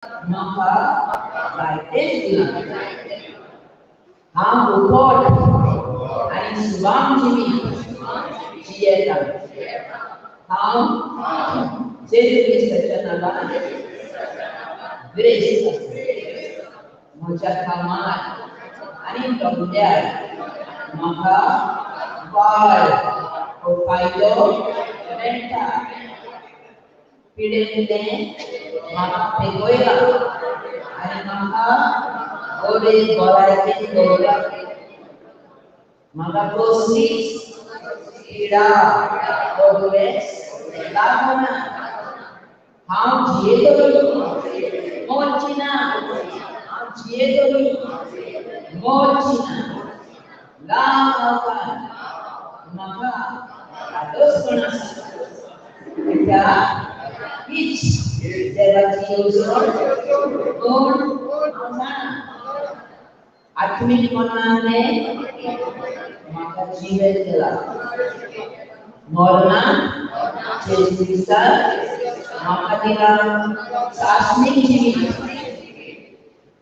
म्हाका जायतेंच दिलां. हांव उपोट आनी सुवाम जिवीत जियेतां. हांव जेजू क्रिस्ताच्या नांवान ग्रेस्त आसा. म्हज्या कामार आनी धंद्यार म्हाका वाड हो फायदो मेळटा. पिडेंतलें म्हाका पेगयलां आनी म्हाका बरे भलायकेन दवरलां. म्हाका कसलीच पिडा वो दुयेंस लागना. हांव जियेतलो, मरची ना. हांव जियेतलो, मरची ना. लांब अवतार म्हाका धादोसपण आसा. कित्याक हीच देवाची येवजण म्हूण हांव जाणा. आत्मीक मनाने म्हाका जिवें केलां. मरणान जेजू क्रिस्तान म्हाका दिलां सासणीक जिवीत.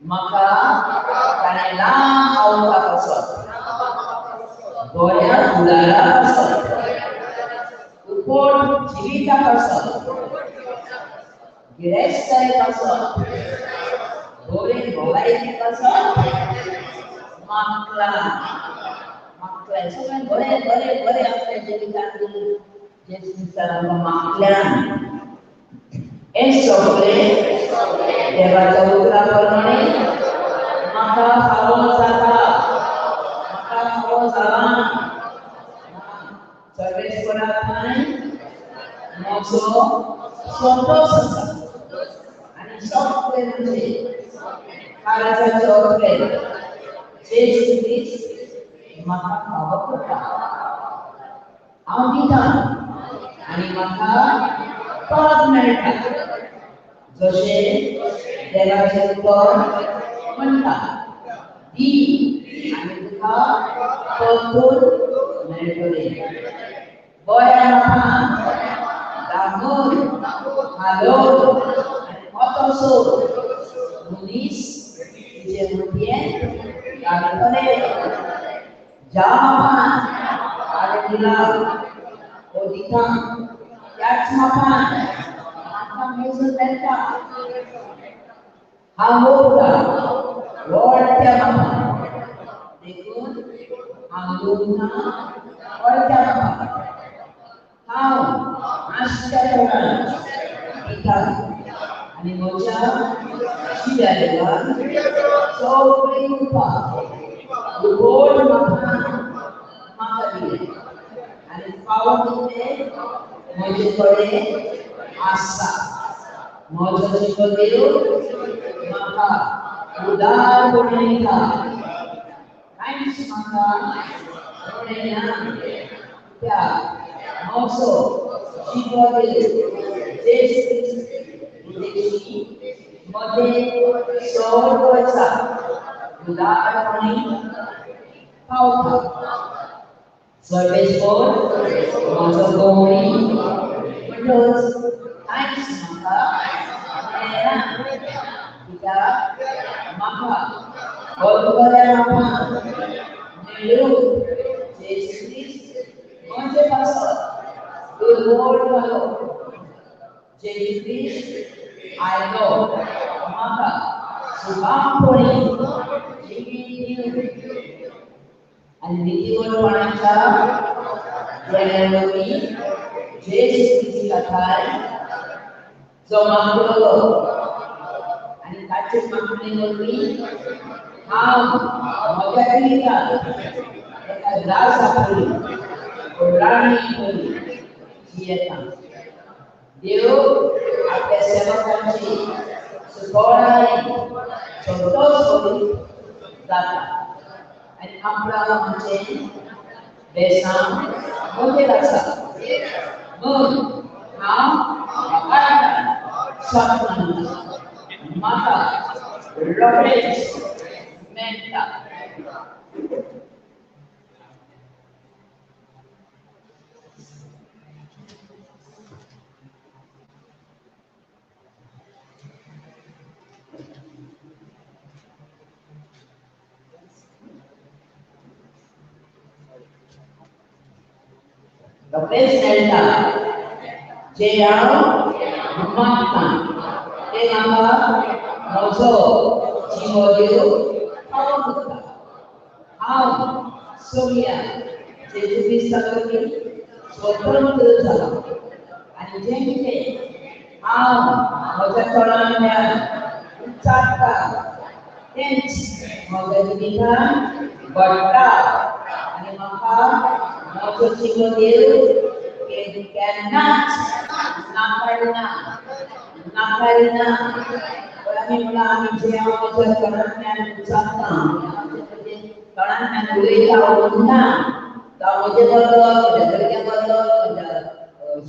म्हाका ताणें लांब अवता पासत, बऱ्या फुडारा पासत, उपोट जिविता पासत, गिरेस्ताये पासत, बरे भलायके पासत मागलां. मागलें सगळें बरें बरें बरें आपल्या जिवितांत जेजू क्रिस्तान आमकां मागल्यान. हें सगळें देवाच्या उतरा प्रमाणे म्हाका फावो जाता, म्हाका फावो जालां. सर्वेस्परा ठांय म्हजो संतोश आसा आनी सगळें म्हणजे काळजाचो प्रेम जेजू क्रिस्त म्हाका फावो करता. हांव दितां आनी म्हाका परत मेळटा. जशें देवाचें उतर म्हणटा, दी आनी तुका परतून मेळटलें. बऱ्या मापान दामून हालोवन आनी अतसो मनीस तुजे मुठयेंत घालतले. ज्या मापान हांवें दिलां वो दितां त्याच मापान म्हाका मेजून मेळटा. हांव ओंपतां व्हडल्या मापान, देखून हांव लुवना व्हडल्या मापान. हांव आसच्या तोंडान दितां आनी म्हज्या जिव्या देवान सगळी कृपा उगोड मापान म्हाका दिली आनी फावो तितलें म्हजे कडेन आसा. म्हजो जिवो देव म्हाका उदारपणे दिता. कांयच म्हाका उणें ना. कित्याक म्हजो जिवो देव जेजू क्रिस्त उद्देशी मदें चड वर्सा उदारपणे पावता. सर्वेस्पर म्हजो गवळी म्हणटच कांयच म्हाका उणें ना. कित्याक म्हाका बरोबऱ्या मापान मेळून जेजू क्रिस्त म्हजे पासत दुर्बळ जालो. जेजू क्रिस्त आयलो म्हाका सुखांपणी जिवीत दिवन आनी नितीवरपणाच्या देण्या वरवीं जेजू क्रिस्ता ठांय जो मागतलो आनी ताचे मागणे वरवीं हांव म्हज्या जिवितांत एका राजा परी राणी परी जियेतां. देव आपल्या सेवकांची सुखोडायेन संतोश करीत जाता आनी अब्राहमाचें बेसांव म्हजेर आसा म्हूण हांव म्हाका सपन म्हाका रोखडेंच मेळटा. रोखडेंच मेळटा. जें हांव मागता तें म्हाका म्हजो जिवो देव फावो करता. हांव सगळ्या जेजू क्रिस्ता वरवीं स्वतंत्र जाला आनी जें कितें हांव म्हज्या तोंडांतल्यान उच्चारता तेंच म्हज्या जिवितांत घडटा आनी म्हाका म्हजो जिवो देव केन्नाच नाकारिना नाकारिना. आमी म्हणलां आमी जें हांव म्हज्या तोंडांतल्यान उच्चारता, तोंडांतल्यान उलयता म्हणटा, जावं म्हजे बद्दल, म्हज्या भुरग्यां बद्दल, म्हज्या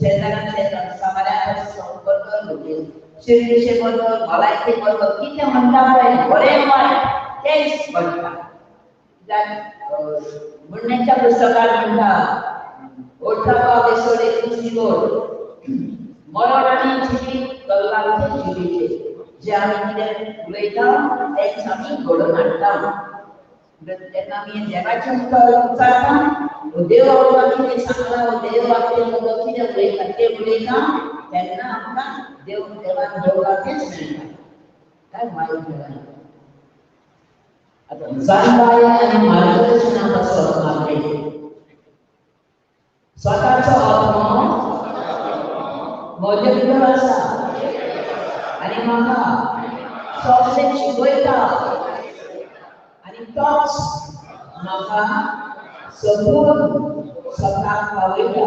शेजाऱ्यां समाजाच्या बद्दल, म्हजे शिर्विसे बद्दल, भलायके बद्दल कितें म्हणटा पळय बरें वायट तेंच घडटा. कित्याक म्हणण्याच्या पुस्तकात म्हणटा ओठापा वेसोडे दुसरी गोड मरण आनी जिवीत कल्लाचे जिवीचे. जे आमी कितें उलयता तेंच आमी घडोवन हाडटा. तेन्ना आमी देवाचें उतर उच्चारता, देव आमकां कितें सांगला, देव आमचे बद्दल कितें उलयता तें उलयता, तेन्ना आमकां देव देवान दवरला तेंच मेळटा. काय वायट मेळना. आतां जाणवाय आनी मार्गदर्शना पासत मागलें. स्वताचो आत्मो म्हजे भितर आसा आनी म्हाका सगळें शिकयता आनी तोच म्हाका सकून स्वताक पावयता.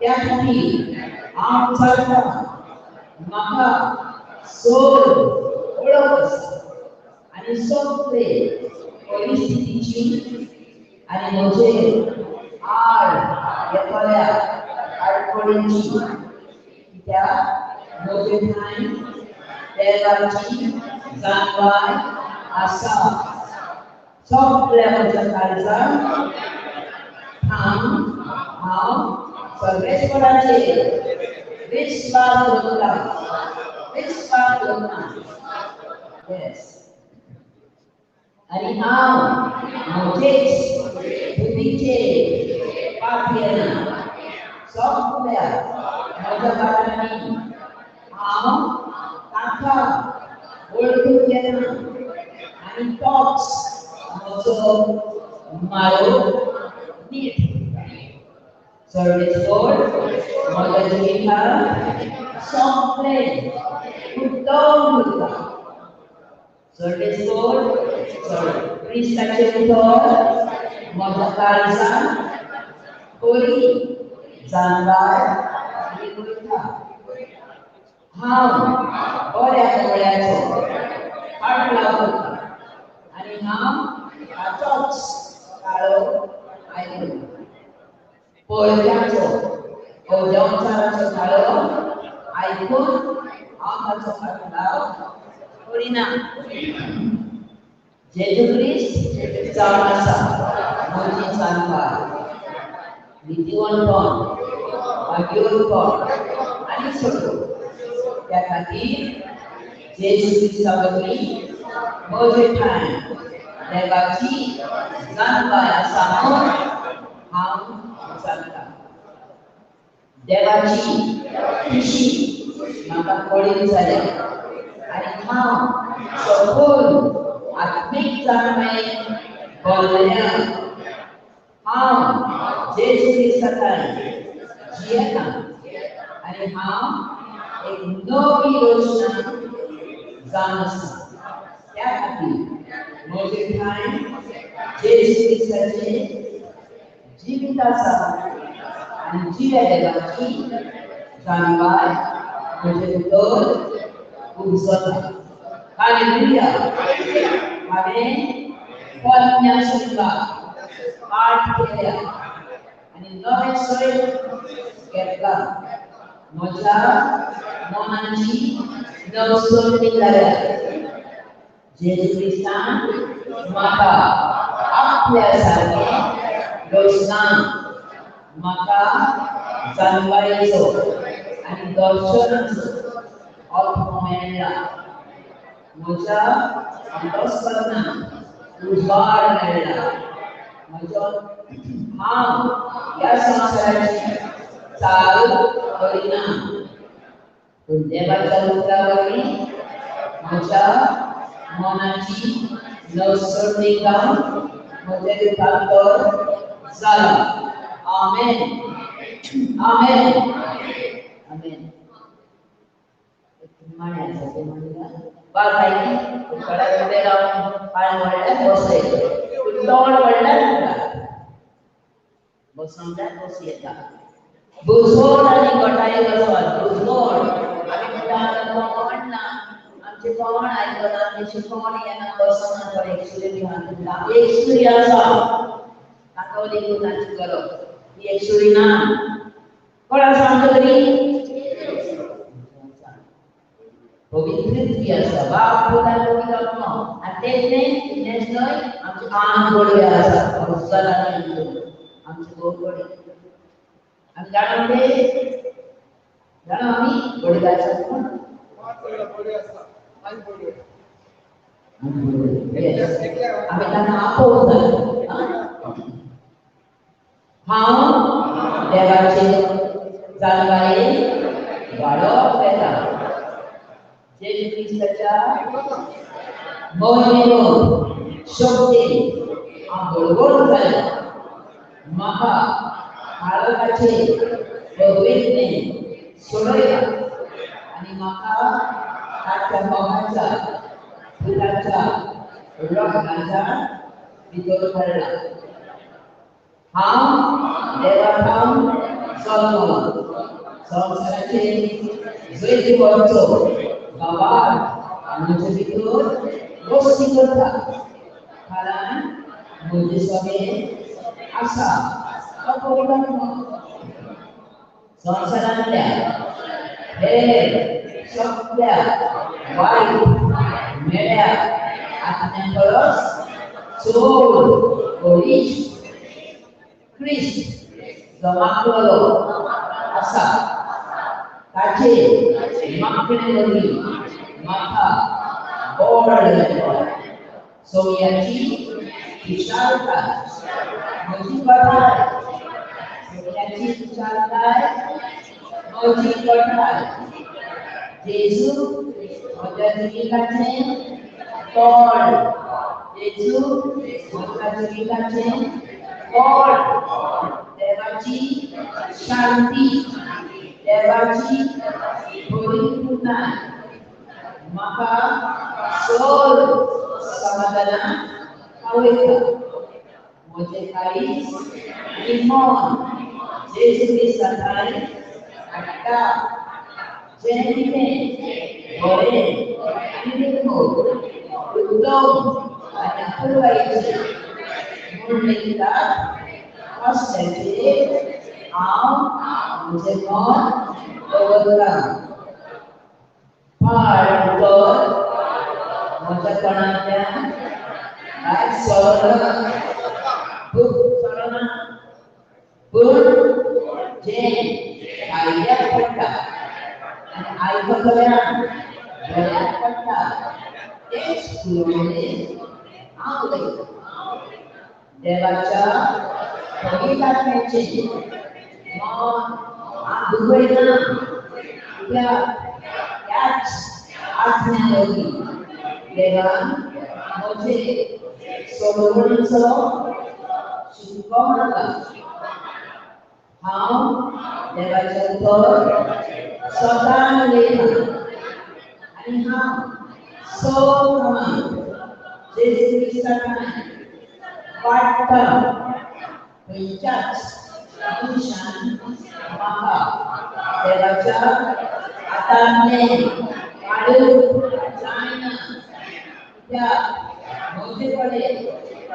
त्या खातीर हांव चलता. म्हाका सोड वळख आसा आनी सगळे परिस्थितीची आनी म्हजेर आड येतल्या आडखळींची. कित्याक म्हजे ठांय देवाची जाणवाय आसा. सगळ्या म्हज्या काळजाक ठाम हांव सर्वेश्वराचेर विस्वास दवरता, विस्वास दवरता. येस. आनी हांव म्हजेच बुद्धीचेर पातयेना. सगळ्या म्हज्या वाटांनी हांव ताका वळखून घेना आनी तोच म्हजो मारो नीट. सर्वेश्वर म्हज्या जिवितांत सगळें उत्तम उरता. सर्वेश्वर क्रिस्ताचें उतर म्हज्या काळजांत बरी जाणवाय वयता. हांव बऱ्या दोळ्याचो फाटलाव करता आनी हांव ताचोच ताळो आयकता. पयल्याचो देंवचाराचो ताळो आयकून हांव ताचो फाटलाव करिना. जेजू क्रिस्त जावन आसा म्हजी जाणवाय, नितीवंतपण, भाग्यवंतपण आनी सगळो. त्या खातीर जेजू क्रिस्ता वरवीं म्हजे ठांय देवाची जाणवाय आसा म्हूण हांव जाणता. देवाची खुशी म्हाका कळीत जाल्या आनी हांव सकून आत्मीक जाणवायेन भरल्या. हांव जेजू क्रिस्ता ठांय जियेता आनी हांव एक नवी रचना जावन आसा. त्या खातीर म्हजे ठांय जेजू क्रिस्ताचें जिवीत आसा आनी जिव्या देवाची जाणवाय म्हजे भितर उपजता. हालेलुया. हांवें पोरण्या सैमाक पाठ केल्या आनी नवें सैम घेतलां. म्हज्या मनाची नवसरणी जाल्या. जेजू क्रिस्तान म्हाका आपल्या सारकें रचना म्हाका जाणवायेचो आनी दर्शनाचो आत्मो मेळ्ळा. म्हज्या अंतस्करणाक उजवाड मेळ्ळा. म्हजो हांव ह्या संवसाराची चाल करिना, पूण देवाच्या उतरा वरवीं म्हज्या मनाची नवसरणी जावन म्हजें रुपांतर जालां. आमेन, आमेन, आमेन. निमाणें आसा तें म्हणल्यार वाज आयली, थोड्या उबे रावन पांय व्हडल्यार बसय, पूण तोंड व्हडल्यार म्हणटा, बसोंक जाय बस येता. बुजवण आनी गटाय वचप. बुजवण आमी म्हणटा आमकां कोण ना, आमचें कोण आयकना, आमचें कोण येना, बसना. थोडे एकसुरी बी आहा, एकसुरी आसा ताका देखून तांची करप ही एकसुरी ना. कोण आसा आमच्या तरी? पवित्रती आसा, बाप पूत आनी पवित्र आत्मो. आनी तेच न्हय, इतलेंच न्हय, आमचे आंग बळगें आसा, आमचे भोव बळगें. आमी जाणा ते जाणा आमी बळगें आसा कोण? आमी तांकां आपोवंक जाय. हांव देवाचे जाणवायेन वाडत वेता. जेजू क्रिस्ताच्या मोहिमेन शक्तीन हांव बळवंत जालें. म्हाका काळोखाचे पदवेंतलें सोडयला आनी म्हाका ताच्या मोगाच्या पुताच्या रगताच्या भितर हाडला. हांव देवा थावन जल्मलां. संवसाराचे जैत व्हरचो बाबा म्हजे भितर वस्ती करता, कारण म्हजे सगळें आसा. संवसारांतल्या हेर सगळ्या वायट मेळ्या आत्म्या परस चड बळिश्ट क्रिस्त जो मागलेलो आसा ताचे मागणे वरवीं म्हाका बळ मेळटा. सोम्याची विशालताय म्हजी गटाय, सोम्याची विशालताय म्हजी गटाय. जेजू म्हज्या जिविताचें बळ, जेजू म्हज्या जिविताचें बळ. देवाची शांती, देवाची परिपूर्णाय म्हाका सर्व समाधानान पावयता. म्हजें काळीज आनी मन जेजू क्रिस्ता ठांय हाडटा. जें कितें बरें आनी निर्मळ, उत्तम आनी अपुरबायेचें म्हूण लेखतात असल्याचेर हांव म्हजें मन दवरतां. पाड उतर म्हज्या तोंडांतल्यान भायर सरना, खूब सरना, पूण जें फायद्याक पडटा आनी आयकतल्यांक बऱ्याक पडटा तेंच उलोवणें हांव उलयतां. देवाच्या पवित्र आत्म्याचें मन हांव दुखयना, कित्याक त्याच आत्म्या वरवीं देवान म्हजे सोडवणेचो शिक्को मारला. हांव देवाचें उतर सदां उलयतां आनी हांव सव प्रमाण जेजू क्रिस्ता ठांय वाडटा. खंयच्याच मनशान म्हाका देवाच्या हातांतलें काडूंक जायना, कित्याक म्हजे कडेन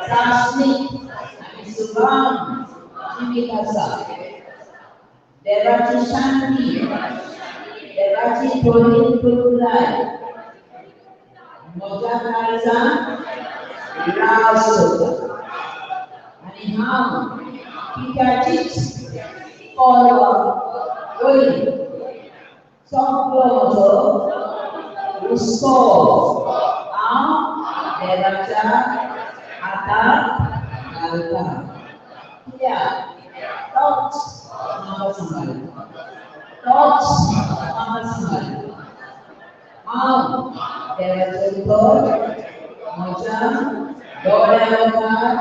चांचणी आनी सुगाम जिवीत आसा. देवाची शांती, देवाची परिपूर्णाय म्हज्या काळजांत राज करता आनी हांव कित्याचीच पर्वा करिना. सगळो म्हजो हुस्को हांव देवाच्या हातांत घालतां. कित्याक तोच म्हाका सांबाळटा, तोच म्हाका सांबाळटा. हांव देवाचें उतर म्हज्या दोळ्या मुखार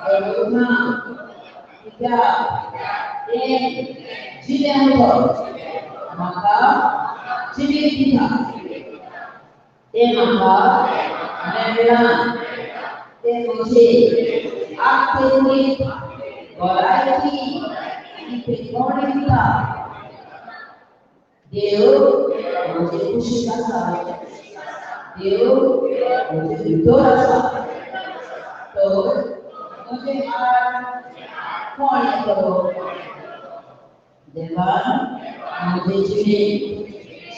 दवरना, कित्याक तें जिवें उतर म्हाका जिवीत दिता, तें म्हाका मेळ्ळां, तें म्हजे आत्मीक भलायकी आनी पेटवण दिता. देव म्हजे कुशीक आसा, देव म्हजे भितर आसा, तर म्हजे आड कोण येतलो? देवान म्हजे जिणेंत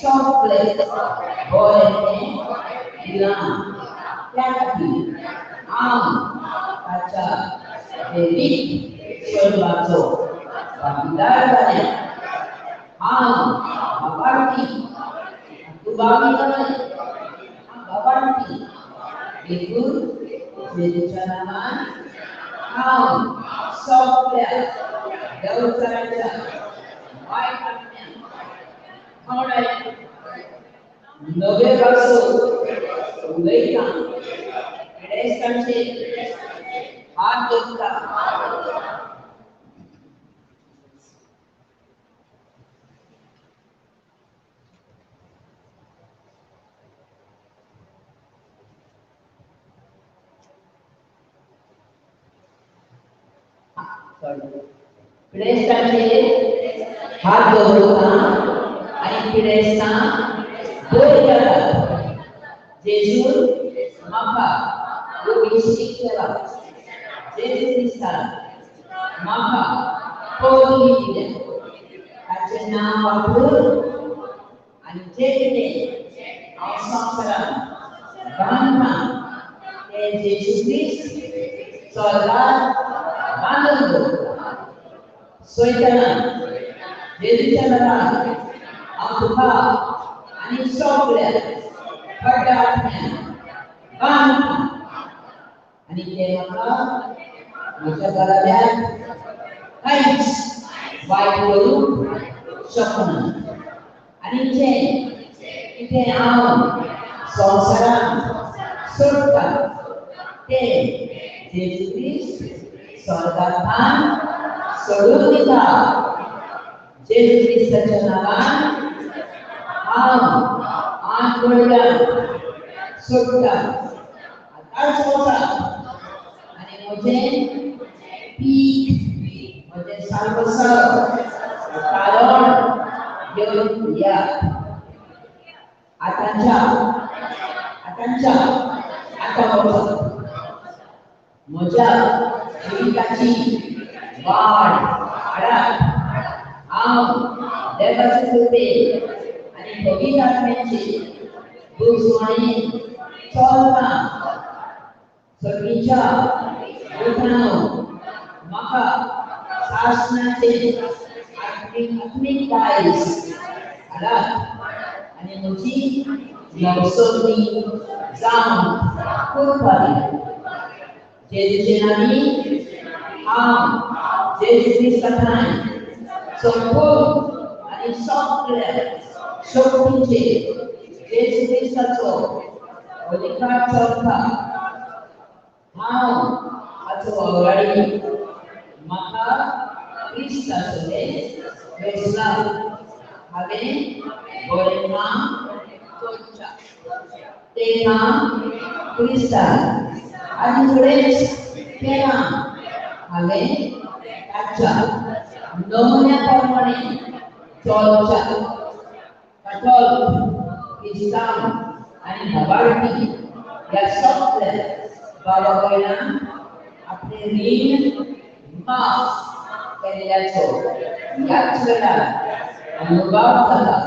सगळें बरें दिलां, त्या खातीर हांव ताच्या दैवीक स्वरूपाचो भागीदार जालें. हांव बाबार्थी, दुबावी न्हय, हांव बाबार्थी. देखून जेजूच्या नांवान हांव सगळ्या देवचाराच्या वायट आत्म्यांक खवडायता, नवे भासो उलयता, गिरेस्तांचेर हात दवरता. पिडेस्तांचेर हात दवरता आनी पिडेस्तां बरी जातात. जेजून म्हाका अभिषेक केला, जेजू क्रिस्तान म्हाका पदवी दिल्या, ताचें नांव वापरून आनी जें कितें हांव संवसारांत बांदता तें जेजू क्रिस्त स्वर्गात बांदून दवरता. सैताना, जेजूच्या नांवान हांव तुका आनी सगळ्या खड्ड्या आत्म्यांक बांदता आनी ते म्हाका म्हज्या घराब्यांत कांयच वायट करूंक शकना. आनी जें कितें हांव संवसारांत सोडटा तें जेजू क्रिस्त स्वर्गांत सोडून दिता. जेजू क्रिस्ताच्या नांवान हांव आठ वडिलांक सोडटा, आतांच वता आनी म्हजें पीक, म्हजें सारवसर कारण घेवन या. आतांच्या आतांच्या आतां वचा. म्हज्या जिविताची वाड हाडात. हांव देवाचे कृपेन आनी पवित्र आत्म्याचे बुजवणेन चलतां. सर्गीच्या दुतांनो, म्हाका सासणाचें आत्मीक दायज हाडात आनी म्हजी नवसोदणी जावन कृपा दियात. जेजूचे नांवी हांव जेजू क्रिस्ता ठांय संपूर्ण आनी सगळ्या शक्तीचेर जेजू क्रिस्ताचो अधिकार चलता. हांव हाचो वावराडी. म्हाका क्रिस्ताचें वेसलां, हांवें बरें काम करचें, तें काम क्रिस्तान आनी फुडेंच केलां. हांवें ताच्या नमुन्या प्रमाणे चलच्या. कॅथोलिक, क्रिस्तांव आनी भावार्थी ह्या सगळ्या बाबा भयणांक आपलें रीण माफ केल्ल्याचो ह्याच वेळार अनुभव जाला.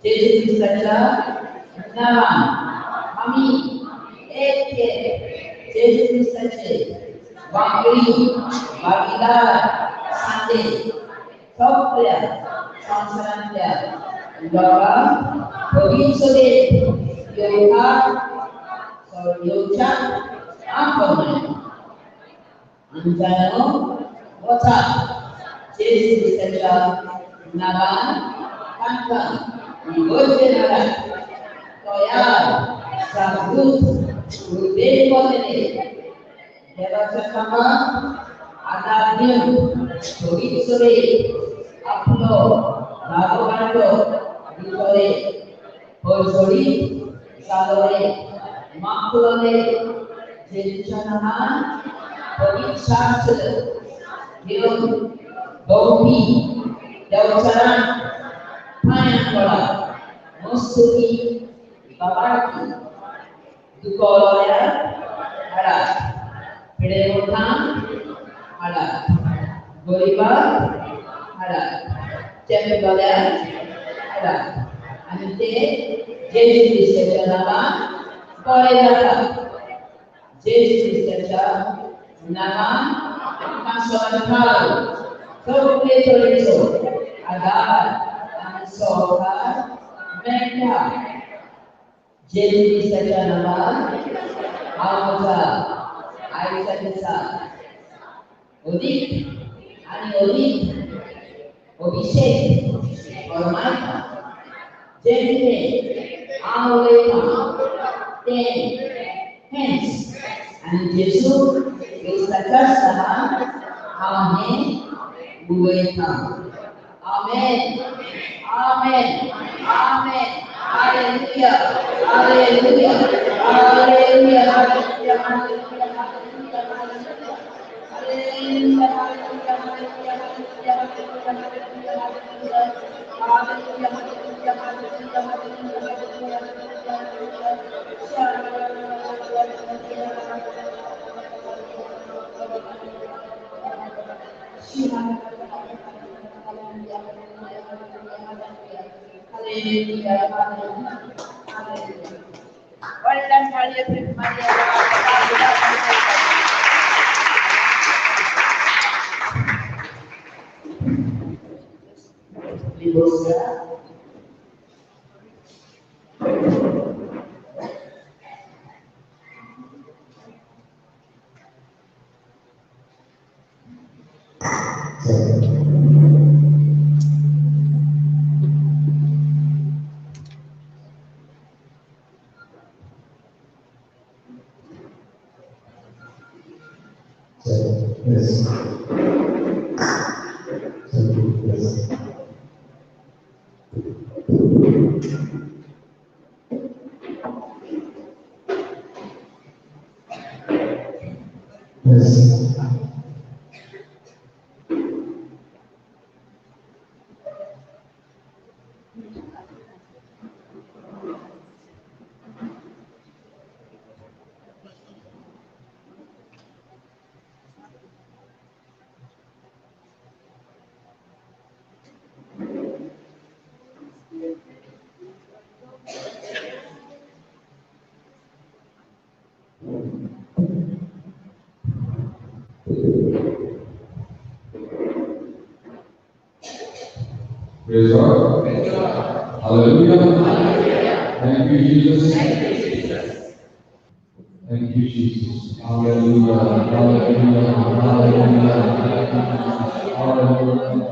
जेजू क्रिस्ताच्या नांवान आमी एक एक जेजू क्रिस्ताचे वांगडी, भागीदार सांदे सगळ्या संवसारांतल्या लोकांक पवित्र सभेंत येवच्या आपोवणें. आमच्यानो वचा जेजू क्रिस्ताच्या नांवान तांकां इगर्जे नांवान तयार जागृत उर्बेन वतले देवाच्या कामाक आदार दिवन सोबीत सोबीत आपलो धागो काडलो दितले हळसळीत जालोले मागतले जेजूच्या नांवान पवित्र शास्त्र घेवन भोंवपी देवचारान पांयां पडा मस्तुकी बाबाकी दुखवलोल्यार हाडात पिडेवटांक हाडात गरिबाक हाडात चेपलोल्यार हाडात आनी ते जेजू क्रिस्ताच्या नांवान बरे जातात. जेजू क्रिस्ताच्या नांवान आमकां संवसार सगळे तरेचो आदार आनी सहकार मेळटा. जेजू क्रिस्ताच्या नांवान हांव म्हज्या आयच्या दिसा अदीक आनी अदीक अभिशेक फर्मायता. जें कितें हांव उलयतां तें हेंच आनी जेजू क्रिस्ताच्याच नांवान हांव हें उलयतां. आमेन, आमेन, आमेन. Hallelujah, hallelujah, hallelujah, hallelujah, hallelujah, hallelujah, Yes. Yes. Yes. Praise God. Hallelujah. Hallelujah. Thank you, Jesus. Thank you, Jesus. Thank you, Jesus. Hallelujah. Hallelujah. Hallelujah. Hallelujah.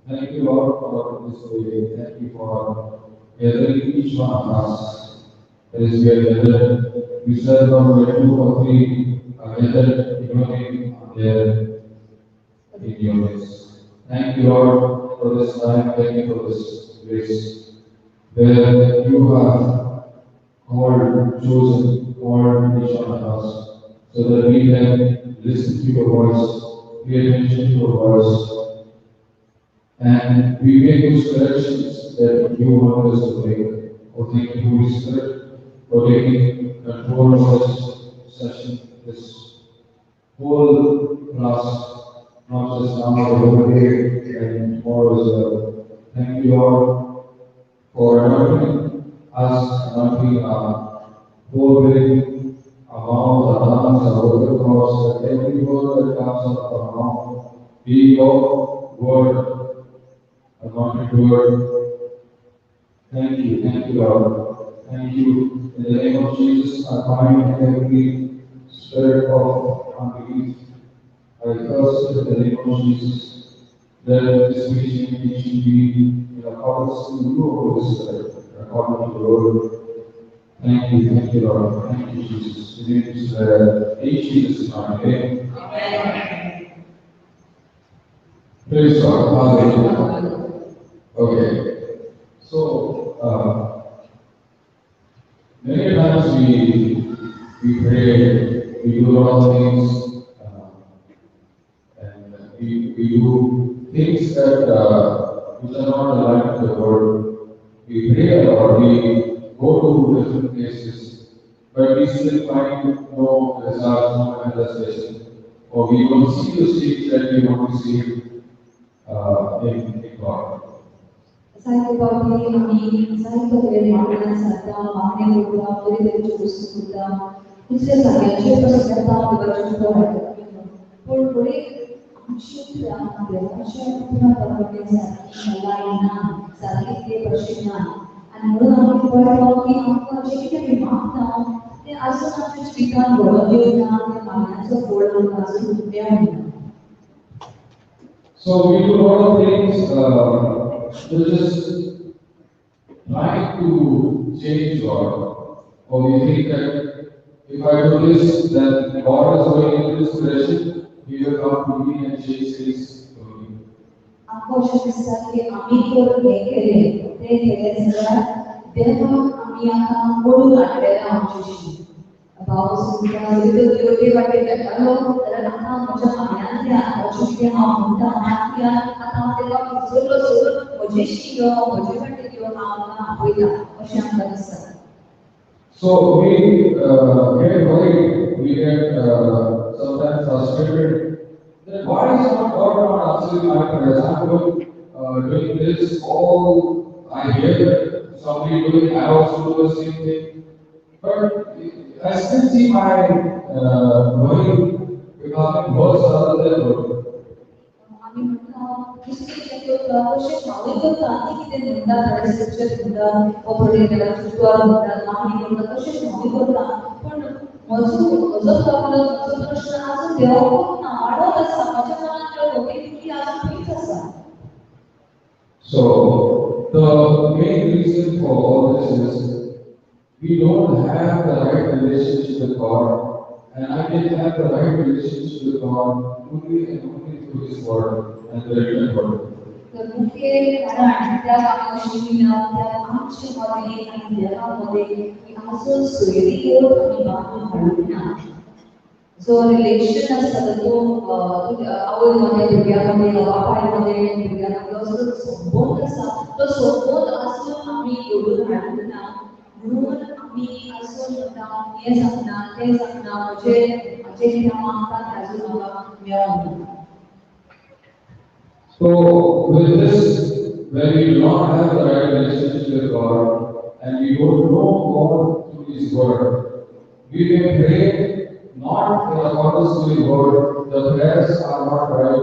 Thank you, Lord, for this day. Thank you for gathering each one of us. As we are gathered, we said, Lord, where two or three are gathered in your name, there in your midst. Thank you, Lord, for this time. Thank you for this grace, where you have called, chosen, called each one of us, so that we can listen to your voice, pay attention to your voice, and we make those corrections that you want us to make. Oh, thank you, Holy Spirit, for taking control of this session, this whole class. not just now, the whole day and tomorrow as well. Thank you, Lord, for anointing us, anointing our whole building, our mouths, our lungs, our vocal cords, that every word that comes out of our mouth be your word, anointed word. Thank you, Lord. Thank you. In the name of Jesus, I bind every spirit of unbelief. I curse it in the name of Jesus. Let this preaching and teaching be in accordance to your Holy Spirit, according to the word. Thank you, Lord. Thank you, Jesus. In Jesus' name. Amen. Praise God. Hallelujah. Okay. So, many times we pray, we do a lot of things, and we do things that which are not aligned to the word. We pray a lot, we go to different places, but we still find no results, no manifestation, or we don't see those things that we want to see in God. साहित्य आमी जायतो वेळ मागण्या जाता, मागणें करता, बरे तरेच्यो वस्तू करता, दुसऱ्या जाग्यांचेर पासून येता देवाचें उतर आयकता, पूण फुडें आमची उतरां देवाच्या उतरां प्रमाणे सारकी लायना, सारकी ते भशेन ना. आनी म्हणून आमी पळयता की आमकां जें कितें आमी मागता तें आजून आमच्या जिवितांत घडोवन येवना, त्या मागण्यांचो फळ आमकां आजून मेळना. So we do a lot of things, we're just trying to change God, or we think that if I do this, then God is going in this direction, He will come to me and change things for me. आमकां अशें दिसता की आमी जर हें केलें तें केलें जाल्यार देवाक आमी आतां ओडून हाडलें आमच्याशी. भाव सुद्दां जरी तर देव ते वाटेर वेतालो जाल्यार आतां म्हज्या मागण्यांतल्यान अशें कितें हांव म्हणटा मागण्यांतल्यान आतां हांव तेका सोडलो सोडून म्हजेशी यो, म्हजे वाटेर यो, हांव आतां आपयता अशें आमकां दिसता. So we get worried, we get sometimes frustrated. Then why is not God not answering my prayers? I'm doing this, all I hear somebody doing, I also do the same thing. But I still see my worry becoming worse rather than good. आमी म्हणटा दुसरें जें करता तशें हांवूय करता, ती कितें म्हणटा, थोडे स्क्रिप्चर म्हणटा, वो थोडे देवाचें उतर म्हणटा, मागणी करता, तशें हांवूय करता, पूण म्हजो प्रॉब्लम, म्हजो प्रश्न आजून देवाक ना, वाडत आसा, म्हज्या मनांत वरी तितली आजून थंयच आसा. So the main reason for all this is we don't have the right relationship with God, and I can have the right relationship with God only and only through His Word and the written Word. तर मुखेल कारण त्या आमी ना, त्या आमचे मदें आनी देवा मदें की आजून सोयरी आमी बांदून हाडूंक ना. जो रिलेशन आसता तातूंत आवय मदें भुरग्यां मदें, बापाय मदें भुरग्यां मदें असो संबंद आसा, तो संबंद आजून आमी घडोवन हाडूंक ना. म्हणून आमी आजून म्हणटा हें जावना तें जावना, म्हजें कितें हांव मागता तें आजून म्हाका मेळना. So with this, when we do not have the right relationship with God and we don't know God through His Word, we may pray not in accordance to His Word. The prayers are not right.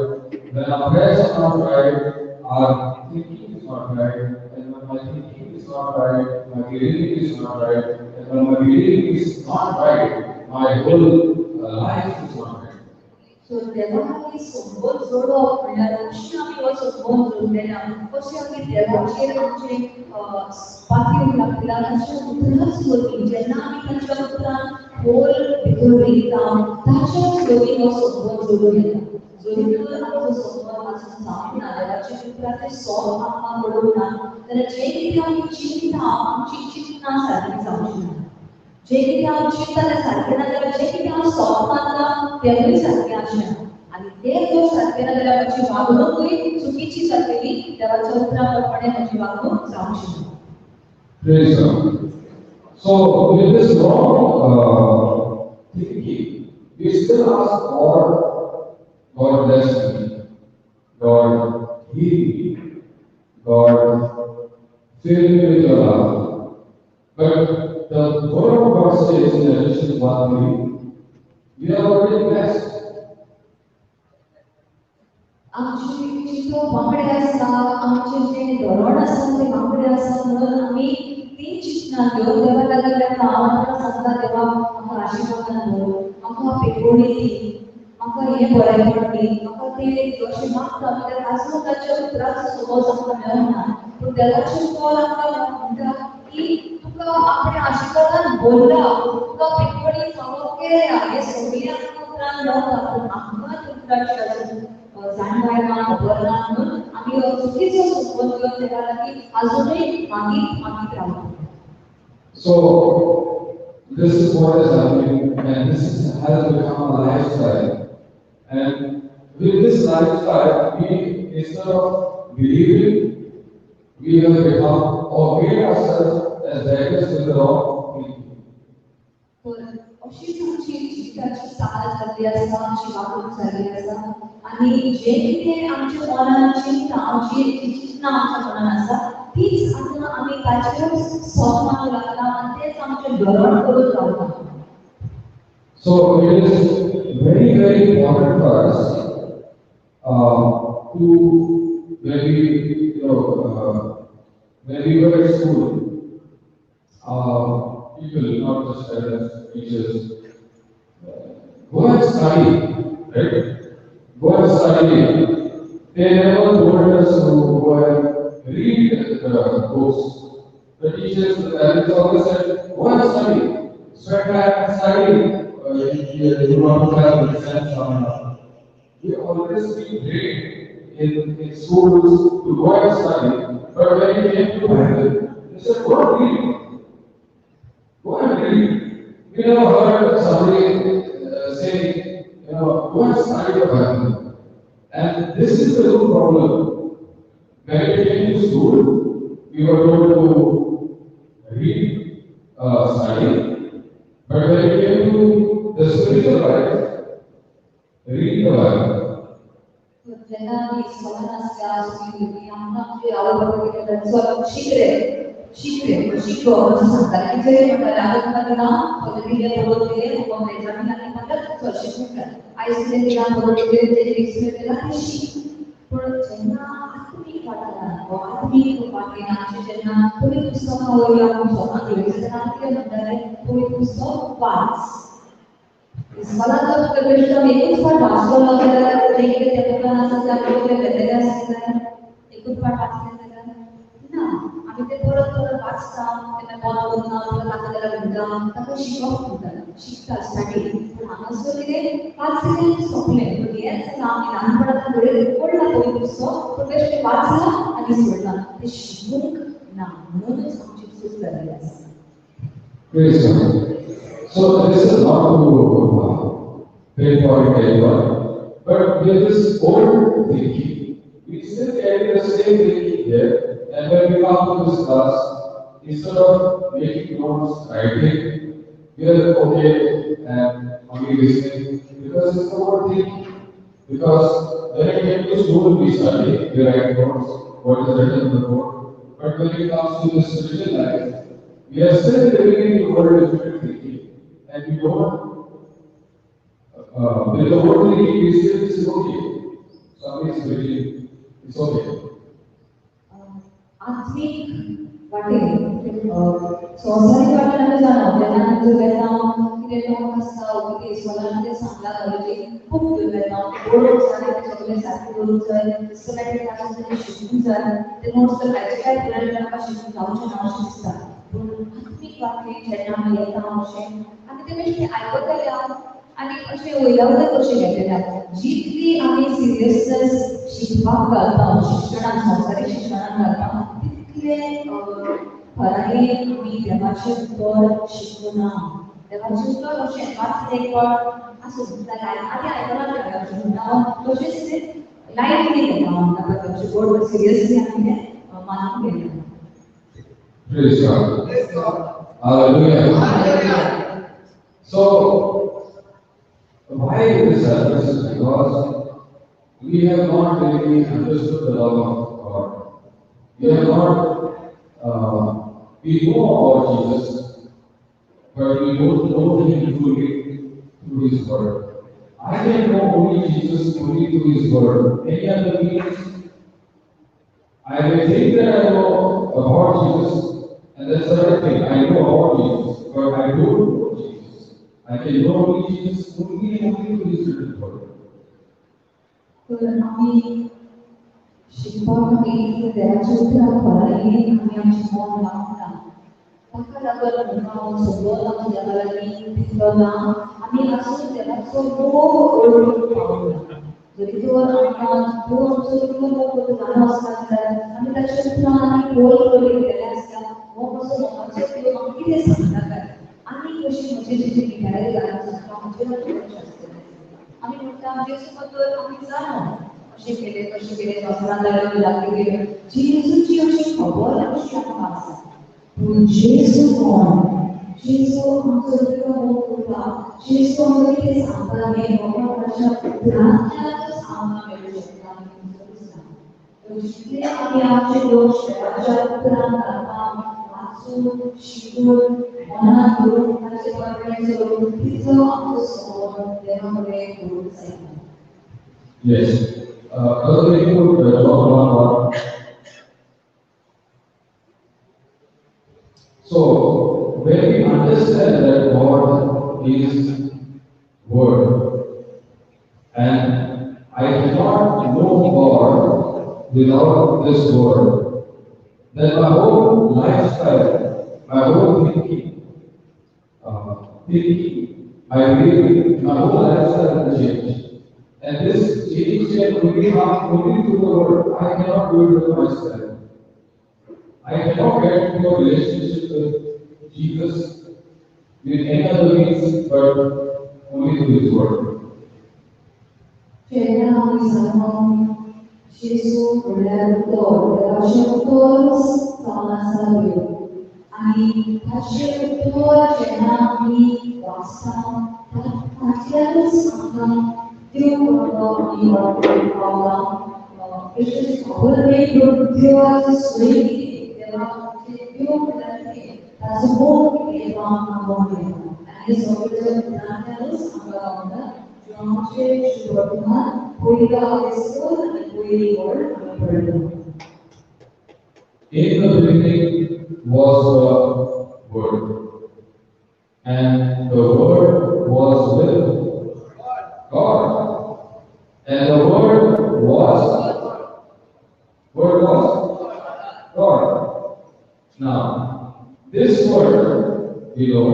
When our prayers are not right, our thinking is not right. And when my thinking is not right, my believing is not right. And when my believing is not right, my whole life is not right. So देवाक संबंद जोडप म्हणल्यार कशें आमी हो संबंद जोडलेला, कशें आमी देवाचेर आमचें पातयेवंक लागला, ताच्या उतरांच वरवीं जेन्ना आमी ताच्या उतरान खोल भितर रिगता ताच्याच वरवीं हो संबंद जोडून येता. जरी तर आमचो संबंद आजून जावंक ना, देवाच्या उतराचें सोब आमकां घडोवंक ना, जाल्यार जें कितें आमी चिंतता आमची चिंतना सारकी जावची ना, जें कितें हांव चिंतता तें सारकें ना जाल्यार जें कितें हांव सोब मानता तेंवूय सारकें आसना, आनी तें जर सारकें ना जाल्यार म्हजी वागणूकूय चुकीची जातली, देवाच्या उतरा प्रमाणे म्हजी वागणूक जावची ना. Praise God. So with this wrong thinking, we still ask God, God bless me, Fill me with your love. But the word of God says in Ephesians 1:3, we are already blessed. आमची चिंतप वांकडें आसता, आमचें जें धोरण आसा तें वांकडें आसा, म्हणून आमी ती चिंतनां घेवन देवा लागीं वेता. हांव आतां सांगता, देवा म्हाका आशिर्वादान दवर, म्हाका पेटवणी दी, म्हाका हें बरेंपण दी, म्हाका तें अशें मागता. कित्याक आजून ताच्या उतराचो समज आमकां मेळना. पूण देवाचें उतर आमकां म्हणटा की तुका आपल्या आशिर्वादान भरला, तुका पेटवणी फावो केल्या. हें सगळें आमकां उतरान मेळटा, पूण आमकां उतराची अजून जाणवाय ना, खबर ना, म्हणून आमी चुकीचो संबंद घेवन देवा लागीं आजुनूय मागीत मागीत रावता. So this is what is happening, and this has become a lifestyle. And with this lifestyle, we, instead of believing, we have become or made ourselves as beggars with the wrong thinking. तर अशीच आमची जिविताची चाल जाल्ली आसा, आमची वागणूक जाल्ली आसा आनी जें कितें आमच्या मनान चिंता, जी चिंतना आमच्या मनान आसा, तीच आतां आमी ताचेरूच सोद मारूंक लागला आनी तेच आमचें धोरण करून रावता. So it is very, very important for us to, when we, you know, when we were at school, people, not just parents, teachers, go and study, right? Go and study. They never told us to go and read the books. The teachers, the parents always said, go and study, spend time and study. You want to have exams coming up. We always be trained in schools to go and study, but when it came to Bible, they said, go and read. Go and read. We never heard somebody say, go and study the Bible. And this is the real problem. When it came to school, we were told to read, study. But when it came to the spiritual life, read the Bible. जेन्ना आमी इस्कॉलान आसता, भुरगीं आमकां आमची आवय बापूय कितें म्हणटात, शीक रे, शीक रे, शिको अशें सांगताले. टिचरी म्हणटाले, आतां तुका दिलां, पयलें दिलें, बरोवन दिलें, होमवर्क एग्जामी लागीं म्हणल्यार चल शिकूंक जाय. आयज तुवें दिलां, बरोवन दिलें, तेजें एक्सप्लेन केलां, तें शीक. पूण जेन्ना आत्मीक वाठारान वा आत्मीक वाटेन आमचें जेन्ना पयलीं पुस्तकां वयली आमी स्वता घेवची तेन्ना आमी कितें म्हणटाले, पयलीं पुस्तक वाच. इस्कॉलान जर तुका बेश्टो आमी एकूच फावट वाचलो जाल्यार जें कितें त्या बुकान आसा तें आमी वयलें घेतलेलें आसलें जाल्यार, एकूच फावट वाचलें जाल्यार ना, आमी तें परत परत वाचता, तेन्ना बंद करता, परत नाका जाल्यार म्हणटा, ताका शिकप म्हणटा, शिकता स्टार्टींग. पूण हांगासर कितें वाचलें आनी सोंपलें. पूण हेंच जालां, आमी ल्हानपणांत घडये पडलां पयलीं पुस्तक, पूण बेश्टें वाचलां आनी सोडलां, तें शिकूंक ना, म्हणूनच आमची चूक जाल्ली आसा. Praise God. So this is not to pinpoint anyone, but with this old thinking, we still carry the same thinking here, and when we come to this class, instead of making notes, writing, we are okay and only listening, because it's the old thinking. Because when it came to school, we study, we write notes, what is written in the book, but when it comes to the spiritual life, we are still living in the world with different thinking, and we don't, with the old thinking, we still say, okay, somebody is waiting, it's okay. आत्मीक वाटेन, संवसारीक वाटेन आमी जाणा, जेन्ना आमी जर वेता कितें लोक आसता कितें इस्कॉलान कितें सांगलां कॉलेजीक, खूब घेवन वेता, बरोवंक जाय, सगळें सारकें करूंक जाय, सिस्टमॅटीक आसून तें शिकूंक जाय, ते नोट्स तर कांयचे कांय पिरियड आमकां शिकूंक जावचें ना अशें दिसता. पूण आत्मीक वाटेन जेन्ना आमी येता अशें आमी तें बेश्टें आयकतले आनी अशें वयल्या वयर कशें घेतले. जितली आमी सिरियसनेस शिकपाक घालता, शिक्षणान, संवसारीक शिक्षणान घालता, तितले खऱ्यांनी आमी देवाचें उतर शिकना. देवाचें उतर अशें वाचलें एक फावट आसूं, आनी आयकलां देवाचें म्हणटा, तशेंच तें लायटली घेता म्हणटा, अशें गोड सिरियसली आमी तें मानून घेना. Praise God. Hallelujah. So, why this happens is because we have not really understood the love of God. We have not we know about Jesus, but we don't know him truly through his word. I can know only Jesus only through his word. Any other means, I may think that I know about Jesus, and that's the right thing. I know about Jesus, but I don't know Jesus. I can know only Jesus only and only through his written word. तर आमी शिकपाक आमी देवाच्या उतराक खोलायेन आमी आमचें मन लावना. ताका लागून आमकां संबंद आमच्या देवा लागीं तितलो ना. आमी आसून देवाचो मोग ओळखूंक पावना. जरी तर आमकां देव आमचो इतलो मोग करता जाणा आसता जाल्यार आमी ताच्या उतरान आमी खोल करून गेले आसता हो कसो मोगाचो देव आमकां कितें सांगता काय आनी कशी म्हजी जी मिठाई घालून सांगता म्हजेर लक्ष आसतलें. आमी म्हणटा जेजू बद्दल आमी जाणो अशें केलें कशें केलें संवसारांत आयलो लागीं गेलो जेजूची अशी खबर अशी आमकां आसा. पूण जेजू कोण, जेजू आमचो इतलो मोग करता, जेजू आमकां कितें सांगता हें भगवानाच्या उतरांतल्यानच आमकां मेळूंक शकता आनी दिसता. तर जितलें आमी आमचें लक्ष देवाच्या उतरांत घालता, वाचून शिकून मनात धरून ताचे प्रमाणे चलून तितलो आमचो संबंद देवा कडेन दवरूंक जायना. Yes. Brother, you put John 1:1. So, when we understand that God is Word, and I cannot know God without this Word, then my whole lifestyle, my whole thinking, my way, my whole lifestyle will change. And this change can only come only through the Word. I cannot do it with myself. I cannot get into a relationship with Jesus with any other means but only through His Word. जेन्ना आमी जाणो जेजू म्हणल्यार उतर, देवाचें उतर जावन आसा देव, आनी ताचें उतर जेन्ना आमी वाचता तातूंतल्यानूच आमकां देव कोणो आमी वळखूंक पावता. तशेंच खबर न्हय पूण देवाची सोय कितें, देवाचें देव म्हणल्यार कितें, ताचो मोग कितें तो आमकां कळून येता. आनी सगळें उतरांतल्यानूच आमकां गावता. आमचे शुभवर्तमान पयलो आवेस्तर आनी पयली वळ आमी पळयलो. In the beginning was the Word, and the Word was with God, and the Word was God. Now, this Word, we know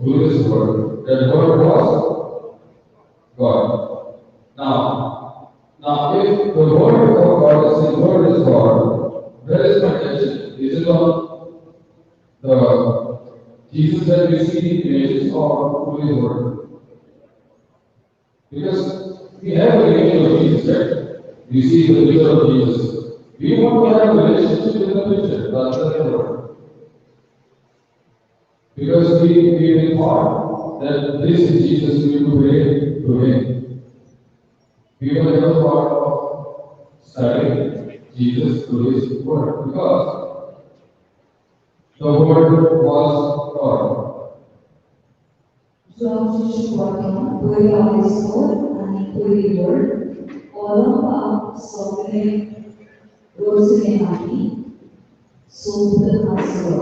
through this Word, that Word was God. Now, if the Word of God is the Word is God, where is my attention? Is it on the Jesus that we see in images or through His Word? Because we have a image of Jesus, right? We see the picture of Jesus. We want to have a relationship with the picture rather than the Word. Because we have thought that this is Jesus, we will pray to Him. We were never thought of studying Jesus through His Word, because the Word was God. जो आमचें शिकवण पयलो आवेस्तर आनी पयली वळ ओलंपाक सगळे रोजले आनी सोद आसलो.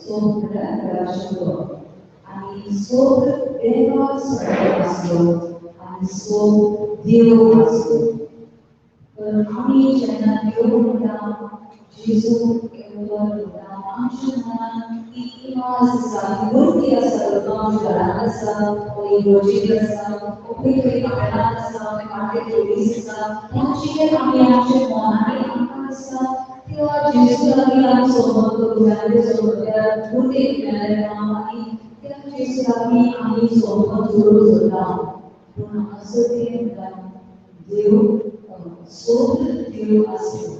सोद म्हळ्यार देवाचें उतर, आनी सोद देवा सगळे आसलो आनी सोद देव आसलो. तर आमी जेन्ना देव म्हणटा, जेजू उतर म्हणटा, आमच्या मनान ती इमाज आसा, ती मूर्ती आसा, तो आमच्या घरांत आसा, वो इगर्जेक आसा, वो खंय खंय कामेलांत आसा, खंय वाटेर पोलीस आसा, तांचेर आमी आमच्या मनान आमकां आसता त्या जेजू लागीं आमी संबंद करूंक जाय, त्या मुर्तेक मेळ्ळें आनी त्या जेजू लागीं आमी संबंद जोडूंक सोदता. पूण हांगासर कितें म्हणटा, देव सोद देव आसलो.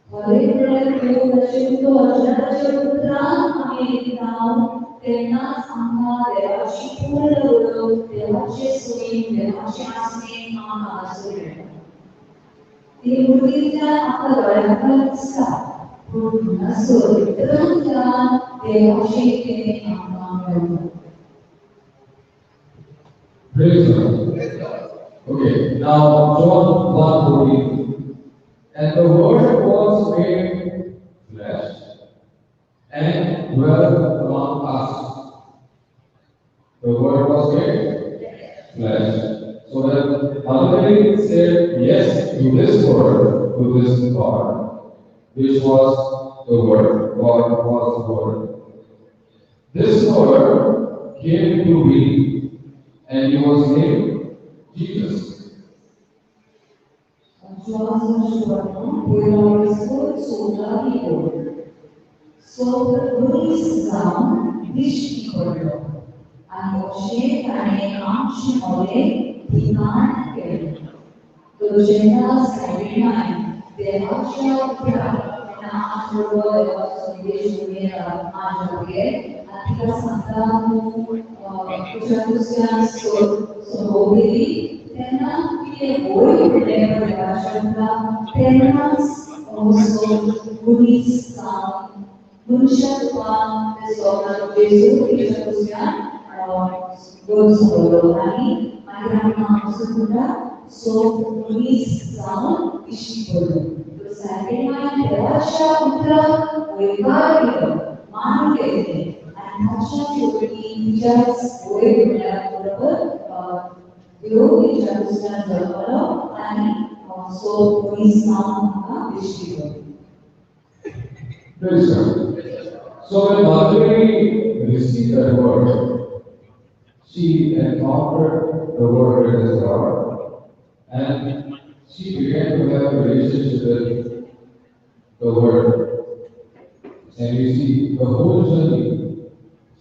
खरें म्हणल्यार देव ताचें उतर, जेन्ना ताच्या उतरान आमी येता तेन्नाच आमकां देवाची पूर्ण वळख, देवाचें सैम, देवाचें आसणें आमकां हांगासर मेळटा. ती मुर्तींतल्यान आमकां दोळ्या मुखार दिसता, पूण हांगासर उतरांतल्यान देवाचें तें आमकां मेळटा. Praise God. Okay, now John 1:14. And the Word was made flesh and dwelt among us. The Word was made flesh. So when Mother Mary said yes to this Word, to this God, which was the Word, God was the Word. This Word came to be, and he was named Jesus. मनीस जावन दिश्टी पडलो आनी अशें ताणें आमचे मदें ठिकाण केलें. तर जेन्ना सायबीण देवाच्या उतराक तेन्ना आज बरोबर देवाचो संदेश आनी तिका सांगता तूं तुज्या दुसऱ्यान संभोवली तेन्ना कितें वयर पडलें देवाच्या उतराक तेन्नाच मनीस जावन मनशा रुपान ते स्वताक जेजू तेच्या दुसऱ्यान गरज आनी मागीर आमी हांगासर म्हणटा सो मनीस जावन दिश्टी पडलो. तर सायबीण मागीर देवाच्या उतराक वयकार दिलो, मान केलें आनी ताच्या शेवटी तिच्याच वयर म्हणल्यार बरोबर देव तिच्या दुसऱ्यान जल्मलो आनी सो मनीस जावन आमकां दिश्टी पडलो. Praise God. So when Mother Mary received that word, she encountered the Word that is God, and she began to have a relationship with the Word. And you see, the whole journey,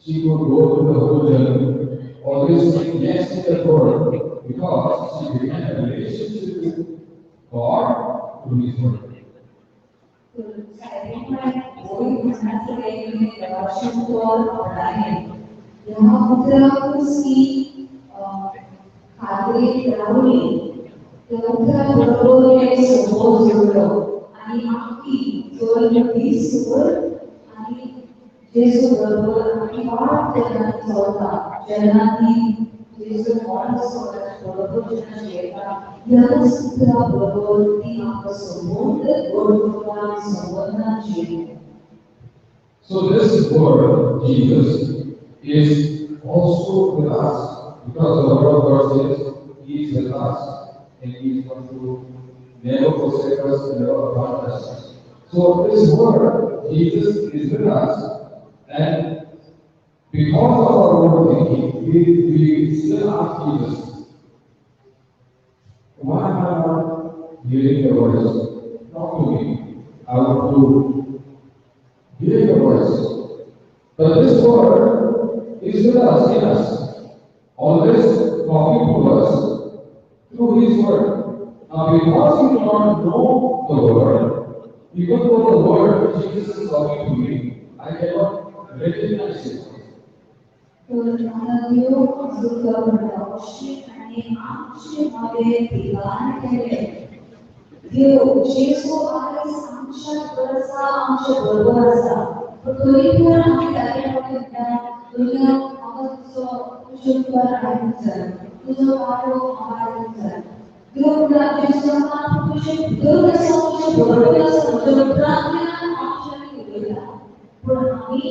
she could go through the whole journey, always saying yes to the Word, because she began a relationship with God through His Word. ह्या उतराकूच ती खात्रेक रावली, त्या उतरा बरोबर हे संबंद जोडलो आनी आमची जर दीसभर आनी जेजू बरोबर आमी वाट जेन्ना चलता, जेन्ना ती जेजू कोण आसता ताच्या बरोबर जेन्ना जियेता, ह्याच उतरा बरोबर ती आमकां संबंद दवरता आनी संबंदान जियेता. So this word, Jesus, is also with us, because the Word of God says He is with us and He is going to never forsake us, never abandon us. So this word, Jesus, is with us, and because of our own thinking, we still ask Jesus, why am I not hearing your voice? Talk to me. I want to hear your voice. But this word is with us, in us, always talking to us through His word. Now, because you do not know the word, even though the word Jesus is talking to me, I cannot recognize it. तर आतां देव आमचो म्हणटा अशें ताणें आमचे मदें ठिकाण केलें. देव जेजू आयज आमच्या भितर आसा, आमचे बरोबर आसा, पूण तरी पूण आमी ताचे कडेन म्हणटा दुनिया म्हाका तुजो तुजें उतर आयकूंक जाय, तुजो पाडो म्हाका आयकूंक जाय. देव म्हणटा जेजू आसा तुजे भितर आसा, तुजे बरोबर आसा, म्हज्या उतरांतल्यान आमच्यानी उलयता, पूण आमी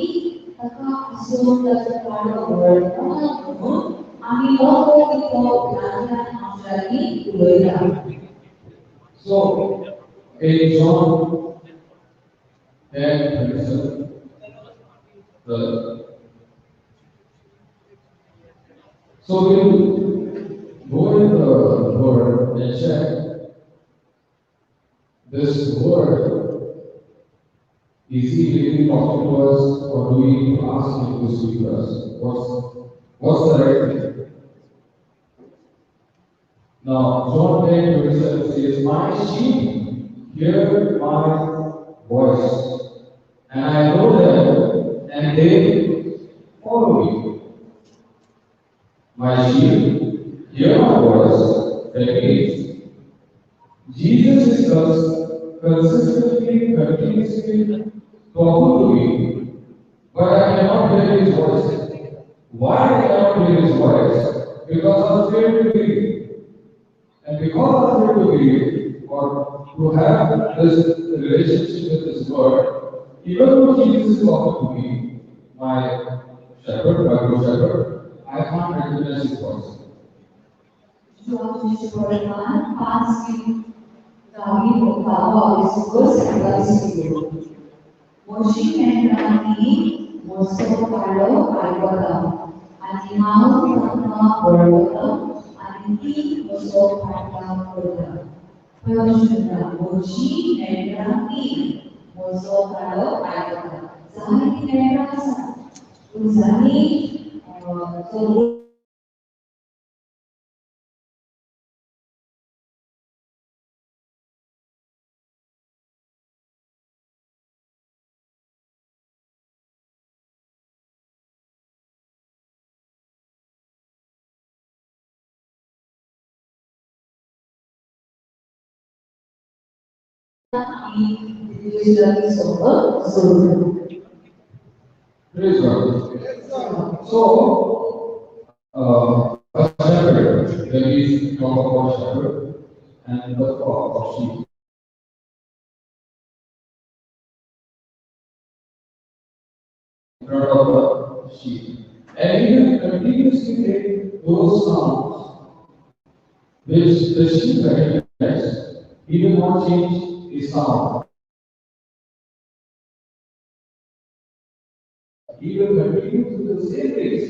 ताका आसून ताचो पाडो वळखना म्हणून आमी नको की तो उतरांतल्यान आमच्यांनी उलयता. So, in John 10:37, so we'll go in the Word and check this Word. Is He really talking to us, or do we need to ask Him to speak to us? What's the right thing? Now, John 10:27 says, my sheep hear my voice, and I know them, and they follow me. My sheep hear my voice. That means Jesus is consistently, continuously talking to me, but I cannot hear his voice. Why I cannot hear his voice? Because I failed to believe. And because I failed to believe, or to have this relationship with this word, even though Jesus is talking to me, my shepherd, my good shepherd, I can't recognize his voice. João 5 Davi 8 म्हजी मेंढरां म्हजो पाडो आयकता आनी हांव तांकां वळखता आनी ती म्हजो पाडा करता. म्हजी मेंढरां म्हजो पाडो आयकता. जायतीं मेंढरां आसा पूण जांणी Praise God. So, a shepherd, when we talk about shepherd and the flock of sheep, in front of the sheep, and he will continuously take those sounds which the sheep recognize. He will not change his sound. He will continue to the same place,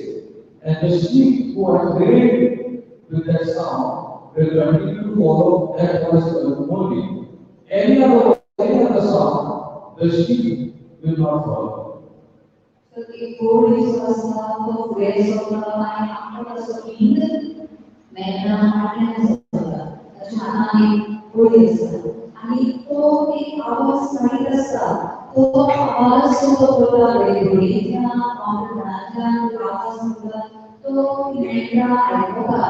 and the sheep who are trained with that sound will continue to follow that voice only. Any other sound, the sheep will not follow. So, एक गोड आसता तो फुडें सरता आनी आमकां तसो हिंद मेंढरां फाटल्यान सरता. ताच्या हातान एक गोडी आसता आनी तो एक आवाज काडीत आसता. तो आवाज तो करता पळय गोडयेंतल्यान आपल्या आवाज करता तो मेंढरां आयकता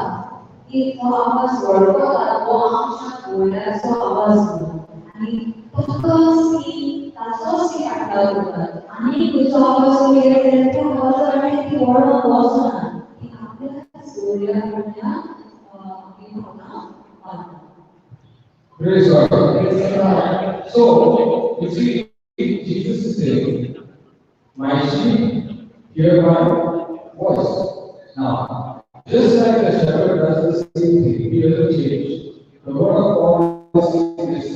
की तो आवाज वळखता तो आमच्या गोरड्याचो आवाज म्हणून आनी ताकाच ती ताचोच ती फाटलाव करतात. आनी खंयचो आवाज गेले जाल्यार त्या आवाजा कडल्यान ती वळोन वचना, ती आपल्याच गोरड्या कडल्यान आपली भावना मारता. Praise God. So, you see, Jesus is saying, my sheep hear my voice. Now, just like the shepherd does the same thing, he doesn't change. The word of God is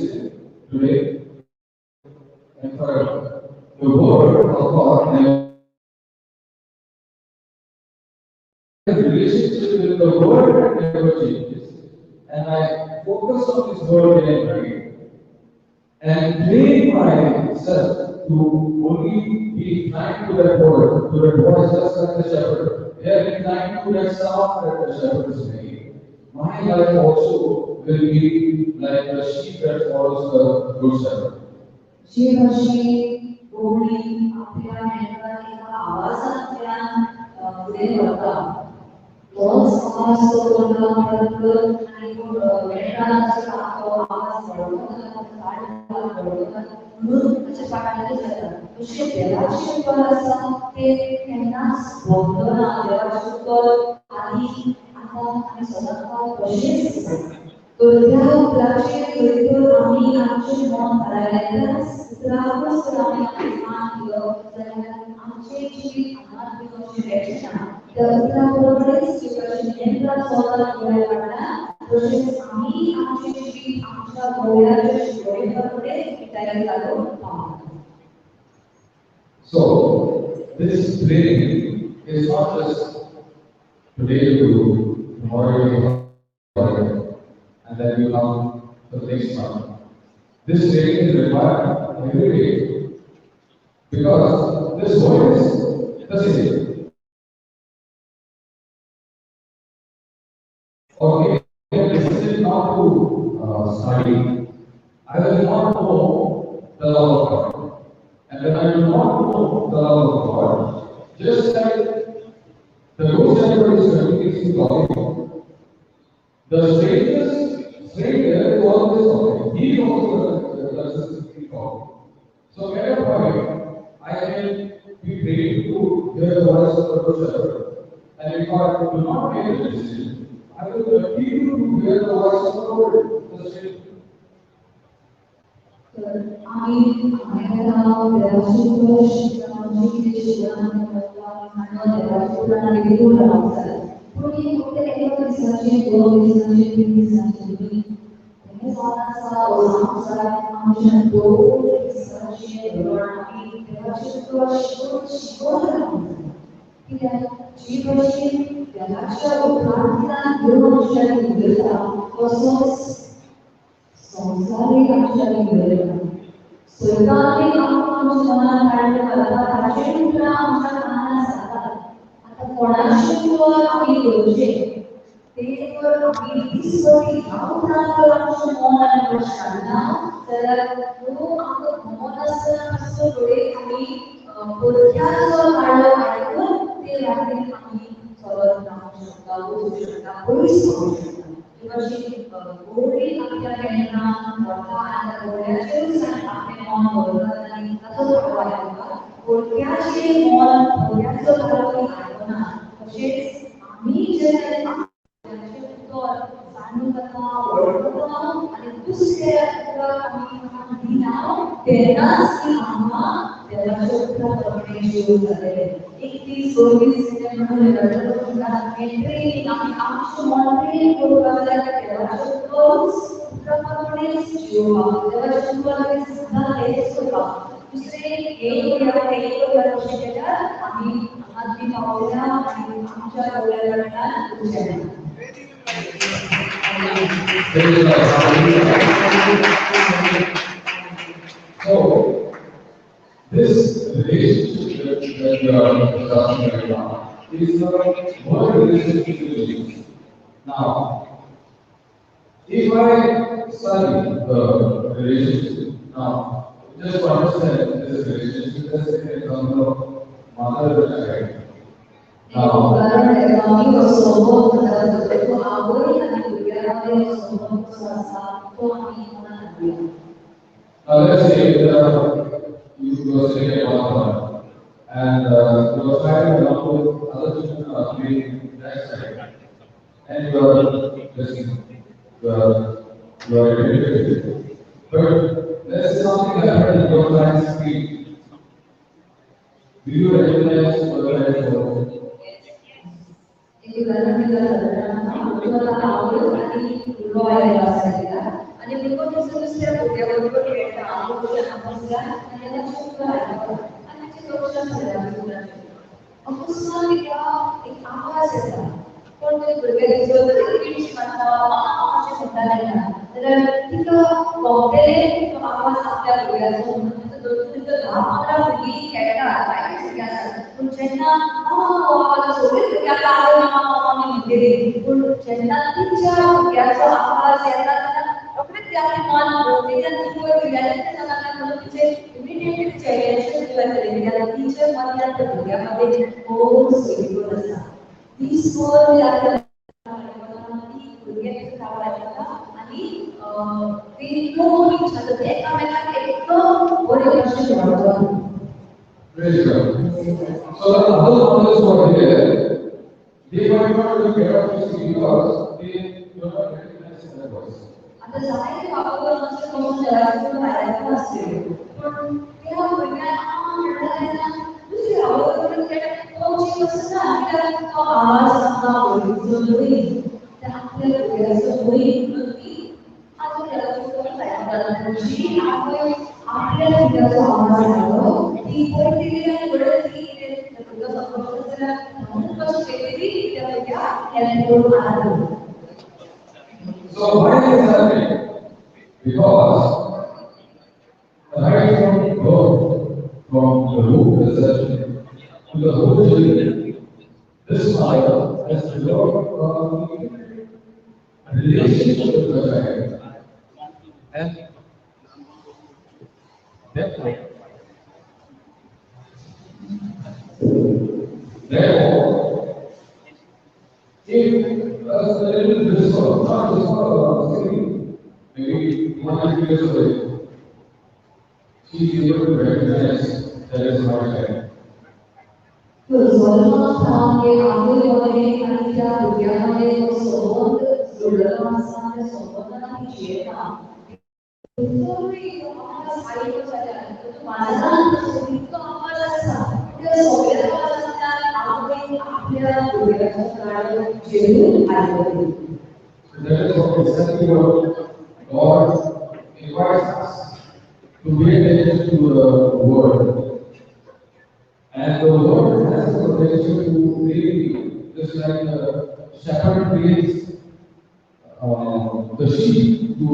today and forever. The word of God never relationship with the word never changes. And I focus on this word day and night and train myself to only be inclined to that word, to that voice, just like the shepherd. They are inclined to that sound that the shepherd is making. My life also will be like the sheep that follows the good shepherd. जे भाशेन कोंकणी आपल्या मेंढरांक एका आवाजांतल्यान फुडें व्हरता तोच आवाज तो करता आनी मेंढरांचो तो आवाज वळखता, वळखता म्हणून ताच्या फाटल्यान जाता. तशें देवाचें उतर आसा तें केन्नाच बदलना. देवाचें उतर आनी आतां आनी सदांच तशेंच आसा. तर त्या उतराचेर जरी तर आमी आमचें मन थारायलें, त्याच उतराकूच जर आमी आमचें मान दिलो जाल्यार आमचें जिवीत हांगा थंय अशें वेचें ना. त्या उतरा बरोबरच जे भाशेन मेंढरां चलतात गोरवां फाटल्यान तशेंच आमी आमचें जिवीत आमच्या गोरवाच्या शिकवणे बरोबरच तयार घालूंक पावता. So, this training is not just today you do, tomorrow you do, and then you come for the next month. This training is required every day because this voice is the same. Okay, this is not to study. I will not know the love of God. And when I do not know the love of God, just like the good shepherd is continuously talking, the stranger is always talking. He is also will continue to hear the voice of the Lord, the same. तर आमी देवाची जाय, पूण हें फक्त एका दिसाचें, 2 दिसांचें, 3 दिसांचें न्ही. हें जावन आसा आमच्या आमच्या 2 दिसांचें धोरण. आमी देवाचें उतर शिकोवन शिकोवन रावूंक जाय. कित्याक जी भशेन देवाच्या उतरांतल्यान देव आमच्यानी उलयता तसोच संवसारीक आमच्यानी उलयता. सैतानय आमकां आमच्या मनान काडलें घालता, ताचें उतरां आमच्या कानार जातात. आतां कोणाचें उतर आमी घेवचें तें जर आमी दिसपटी ह्या उतरान जर आमचें मन आनी लक्ष घालना जाल्यार तो आमकां घुमत आसतना मातसो घडये आमी परक्याचो गाडो आयकून ते वाटेन आमी चलत रावंक शकता, वचूंक शकता, पयस वचूंक शकता. अशी गोडी आपल्या केन्ना वता आनी गोड्याचेरूच आपलें मन दवरता आनी ताचो गाडो आयकता. परक्याचें मन, परक्याचो गाडो आमी आयकना. तशेंच आमी जेन्ना आपल्याचें उतर जाणून जाता, वळखता आनी दुसऱ्या उतराक आमी कान दिना तेन्नाच ती आमकां देवाच्या उतरा प्रमाणे जिवूंक जातलें. 1 दीस 2 दीस म्हणून ट्रेनिंग आमी आमचें मन ट्रेन करपाक जाय. देवाचें उतरूच उतरा प्रमाणेच जिवपाक, देवाचें उतर सांगता तेंच करपाक. दुसरें हें करुया तें करुया अशें केल्यार आमी हांगाच बी पावल्या आनी आमच्या डोळ्या कडल्यान उरचें ना. So, this relationship that we are discussing right now is the word relationship with Jesus. Now, if I study the relationship, now, just to understand this relationship, let's take an example of mother and child. Now, उदाहरण आमी हो संबंद तो आवय आनी भुरग्या मदीं संबंद कसो आसा तो आमी मनान हाडुया. Now let's say you are sitting at one corner and your child along with other children are playing that side, and you are listening, you are attentive. But let's say something happened in your child's speech. Do you recognize your child's voice? एक उदाहरण दिला सादारण आवय आनी भुरगो आयलो आसा तिका आनी भुरगो थंयसर दुसऱ्या भुरग्या बरोबर खेळटा, आवय बसल्या आनी तेन्ना उतर आयकता आनी ताचें लक्ष आसता उतराचेर. अकस्मात तिका एक आवाज येता, कोण तरी भुरगे थंयसर किडशी मारता, अशें म्हणटा तेन्ना जाल्यार तिका कळटलें तो आवाज आपल्या भुरग्याचो म्हणून. 10 15 भुरगीं खेळटात, जायतीं भुरगीं आसात, पूण जेन्ना मामा हो आवाज सगळीं भुरगीं आपल्या आवय मामा मामा म्हणटलीं, पूण जेन्ना तिच्या भुरग्याचो आवाज येता तेन्ना रोखडेच ती आपलें मन तिच्या ती पळय भुरग्याचें तें सांगता म्हणून तिचें इमिडिएटली तिचें रिएक्शन जातलें. कित्याक तिच्या मनांत त्या भुरग्या मदें खूब सोयरीगत आसा. दीसभर ती आपल्या ती भुरग्याक ताळो आयकता आनी ते इतलो इच्छा ते एकामेकांक एकदम बरे भशेन वळखतात. Praise God. So the other mothers who are here, they might not look at you because they do not recognize their voice. आतां जायते बाबा मातशें बसून देवाचें भायल्यान आसतल्यो, पूण त्या भुरग्याक आ म्हणटा तेन्ना दुसरी आवय करून पळोवची कसो ना, कित्याक तो आवाज आमकां वळखीचो न्हय, त्या आपल्या भुरग्याचो न्हय म्हणून ती आजून देवाचें उतर भायल्यान. जी आवय आपल्या भुरग्याचो आवाज आयलो ती पळयतली आनी घडये ती भुरगो संपर्क जाल्यार म्हणून कशें केली त्या भुरग्याक हेल्प करून आदार. So why is this happening? Because right from birth, from the womb conception to the whole children, this mother has developed a relationship with the child. And therefore, if a little whisper, not whisper, maybe 1 or 2 years away, she is able to recognize that is my child. That is what exactly what God invites us to pay attention to the Word. And the Word has the potential to train you, just like the shepherd trains the sheep to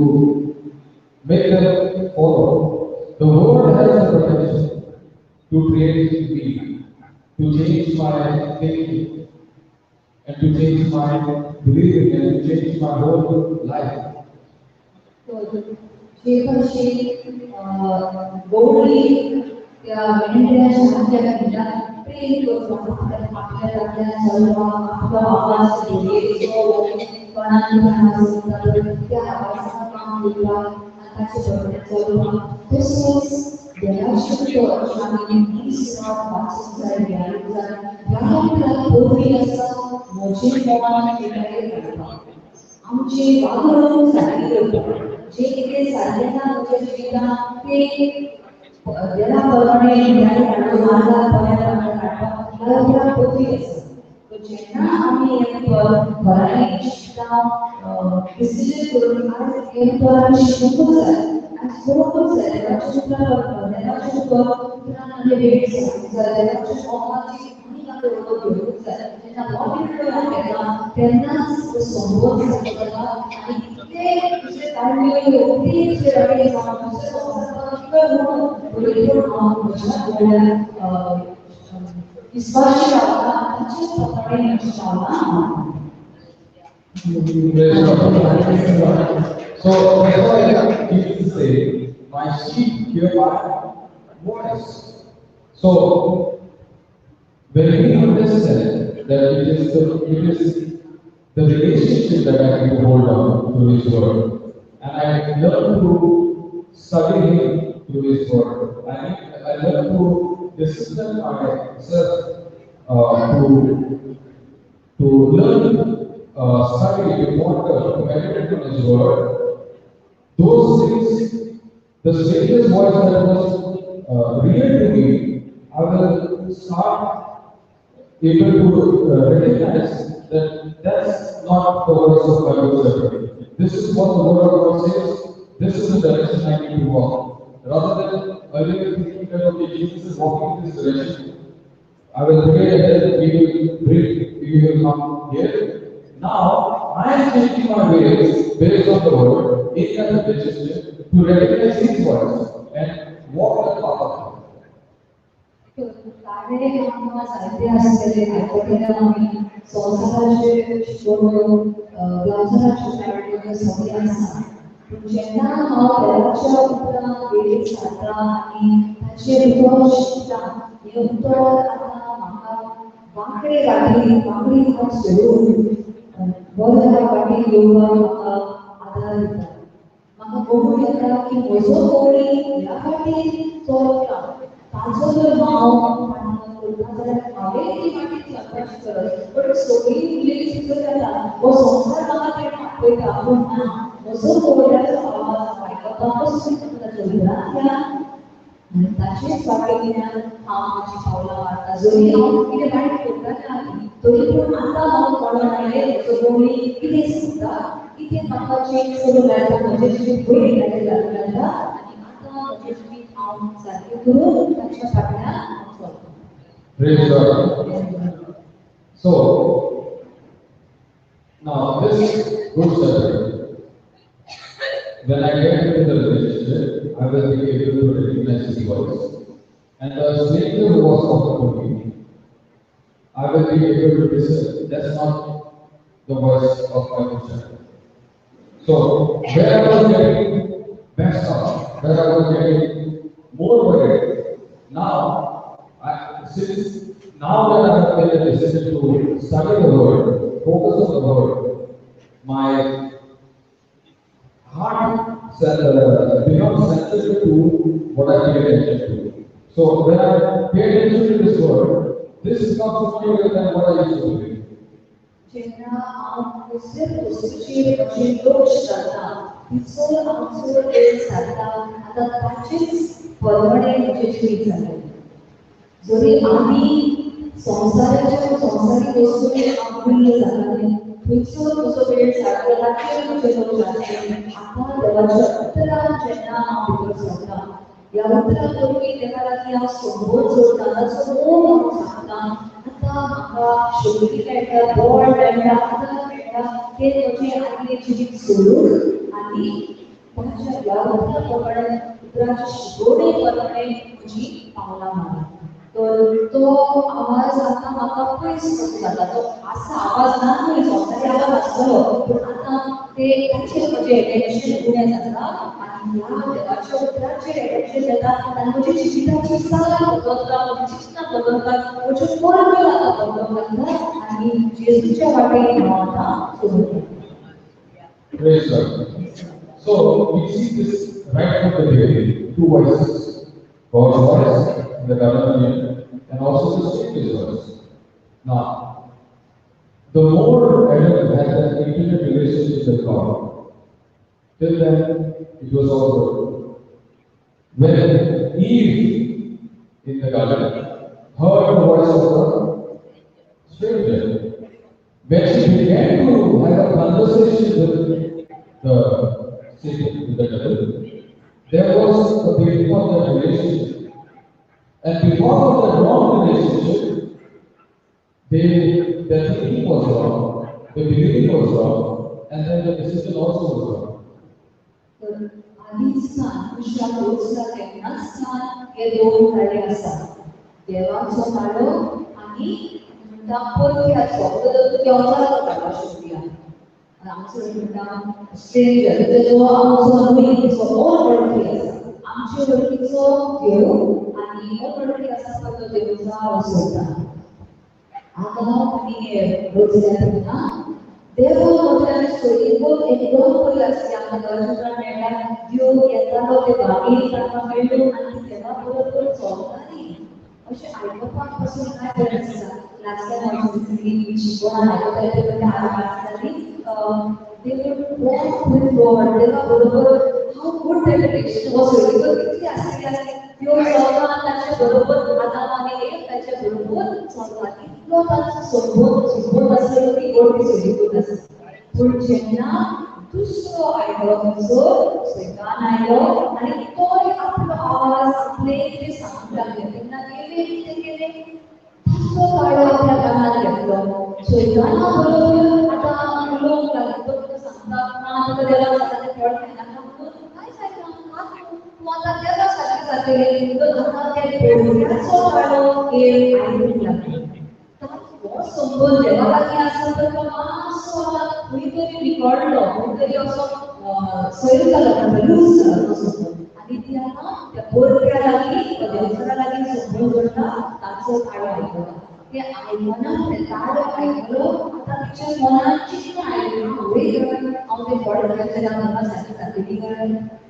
make them follow. The Word has the potential to train me, to change my thinking, and to change my believing, and to change my whole life. जे कशी गोवळी त्या मेंढ्या प्रेम करतो आपल्या आपल्या चलपाक आपलो आवाज कोणाक त्या आवाजान काम करपाक आनी ताचे बरोबर चलपाक तसोच देवाचें उतर आमी दीस रात वाचूंक जाय ध्यान जाय ह्या उपरांत पयलीं आसा म्हजें मन एकागेर घालपाक आमची वागणूक सारकी करपाक जे कितें सारकें ना म्हज्या जिवितांत तें देवा प्रमाणे ध्यान काडून मार्गाक बऱ्या प्रमाणे काडपाक ह्या उपरांत पयलीं आसा. जेन्ना आमी हें घरांनी शिकता डिसिजन करून आज हें उतर आमी शिकूंकूच जाय आज करूंकूच जाय देवाचें उतर देवाचें उतर उपरांत आमी वेळ सांगूंक जाय देवाच्या मोगाची आमी ताका वळख घेवंकूच जाय. जेन्ना हो निर्णय हांव घेता तेन्नाच तो संबंद जाता आनी इतले दुसरे काडण्यो इतले दुसरे रडे जावं दुसरे संवसार म्हणून बरोबर हांव म्हज्या गोळ्याक विस्वासी रावता ताचेच प्रमाणे म्हजी पावलां. So that's why Jesus said, my sheep hear my voice. So when we understand that it is the relationship that I need to hold on to His word, and I learn to study Him through His word. I learn to discipline myself to learn, study, to ponder, to meditate on His word. Those things, the strangest voice that was real to me, I will start able to recognize that that's not the voice of my good shepherd. This is what the word of God says. This is the direction I need to walk. Rather than earlier thinking that okay, Jesus is walking in this direction, I will pray and then he will bring, he will come here. Now I am changing my ways based on the word in that relationship to recognize his voice and walk the path of him. काडे आमकां जायते आसतले आयकतले आमी संवसाराचे शिकवण्यो संवसाराच्यो काडण्यो सगळें आसा. पूण जेन्ना हांव देवाच्या उतरां वेळेर सारता आनी ताचें उतर शिकता हें उतर आतां म्हाका वांकडे वाटेन वांकडी वाट सोडून बऱ्या वाटेन येवपाक म्हाका आदार दिता. म्हाका कळून येता की म्हजो कोणी ह्या वाटेन चलता ताचो जर हांव करता जाल्यार हांवें ती वाटेन चलपाची गरज पण सगळीं उरलेली सुद्दां जाता हो संवसार म्हाका तेणें आपयता पूण ना म्हजो कोवळ्याचो आवाज हांव आयकता कसो ताच्या उतरांतल्यान आनी ताचेच वाटेंतल्यान हांव म्हजी पावलां मारता. जरी हांव कितें वायट करतालें आदी तरी पूण आतां हांव कळोन आयलें म्हजो कोणी कितें सांगता कितें म्हाका चेंज करूंक मेळटा म्हजें जिवीत वयर घालूंक मेळटा आनी आतां म्हजें जिवीत हांव सारकें करून ताच्या फाटल्यान हांव चलता. Praise God. So now this good shepherd, when I get into the relationship, I will be able to recognize his voice. And the stranger who was talking to me, I will be able to discern that's not the voice of my good shepherd. So where I was getting messed up, where I was getting more worried, now, since now that I have made a decision to study the word, focus on the word, my heart becomes sensitive to what I pay attention to. So when I pay attention to this word, This is not superior than what I used to believe. जेन्ना हांव दुसऱ्या वस्तूचेर म्हजें लक्ष घालता थंयसर हांव चड वेळ सारता आतां ताचेच प्रमाणे म्हजें जिवीत जालें. जरी आमी संवसाराच्या संवसारीक वस्तूंनी हांव गुल्ल जातालें थंयसर म्हजो वेळ सारलो ताचेर म्हजें लक्ष आसलें. आतां देवाच्या उतरान जेन्ना हांव भितर सरता ह्या उतरां वरवीं देवा लागीं हांव संबंद जोडटा ताचो मोग हांव सांगता. आतां म्हाका शक्ती मेळटा, बळ मेळटा, आदार मेळटा तें म्हजें आदलें जिवीत सोडून आनी ताच्या ह्या उतरां प्रमाणे उतराचे शिकोवणे प्रमाणे म्हजी पावलां मारता. तर तो आवाज आतां म्हाका पयस कसो जाता. तो आसा आवाज ना न्हय, संवसारी आवाज आसतलो पूण आतां ते ताचेर म्हजें एटेन्शन उणें जाता आनी ह्या देवाच्या उतराचेर एटेन्शन जाता आनी म्हजी जिविताची चाल बदलता, म्हजी चिंतनां बदलतात, म्हज्यो करण्यो आतां बदलूंक लागतात आनी जेजूच्या वाटेन हांव आतां चलूंक लागता. Praise God. So we see this right from the beginning, two voices, God's voice in the Garden of Eden, and also the stranger's voice. Now, the more Adam had that intimate relationship with God, till then it was all good. When Eve in the garden heard the voice of the stranger, when she began to have a conversation with the Satan, with the devil, there was a beginning of that relationship. And because of that wrong relationship, their thinking was wrong, the believing was wrong, and then the decision also was wrong. तर आदींसान मनशाक रोजता तेन्नाचसान हे दोन ताळे आसात, देवाचो ताळो आनी म्हणटा परक्याचो. देवचाराचो ताळो आशिल्ली आमचो म्हणटा स्ट्रेंजर, जो आमचो न्हय, जो अनवळखी आसा, आमचे वळखीचो देव आनी अनवळखी आसा पळय तो देवचा आवाज सोडटा. आदाम आनी एव रोजल्या तेन्ना देवा मदल्यान सोयरीगत एकदम बरी आसली. आमकां देवाच्या उतरान मेळटा देव येतालो ते बागेंत तांकां मेळ्ळो आनी देवा बरोबर चलताली. अशें आयकपाक पासून कांय बरें दिसता. लास्ट टायम हांव शिकवण आयकतालें ते म्हणटा हांव वाचताली they would walk with God. देवा बरोबर how good that relation was. सोयरीगत कितली आसली आसली देव चलता आनी ताचे बरोबर आदाम आनी एव ताचे बरोबर चलता. इतलो तांचो संबंद संबंद आसलो की गोड सोयरीगत आसता. पूण जेन्ना दुसरो आयलो थंयसर सैतान आयलो आनी तोय आपलो आवाज आपले कितें सांगूंक लागले तेन्ना एवेन कितें केलें, ताचो ताळो आपल्या कानार घेतलो. सैताना बरोबर आतां उलोवंक लागलो. तो तुका सांगता ना तुका देवाक जाता तें फळ खायनाका म्हणून कांय जायना, तूं आतां देवा सारकें जातलें. तर आतां त्या परक्याचो ताळो एव आयकूंक लागलो. हो संबंद देवा लागीं आसा तर तो मातसो आतां खंय तरी बिगडलो, खंय तरी असो सैल जालो, लूज जालो तो संबंद. आनी ती आतां त्या परक्या लागीं देवचारा लागीं संबंद जोडटा, ताचो ताळो आयकता. ते आयकना फुडें ताळो आयकलो आतां तिच्या मनान चिंतनां आयलीं, हांवूय काय हांव तें फळ खायत जाल्यार म्हाका सारकी जातली काय,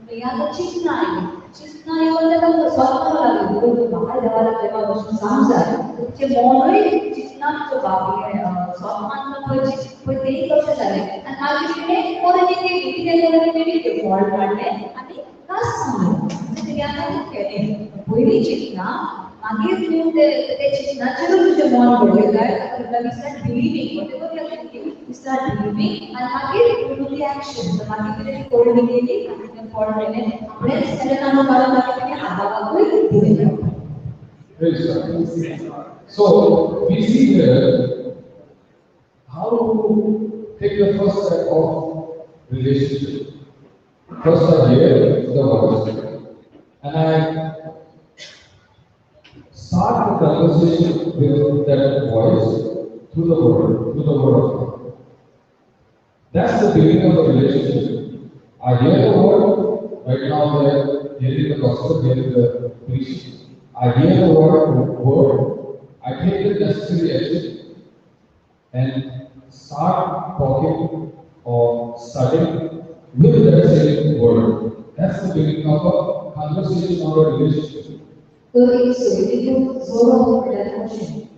हें आतां चिंतनां आयलीं. चिंतनां येवन ताका स्वप्न लागली म्हाका देवा देवा भशेन जावंक जाय. तिचें मनूय चिंतनांचो बाबी स्वप्नांतलो पळय पळय तेंय कशें जालें आनी मागीर तिणें करणी केली. कितें करणी केली, तें फळ काडलें आनी कास सांगलें. तिणें आतां केलें पयलीं चिंतनां, मागीर तूं ते चिंतनाचेरूच तुजें मन घडयताय. ताका we start believing whatever you are thinking, we start believing आनी मागीर you do the action. मागीर तिणें ती करणी केली आनी तें फळ मेळ्ळें. आपणेंच केलें ना काडून मागीर तिणें आदामाकूय दिलें. Praise God. So we see here how to take the first step of relationship. First I hear the voice, and I start the conversation with that voice through the word of God. That's the beginning of the relationship. I hear the word. Right now they are hearing the gospel, hearing the preaching. I hear the word. I take the necessary action and start talking or studying with that same word. That's the beginning of a conversation or a relationship. तर एक सोयरीगत जोडप म्हणल्यार कशें?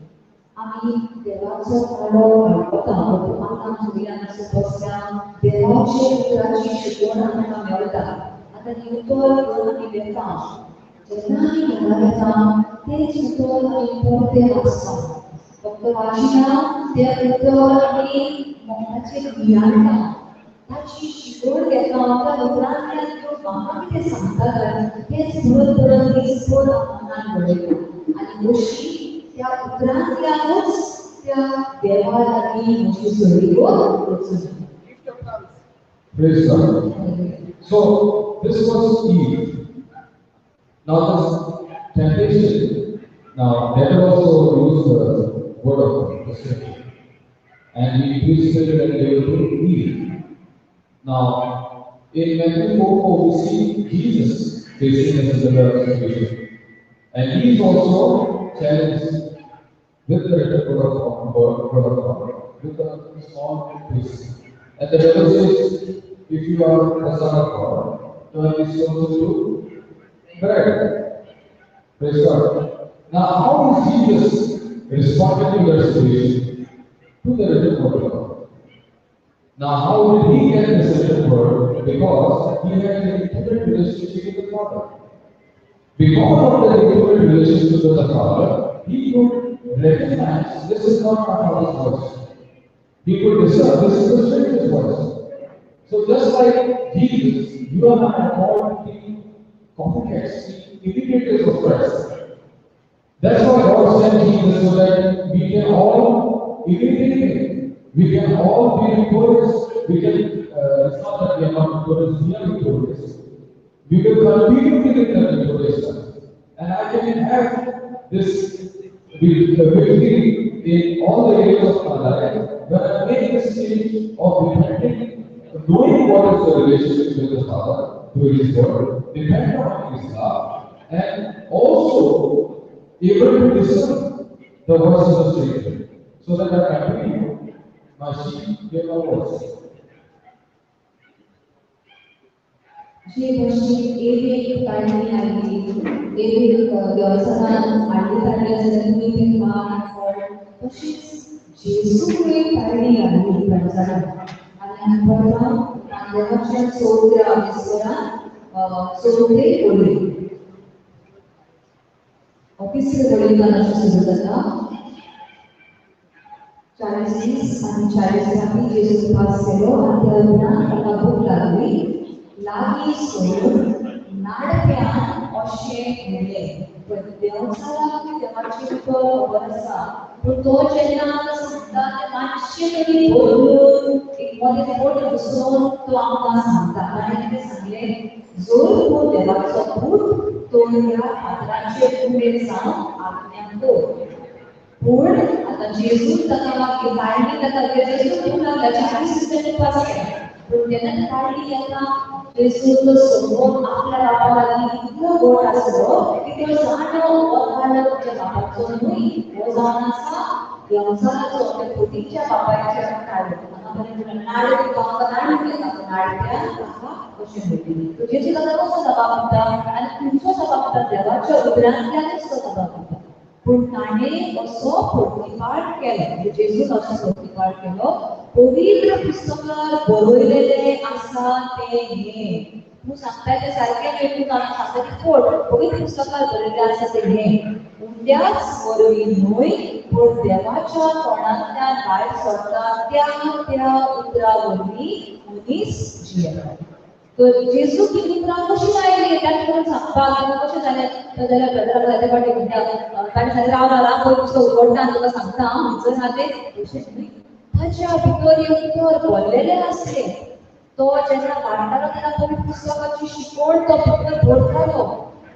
आमी देवाचो ताळो आयकता, आतां आमच्या बसल्या देवाचे उतराची शिकवण आमकां मेळटा. आतां ती उतर घेवन आमी वेता, जेन्ना आमी घरा वेता तेच उतर आमी परतें वाचता, फक्त वाचिना तें उतर आमी मनाचेर नियाळटा, ताची शिकवण घेता. त्या उतरांतल्यान त्यो म्हाका कितें सांगता काय तेच परत परत दीसभर मनान घडयता आनी अशी त्या उतरांतल्यानूच त्या देवा लागीं म्हजी सोयरीगत वचून. Praise God. So this was Eve. Now this temptation, now devil also used the word of God, the scripture, and he twisted it and gave it to Eve. Now in Matthew 4:4 we see Jesus facing a similar situation, and he is also challenged with the written word of God, with a small twist. And the devil says, if you are the Son of God, turn these stones into bread. Praise God. Now, how is Jesus responding to that situation? To the written word of God. Now, how did he get this written word? Because he had an intimate relationship with the Father. Because of the intimate relationship with the Father, he could recognize this is not my Father's voice. He could discern this is the stranger's voice. So just like Jesus, you and I are called to be copycats, imitators of Christ. That's why God sent Jesus, so that we can all imitate him. We can all be victorious. We can, it's not that we are not victorious, we are victorious. We will continue to live the victorious life. And I can have this victory in all the areas of my life when I make this change of repenting, knowing what is the relationship with the Father through His Word, depend on His love, and also able to discern the voice of the stranger, so that I continue my sheep hear my voice. जे भशेन एक काडणी आयली, एक देवचारान हाडली काडली आसल्यार तुमी तें खाण फळ, तशीच जेजूक एक काडणी घातली देवचारान. आनी आमी पळयता देवाच्या चवथ्या विस्वरान चवथे वळीन, तिसरे वळीन अशें सुरू जाता. 40 आनी 40 आमी जेजूक उपास केलो आनी त्या उपरांत ताका भूक लागली. लागीं सोडून नाडप्यान अशें म्हणलें. देवचाराक देवाचें उतर खबर आसा, पूण तो जेन्ना आमकां सांगता तें मातशें तरी बदलून एक मदें पोट घुसोवन तो आमकां सांगता. ताणें कितें सांगलें, जर तूं देवाचो पूत तर ह्या फातराचेर उमेद जावन आज्ञा कर. पूण आतां जेजून ताका काडली, ताका जेजून भूक लागल्या, 40 दिसांनी उपास केला. पूण जेन्ना काडली येता जेजूचो संबंद आपल्या बापा लागीं इतलो गोड आसलो की तो जाणो हो ताळो तुमच्या बापाचो न्हय, हो जावन आसा देवचाराचो, त्या पोटीच्या बापायच्या ताळो. हांगा पर्यंत नाड तुका नाड उलयता, नाडप्यान ताका कशें म्हणलें. तो जेजू ताका कसो जबाब दिता आनी खंयचो जबाब दिता, देवाच्या उतरांतल्यानूच तो जबाब दिता. पूण ताणें असो प्रतिपाठ केलो, म्हणजे जेजून असो प्रतिपाठ केलो, पवित्र पुस्तकार बरयलेलें आसा तें हें. तूं सांगता तें सारकें न्हय, तूं सांगता तें खोट. पवित्र पुस्तकार बरयलें आसा तें हें, उंड्याच वरवीं न्हय पूण देवाच्या तोंडांतल्यान भायर सरता त्या त्या उतरा वरवीं मनीस जियेता. तर जेजू ती उतरां कशीं आयलीं ताणें करून सांगपाक ताका कशें जालें जाल्यार ब्रदराक जायते फावटी म्हणटा, ताणें सांगलें राव राव राव पळय पुस्तक उगडटा आनी तुका सांगता हांव खंयसर आहा तें. तशें न्हय, ताच्या भितर हें उतर भरलेलें आसलें. तो जेन्ना वाडटालो तेन्ना पवित्र पुस्तकाची शिकवण तो भितर भरतालो.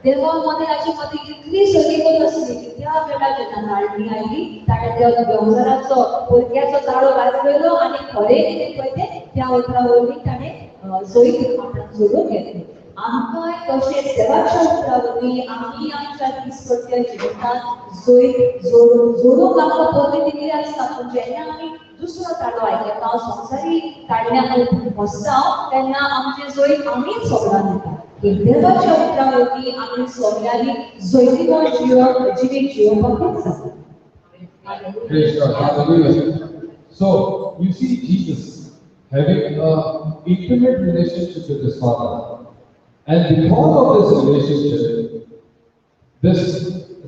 देवा मदें ताचे मदीं इतली सलीगत आसली की त्या वेळार जेन्ना नाडणी आयली ताणें त्या देवचाराचो परक्याचो ताळो भायर उडयलो आनी खरें कितें पळय तें त्या उतरा वरवीं ताणें जैत आपणाक जोडून घेतलें. आमकांय तशेंच देवाच्या उतरा वरवीं आमी आमच्या दिसपट्ट्या जिवितांत जैत जोडूंक आमकां परबी दिल्ली आसता. पूण जेन्ना आमी दुसरो ताळो आयकता, संवसारी ताळ्यांक बसता, तेन्ना आमचें जैत आमीच सगळ्यांक दिता. देवाच्या उतरा वरवीं आमी सगळ्यांनी जैतिवंत जिवीत जियोवपाकूच जाता. Praise God. Hallelujah. So you see Jesus having an intimate relationship with his Father. And because of this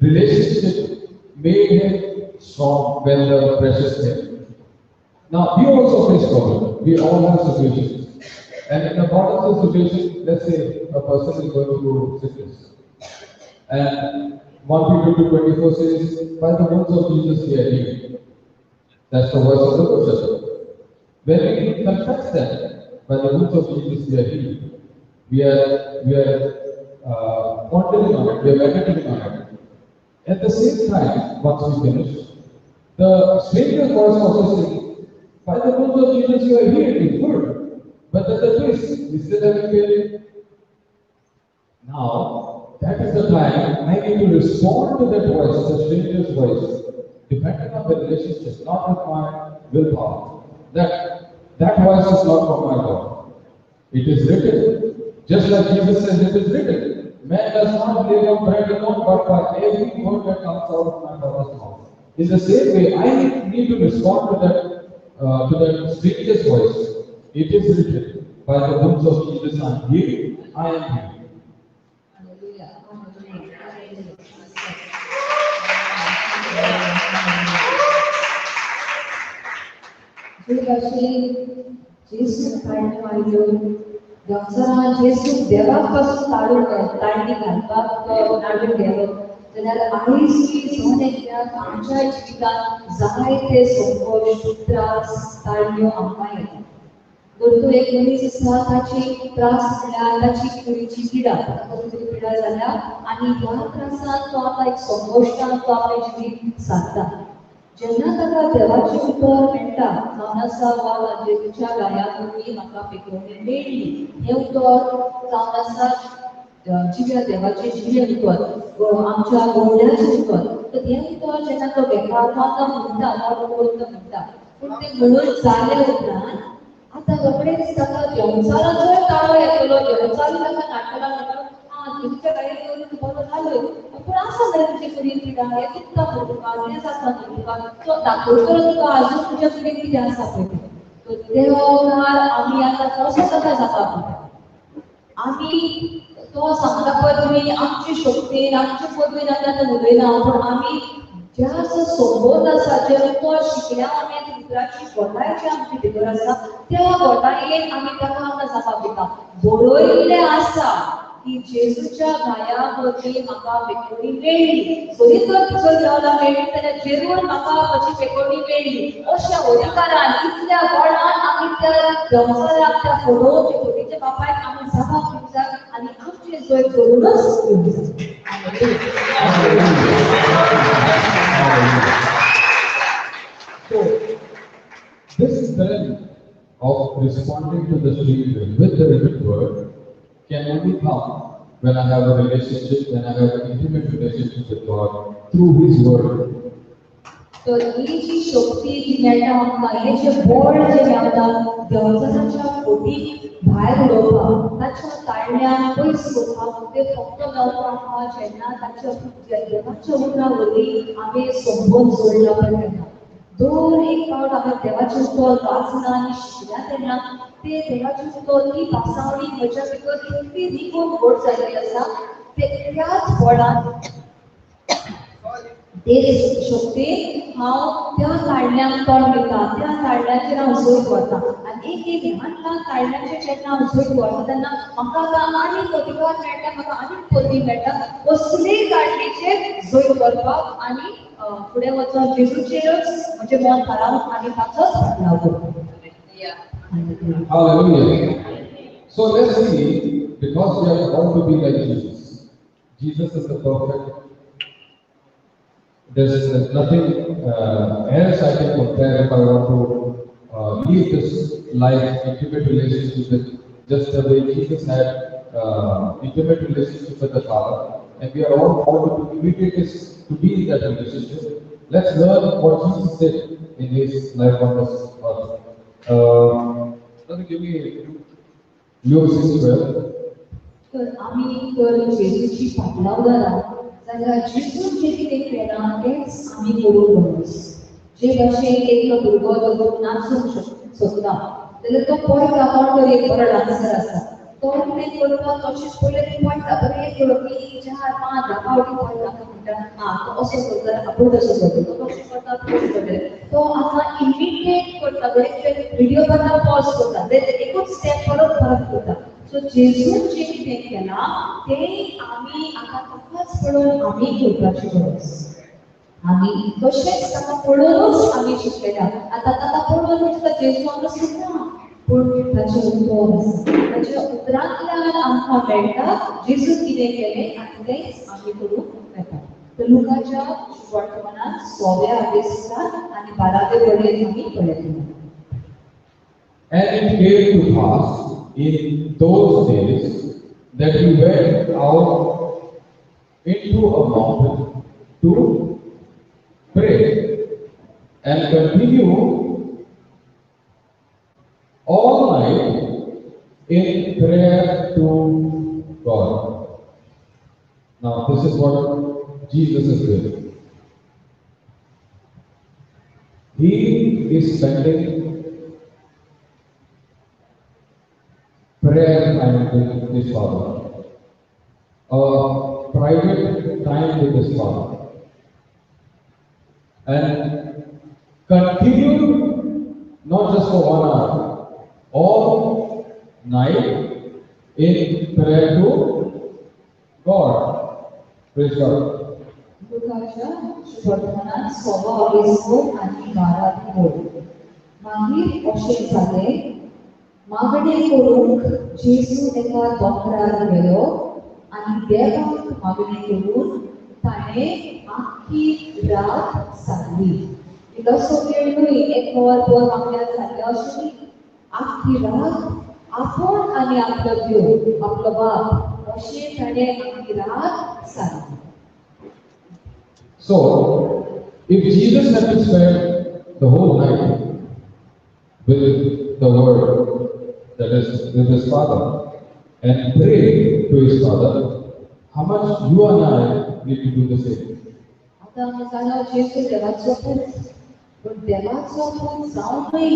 relationship made him strong when the pressures came. Now, we also face problems. We all have situations. And in a part of the situation, let's say a person is going through sickness. And 1 Peter 2:24 says, by the wounds of Jesus we are healed. That's the voice of the Good Shepherd. When we confess that, by the wounds of Jesus we are healed, we are pondering on it, we are meditating on it. At the same time, once we finish, the stranger's voice also saying, by the wounds of Jesus you are healed, it's good. But there's a twist, we still haven't failed. Now, that is the time I need to respond to that voice, the stranger's voice, depending on the relationship, not with my willpower. That voice is not from my God. It is written. Just like Jesus says, it is written. Man does not live on bread alone, but by every word that comes out of my Father's mouth. In the same way, I need to respond to that stranger's voice. It is written, by the wounds of Jesus I am healed, I am healed. Hallelujah. Hallelujah. जे भाशेन जेजूक ताळणी मारल्यो, देंवचारान जेजूक देवाक पासून ताडून ताळणी घालपाक तो नाडून गेलो जाल्यार आयजूय जण एकल्याक आमच्या जिवितांत जायते संकश्ट, त्रास, ताळण्यो आमकां येतात. जर तूं एक मनीस आसा ताची त्रास म्हळ्यार ताची कुडीची पिडा, ताका कसली तरी पिडा जाल्या आनी ह्या त्रासान तो आतां एक संकश्टान तो आपलें जिवीत सारता. जेन्ना ताका देवाचें उतर मेळटा, जावन आसा वा जेजूच्या गाया वरवीं म्हाका पेखवणी मेळ्ळी, हें उतर जावन आसा जिव्या देवाचें जिवें उतर, आमच्या गोवण्याचें उतर. तर हें उतर जेन्ना तो घेता, तो आतां म्हणटा, तो म्हणटा, पूण तें म्हणून जाले उपरांत आतां रोखडेच ताका देंवचाराचोय ताळो येतलो, देंवचारूय ताका नाटकां म्हणटलो, आं तुमच्या गायेक येवन तूं बरो जालोय, पूण आसा मरे तुजे कुडीन पिडा, हें दुखता मरे तुका, हें जाता मरे तुका, तो दाखयतलो तुका आजून तुज्या कुडीन कितें आसा पळय तें. तर देवकार आमी आतां कसो ताका जाता पळय, आमी तो सांगता पळय तुमी आमचे शक्तीन आमचे पदवीन आमी आतां उलयना, पूण आमी ज्या संबंद आसा, जे उतर शिकल्या आमी उतराची गोटाय जी आमचे भितर आसा त्या गोटायेन आमी ताका आतां जापा दिता. बरयल्लें आसा की जेजूच्या घाया वरवीं म्हाका पेखवणी मेळ्ळी, जरी तर तुजो देवला मेळ्ळी जाल्यार जेजून म्हाका म्हजी पेखवणी मेळ्ळी. अशा अधिकारान इतल्या बळान आमी त्या देंवचाराक, त्या फडोवच्या फटीच्या बापायक आमी जापा दिवंक जाय आनी आमचें जैत करूनच दिवंक जाय. So, this strength of responding to the stranger with the written word can only come when I have a relationship, when I have an intimate relationship with God through His word. तर ही जी शक्ती जी मेळटा आमकां, हें जें बळ जें मेळटा देंवचाराच्या फोटीक भायर उडोवपाक, ताच्या ताळण्याक पयस करपाक, तें फक्त मेळटा आमकां जेन्ना ताच्या देवाच्या उतरा वरवीं आमी संबंद जोडला पळय तेन्ना. दर एक फावट आमी देवाचें उतर वाचना आनी शिकल्या तेन्ना ते देवाचें उतर, ती भासावणी म्हज्या भितर इतली रिगून घट जाल्ली आसा, ते त्याच बळान ते शक्तीन हांव त्या ताळण्याक तोंड दिता, त्या ताळण्याचेर हांव जैत व्हरता. आनी एक एक ल्हान ल्हान ताळण्याचेर जेन्ना हांव जैत व्हरता तेन्ना म्हाका आतां आनीक अधिकार मेळटा, म्हाका आनीक पदवी मेळटा कसलेय ताळणेचेर जैत व्हरपाक आनी फुडें वचून जेजूचेरच म्हजें मन थारावन आनी ताचोच फाटलाव करपाक. Hallelujah. So let's see, because we are called to be like Jesus. Jesus is the perfect. There's nothing else I can compare if I want to leave this life, intimate relationship with, just the way Jesus had intimate relationship with the Father, and we are all called to imitate this, to be in that relationship. Let's learn what Jesus did in his life on this earth. Brother, give me Luke 6:12. तर आमी जर जेजूची फाटलाव जाला जाल्यार जेजून जें कितें केलां तेंच आमी करूंक गरज. जे भाशेन एकलो भुरगो जो नाचूंक सोदता जाल्यार तो पळयता कोण तरी एक बरो डान्सर आसा, तो कितें करता तशेंच पयलें पळयता, बरें 1 2 3 4 5 10 फावटी पळयता, म्हणटा आं तो असो करता आपूण तसो करता, तो तशें करता तशें करता, तो आतां इमिटेट करता, बरें व्हिडियो करता, पॉज करता, एकूच स्टेप परत परत करता. सो जेजून जें कितें केलां तें आमी आतां ताकाच पळोवन आमी करपाची गरज. आमी तशेंच ताका पळोवनूच आमी शिकलेल्या. आतां ताका पळोवन नुस्तं जेजू आमकां सुटना, पूण ताचें उतर आसा, ताच्या उतरांतल्यान आमकां मेळटा जेजू कितें केलें आनी तेंच आमी करूंक मेळटा. तर लुकाच्या शुभवर्तमानात 6व्या अध्यायात आनी 12वे वळीर आमी पळयतले. And it came to pass in those days that he went out into a mountain to pray and continue all night in prayer to God. Now this is what Jesus is doing. He is spending prayer time with his Father, a private time with his Father, and continue not just for 1 hour, all night in prayer to God. Praise God. लुकाच्या शुभवर्तमानात 6वो अध्याय आनी 12वी ओळ. मागीर अशें जालें, मागणें करूंक जेजू एका दोंगरार गेलो आनी देवाक मागणें करून ताणें आख्खी रात सारली. इल्लोसो वेळ न्हय, एक वर भर मागण्यार सारलें अशें न्ही, आख्खी रात आपूण आनी आपलो देव आपलो बाप अशें ताणें आख्खी रात सारली. So, if Jesus had to spend the whole night with the Word, that is, with his Father, and pray to his Father, how much you and I need to do the same? आतां आमी जाणा जेजू देवाचो पूत, पूण देवाचो पूत जावनूय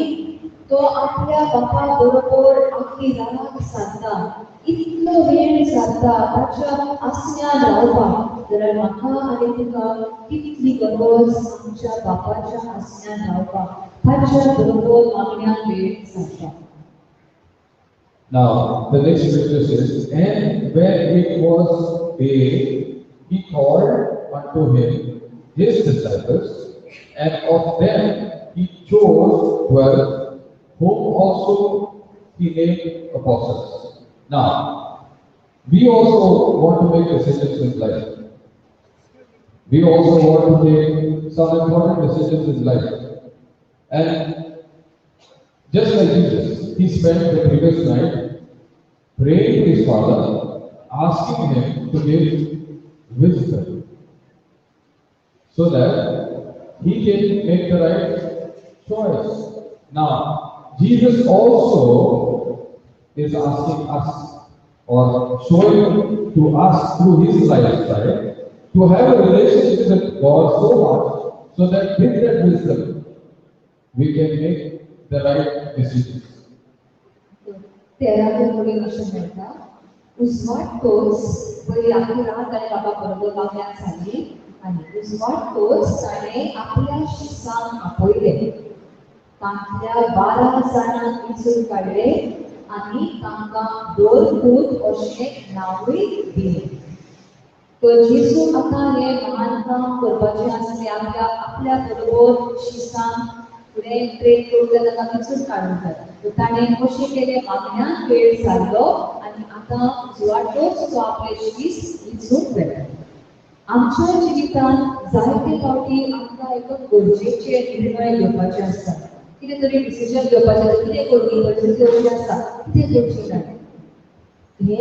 तो आपल्या बापा बरोबर आख्खी रात सारता, इतलो वेळ सारता ताच्या आसण्यान रावपाक. जाल्यार म्हाका आनी तुका कितली गरज आमच्या बापाच्या आसण्यान रावपाक, ताच्या बरोबर मागण्यान वेळ सारता. Now, the next scripture says, and when it was day, he called unto him his disciples, and of them he chose 12, whom also he named apostles. Now, we also want to make decisions in life. We also want to take some important decisions in life. And just like Jesus, he spent the previous night praying to his Father, asking him to give wisdom so that he can make the right choice. Now, Jesus also is asking us, or showing to us through his lifestyle, to have a relationship with God so much so that with that wisdom we can make the right decisions. 13वे वळीन अशें मेळटा, उजवाडटोच पयली आख्खी रात ताणें बाबा बरोबर मागण्यान सारली आनी उजवाडटोच ताणें आपल्या शिसांक आपयले, तांतल्या 12 जाणांक विंचून काडले आनी तांकां दोरपूत अशें नांवूय दिलें. तर जेजू आतां हें महान काम करपाचें आसलें, आपल्या आपल्या बरोबर शिसांक फुडें ट्रेन करून ताका विंचून काडूंक जाय. तर ताणें कशें केलें, मागण्यान वेळ सारलो आनी आतां उजवाडटोच तो आपले शीस विंचून वेता. आमच्या जिवितांत जायते फावटी आमकां एक गरजेचे निर्णय घेवपाचे आसता, कितें तरी डिसिजन घेवपाचें आसता, कितें करूं, परिस्थिती अशी आसा, कितें करचें काय, हे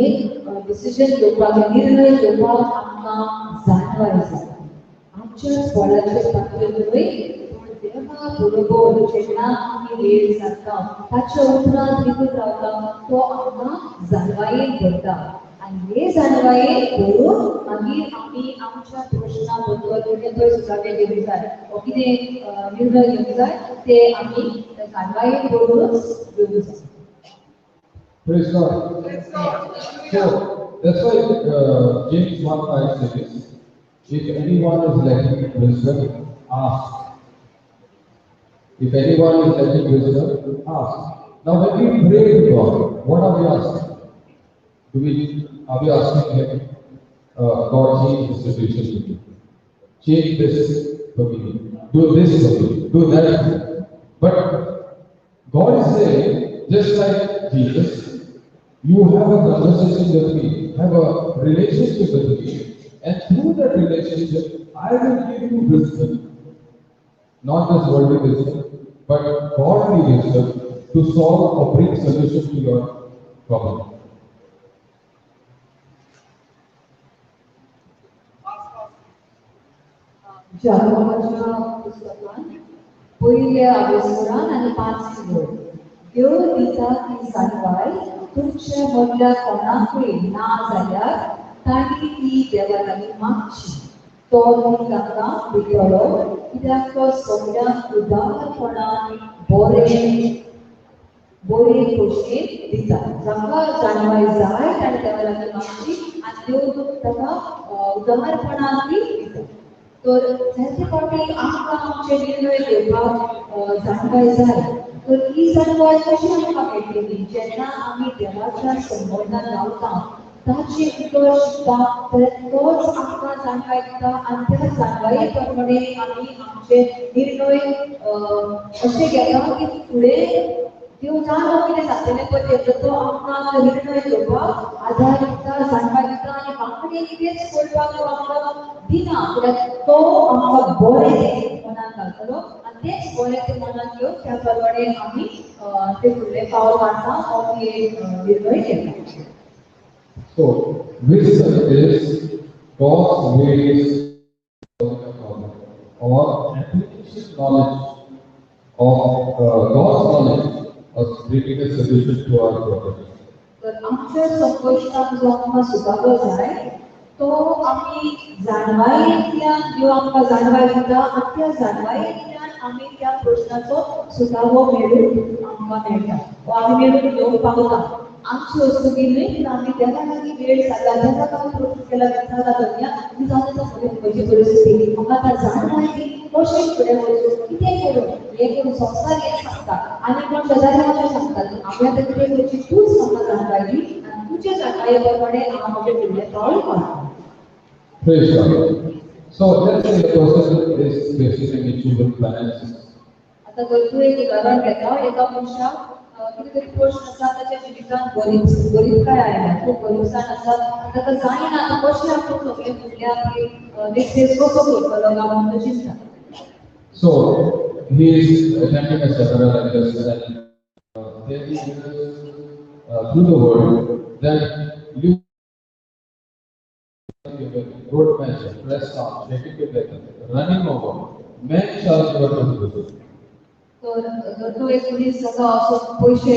डिसिजन घेवपाक, निर्णय घेवपाक आमकां जाणवाय जाय. आमच्याच बळाचेर पातळ न्हय, पूण देवा बरोबर जेन्ना आमी वेळ सारता, ताच्या उपरांत रिगून रावता, तो आमकां जाणवायेन भरता आनी हे जाणवाये करून मागीर आमी आमच्या प्रश्ना बद्दल कितें पळय सुटावे घेवंक जाय वो कितें निर्णय घेवंक जाय ते आमी जाणवाये करूनच घेवंक जाय. Praise God. So that's why James 1:5 says, if anyone is lacking wisdom, ask. If anyone is lacking wisdom, ask. Now when we pray to God, what are we asking? Are we asking Him, God, change this situation for me, change this for me, do this for me, do that for me? But God is saying, just like Jesus, you have a conversation with me, have a relationship with me, and through that relationship, I will give you wisdom. Not just worldly wisdom, but godly wisdom to solve or bring solution to your problem. जाकोबाच्या पुस्तकान पयल्या आवेसरान आनी 5 वळ देव दिता ती जाणवाय तुमचे मदल्या कोणाकूय ना जाल्यार तांणी ती देवा लागीं मागची, तो ती तांकां दितलो, कित्याक तो सगळ्यांक उदारपणान बरे बरे खोशयेन दिता. जाका जाणवाय जाय ताणें देवा लागीं मागची आनी देव ताका उदारपणान ती दिता. तर जायते फावटी आमकां आमचे निर्णय घेवपाक जाणवाय जाय. तर ही जाणवाय कशी आमकां मेळटली? जेन्ना आमी देवाच्या संबंदान रावता, ताचें उतर शिकता, तर तोच आमकां जाणवाय दिता आनी त्या जाणवाये प्रमाणे आमी आमचे निर्णय अशे घेता की फुडें देव जाणो कितें जातलें पळय तें, तो आमकां निर्णय घेवपाक आदार दिता, जाणवाय दिता आनी वांकडें कितेंच करपाक तो आमकां दिना, कित्याक तो आमकां बरें मनान घालतलो आनी तेंच बरें तें मनान घेवन त्या प्रमाणे आमी ते फुडलें पावल मारता हो एक निर्णय घेता. So, wisdom is God's ways or application knowledge of God's knowledge of bringing a solution to our problems. तर आमच्या संकश्टाक जो आमकां सुटावो जाय तो आमी जाणवायेंतल्यान देव आमकां जाणवाय दिता आनी त्या जाणवायेंतल्यान आमी त्या प्रश्नाचो सुटावो मेळून आमकां मेळटा वो आमी मेळून घेवंक पावता. आमची वस्तू न्हय पूण आमी देवा लागीं वेळ सारला, देवा लागीं प्रश्न केला, विचारला धन्या ती जावन आसा म्हजी परिस्थिती, म्हाका आतां जाणवाय दी कशें फुडें वचूं, कितें करूं, हें करूं, संवसार हें सांगता आनी कोण शेजारी अशें सांगता, आमी आतां कितें करचें तूंच म्हाका जाणवाय दी आनी तुजे जाणवाये प्रमाणे हांव म्हजें फुडलें पावल मारता. Praise God. So let's say a person is facing an issue with finances. आतां जर तूं एक उदाहरण घेता, एका मनशाक कितें तरी प्रश्न आसा ताच्या जिवितांत, गरीबकाय आयल्या, खूब गरीबसाण आसा, ताका जायना आतां कशें आपूण सगळें फुडलें आपली नेक्स्ट डेज कसो करतलो काय म्हणून तो चिंतता. So he is attending a seminar like this, and then he hears through the word that you good measure, pressed down, shaken together, running over, men shall give unto you. तर जर तूं एक मनीस जाका असो पयशे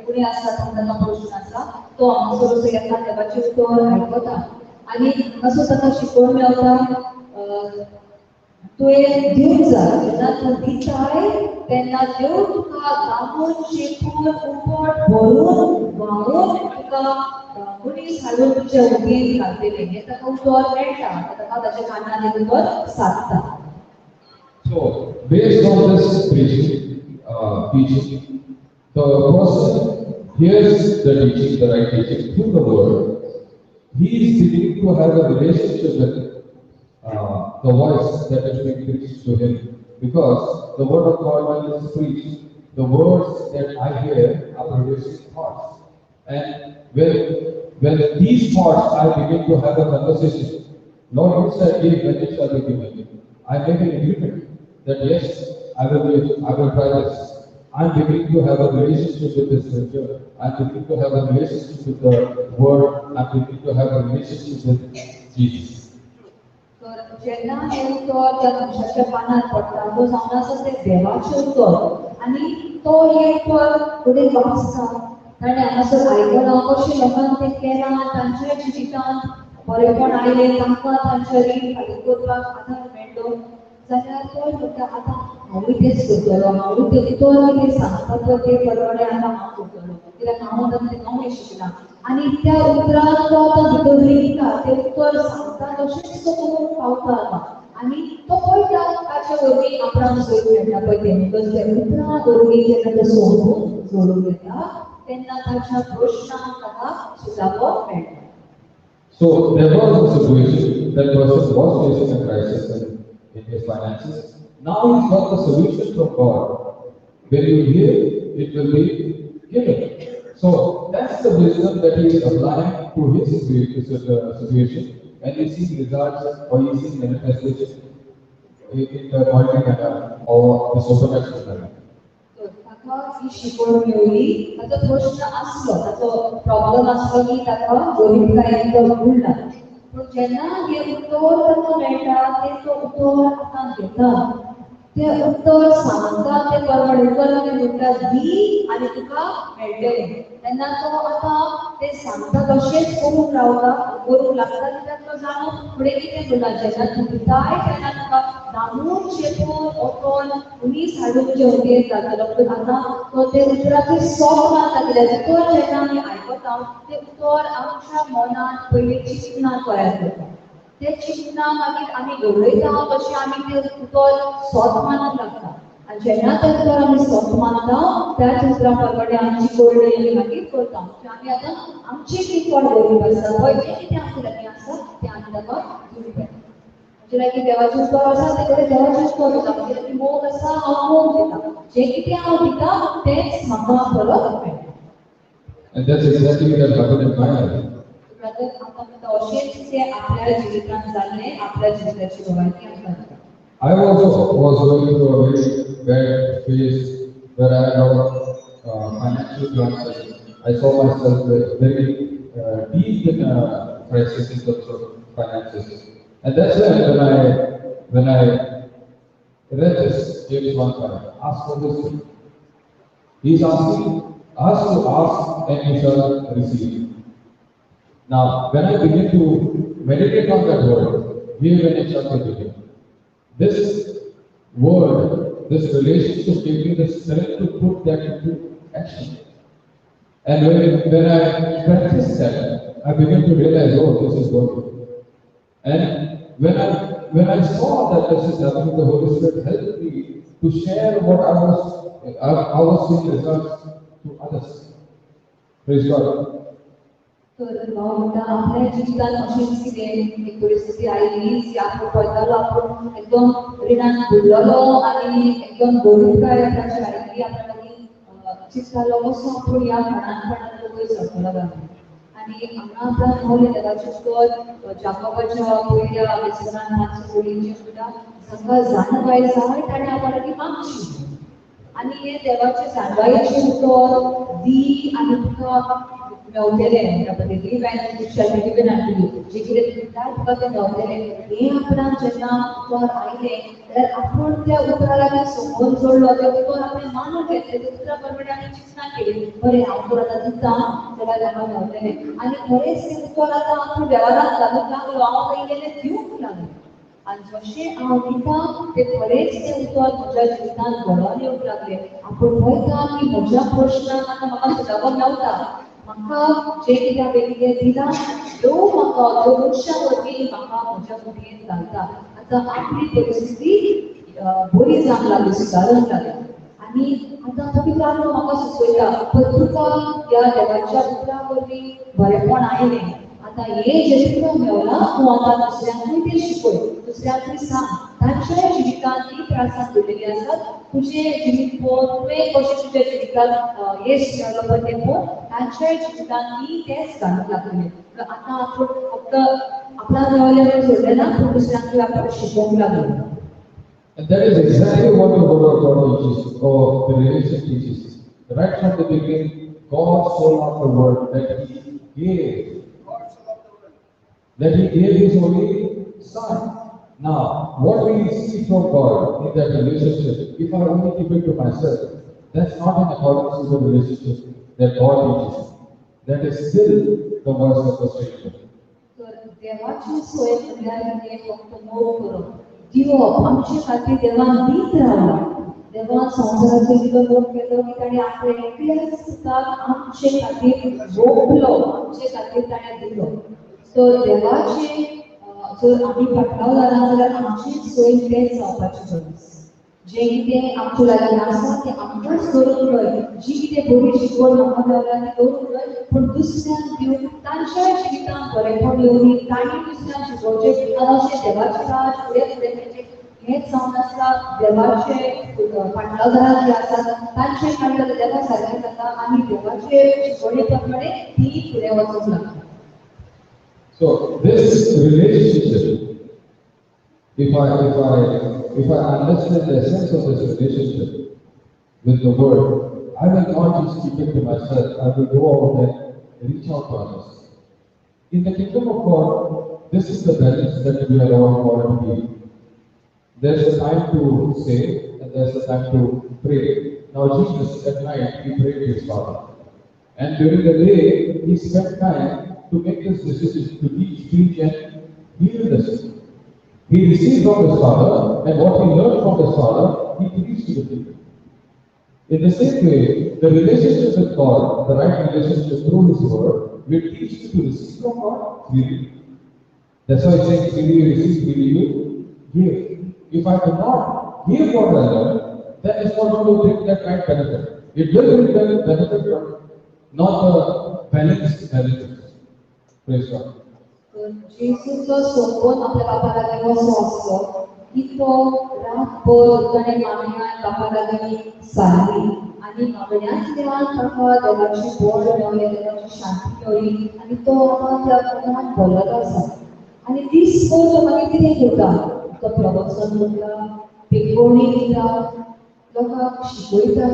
उणे आसता ताका प्रश्न आसा, तो हांगासर असो येता, देवाचें उतर आयकता आनी हांगासर ताका शिकोवण मेळटा, तुवें दिवंक जाय. जेन्ना तूं दिताय तेन्ना देव तुका दामून शेकून उपट भरून व्हांवून तुका मनीस हाडून तुज्या उगेन घालतलें हें ताका उतर मेळटा, ताका ताच्या कानार हें उतर सादता. So, based on this preaching, teaching, the person hears the teaching, the right teaching through the word. He is beginning to have a relationship with the voice that is being preached to him, because the word of God, when it is preached, the words that I hear are producing thoughts, and when these thoughts I begin to have a conversation, Lord, you said, give, when it shall be given. I make an agreement that yes, I will give, I will try this. I am beginning to have a relationship with the scripture. I am beginning to have a relationship with the word. I am beginning to have a relationship with Jesus. तर जेन्ना हें उतर त्या मनशाच्या कानार पडटा, तो जावन आसा तें देवाचें उतर आनी तो हें उतर फुडें वाचता, ताणें हांगासर आयकलां कशें लोकांक तें केलां, तांच्या जिवितांत बरेपण आयलें, तांकां तांचें रीण फारीक करपाक आदार मेळ्ळो, जाल्यार तो म्हणटा आतां हांवूय तेंच करतलो, हांवूय तें तो कितें सांगता पळय ते प्रमाणे आतां हांव करतलो, कित्याक हांव आतां तें नवें शिकलां. आनी त्या उतरान तो आतां भितर रिगता, तें उतर सांगता तशेंच तो करूंक पावता आतां. आनी तो पळयता ताचे वरवीं आपणाक जैत मेळटा पळय तें, because त्या उतरां वरवीं जेन्ना तो समजून जोडून घेता तेन्ना ताच्या प्रश्नांक ताका सुटावो मेळटा. So there was a situation that person was facing a crisis in his finances. Now he's got the solution from God. When you give, it will be given. So that's the wisdom that he is applying to his situation, and he's seeing results or he's seeing manifestation in the monetary manner or the supernatural manner. ताका ही शिकवण मेवली, ताचो प्रश्न आसलो, ताचो problem आसलो की ताका गरीबकायेन तो बुडला. पूण जेन्ना हें उतर ताका मेळटा तें तो उतर आतां घेता, तें उतर सांगता, तें प्रमाणे उतर आमी म्हणटा दी आनी तुका मेळटलें. तेन्ना तो आतां तें सांगता तशेंच करूंक रावता, करूंक लागता, कित्याक तो जाणो फुडें कितें म्हणटा, जेन्ना तूं दिताय तेन्ना तुका दामून चेपून ओतोन मनीस हाडून जेवणेर घालतलो. पूण आतां तो तें उतराचें सोप मारता, कित्याक उतर जेन्ना आमी आयकता तें उतर आमच्या मनांत पयलीं चिंतनां तयार करता, तें चिंतनां मागीर आमी घडयता तशें आमी तें उतर सोत मानूंक लागता. आनी जेन्ना तें उतर आमी सोत मानता त्याच उतरा प्रमाणे आमची करणी आमी मागीर करता. म्हणजे आमी आतां आमची कितें कोण गरीब आसा पळय जें कितें आमचे लागीं आसा तें आमी ताका दिवंक जाय. म्हणजे लागीं देवाचें उतर आसा तें कडेन देवाचें उतर दिता, म्हणजे लागीं मोग आसा हांव मोग दिता, जें कितें हांव दिता तेंच म्हाका परत मेळटा. And that's exactly what happened in my life. Brother आतां म्हणटा अशेंच तें आपल्या जिवितांत जाल्लें, आपल्या जिविताची भलायकी आमकां दिता. I also was going through a very bad phase where I had a lot of financial crisis. I saw myself very deep in a crisis in terms of finances. And that's when I read this, James 1:5, ask for wisdom. He is asking us to ask and you shall receive. Now, when I begin to meditate on that word, give and it shall be given. This word, this relationship gave me the strength to put that into action. And when I practiced that, I began to realize, oh, this is working. And when I saw that this is happening, the Holy Spirit helped me to share what I was seeing results to others. Praise God. तर भाव म्हणटा आपल्या जिवितांत अशेंच कितें एक परिस्थिती आयली की आपूण पळयतालो आपूण एकदम रिणान बुडलेलो आनी एकदम गरीबकाय आपणाची आयली, आपल्या लागीं चिंततालो कसो आपूण ह्या खणानपणान वयर सरतलो काय म्हणून. आनी हांगा आपणाक नवलें देवाचें उतर जाकोबाच्या पयल्या वेसनान 5 ओळींचेर म्हणटा, जाका जाणवाय जाय ताणें आपल्या लागीं मागची. आनी हें देवाचें जाणवायेचें उतर दी आनी तुका मेवतलें, म्हणटा पळय give and it shall be given unto you, जें कितें तूं दिता तुका तें मेवतलें. हें आपणाक जेन्ना उतर आयलें जाल्यार आपूण त्या उतरा लागीं समोर जोडलो, तें उतर आपणें मानून घेतलें, त्या उतरा प्रमाणे आमी चिंतनां केली, बरें हांव तर आतां दिता जाल्यार म्हाका मेवतलें. आनी खरेंच तें उतर आतां आपूण वेव्हारांत घालूंक लागलो, हांव खंय गेलें दिवंक लागलें. आनी जशें हांव दिता तें खरेंच तें उतर म्हज्या जिवितांत घडोवन येवंक लागलें. आपूण पळयता की म्हज्या प्रश्नाक आतां म्हाका सुटावो मेवता, म्हाका जें कितें हांवें कितें दिलां देव म्हाका त्यो मनशां वरवीं म्हाका म्हज्या मुठयेंत घालता. आतां आपली परिस्थिती बरी जावंक लागली, सुदारूंक लागली. आनी आतां पवित्र आत्मो म्हाका सुचयता, पळय तुका ह्या देवाच्या उतरा वरवीं बरेपण आयलें, आतां हें जें तुका मेवलां तूं आतां दुसऱ्यांकूय तें शिकय, दुसऱ्यांकूय सांग, तांच्या जिवितांत ती त्रासांत पडलेली आसात, तुजें जिवीत पळोवन तुवें कशें तुज्या जिवितांत येस मेळ्ळो पळय तें पळोवन तांच्याय जिवितांत ती तेंच घालूंक लागतलें. आतां आपूण फक्त आपणाक मेवलें म्हणून सोडलें ना, पूण दुसऱ्यांकूय आपूण शिकोवंक लागलो. And that is exactly what the Word of God teaches, or the religion teaches. Right from the beginning, God so loved the world that He gave. That He gave His only Son. Now, what we see from God in that relationship, if I only keep it to myself, that's not in accordance with the relationship that God teaches. That is still the voice of the stranger. तर देवाची सोय म्हणल्यार कितें फक्त मोग करप दिवप आमचे खातीर देवान दीत रावला. देवान संवसाराचेर इतलो मोग केलो की ताणें आपल्या एकल्याच पुताक आमचे खातीर रोखलो, आमचे खातीर ताणें दिलो. तर देवाचे जर आमी फाटलाव जाला जाल्यार आमची सोय तेच जावपाची गरज. जें कितें आमच्या लागीं आसा तें आमकांच दवरूंक जाय. जी कितें बरी शिकवण म्हाका मेळ्ळ्या ती दवरूंक जाय, पूण दुसऱ्यांक दिवन तांच्या जिवितांत बरेपण येवनी तांणी दुसऱ्यांक शिकोवचें आनी अशें देवाचें राज फुडें फुडें तेचें हेंच जावन आसता. देवाचे फाटलावदारां जे आसात तांचे काडले देवा सारकें जाता आनी देवाचे शिकवणे प्रमाणे ती फुडें वचूंक लागता. So this relationship, if I understand the essence of this relationship with the Word, I will not just keep it to myself. I will go out and reach out to others. In the kingdom of God, this is the balance that we are all called to be. There's a time to say and there's a time to pray. Now Jesus at night, he prayed to his Father. And during the day, he spent time to make this decision to teach, preach and heal the sick. He received from his Father, and what he learned from his Father, he preached to the people. In the same way, the relationship with God, the right relationship through His Word, will teach you to receive from God freely. That's why it says, freely you receive, freely you give. If I do not give what I learn, then it's not going to bring that right benefit. It will bring the benefit, but not the balanced benefit. Praise God. जेजूचो संबंद आपल्या बापा लागीं असो आसलो की तो रातभर ताणें मागण्यान बापा लागीं सारली आनी मागण्याच देवान ताका देवाची बळ मेवलें, देवाची शांती मेवली आनी तो आतां त्या मनान भरलेलो आसा. आनी दीसभर तो मागीर कितें करता, तो प्रवचन करता, पेकोवणी दिता, लोकांक शिकयता,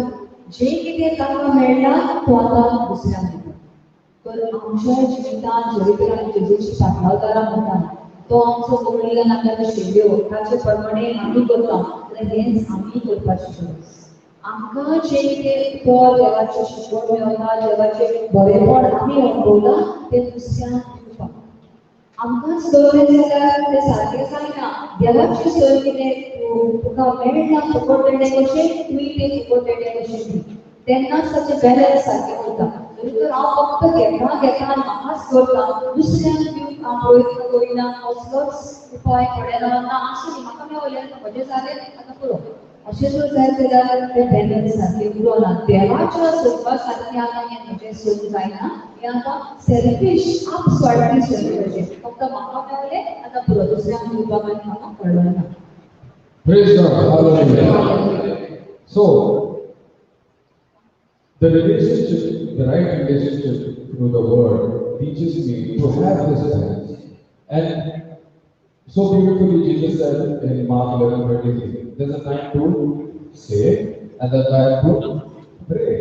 जें कितें ताका मेळ्ळां तो आतां दुसऱ्यांक दिता. तर आमच्या जिवितांत जरी तर आमी जेजूची फाटलावदारां म्हणटा, तो आमचो वडील आमकां शिकल्यो ताचे प्रमाणे आमी करता, जाल्यार हेंच आमी करपाची गरज. आमकां जें कितें तो देवाचें शिकवण मेळटा, देवाचें बरेपण आमी अणभवलां तें दुसऱ्यांक दिवपाक. आमकांच दवरलें जाल्यार तें सारकें जायना. देवाचें सोय कितें तुका मेळटा फुकट मेळ्ळें कशें तुवें तें फुकट मेळ्ळें कशें दी, तेन्नाच ताचें बॅलन्स सारकें उरता. तरी तर हांव फक्त घेता घेता आनी म्हाकाच करता, दुसऱ्यांक दिवंक हांव प्रयत्न करिना, कसलोच उपाय पडना, ना आसूं न्ही म्हाका मेवलें म्हजें जालें आतां पुरो, अशें जर जायत जाल्यार तें बॅलन्स सारकें उरना. देवाच्या सोदपा सारकें आतां हें म्हजें सोद जायना, हें आतां सेल्फीश आपस्वार्थी सोय कशें फक्त म्हाका मेवलें आतां पुरो, दुसऱ्यांक दिवपाक आनी म्हाका पडलो ना. Praise God. Hallelujah. So, the relationship, the right relationship through the Word teaches me to have this balance. And so beautifully Jesus said in Mark 11:23, there's a time to say and a time to pray.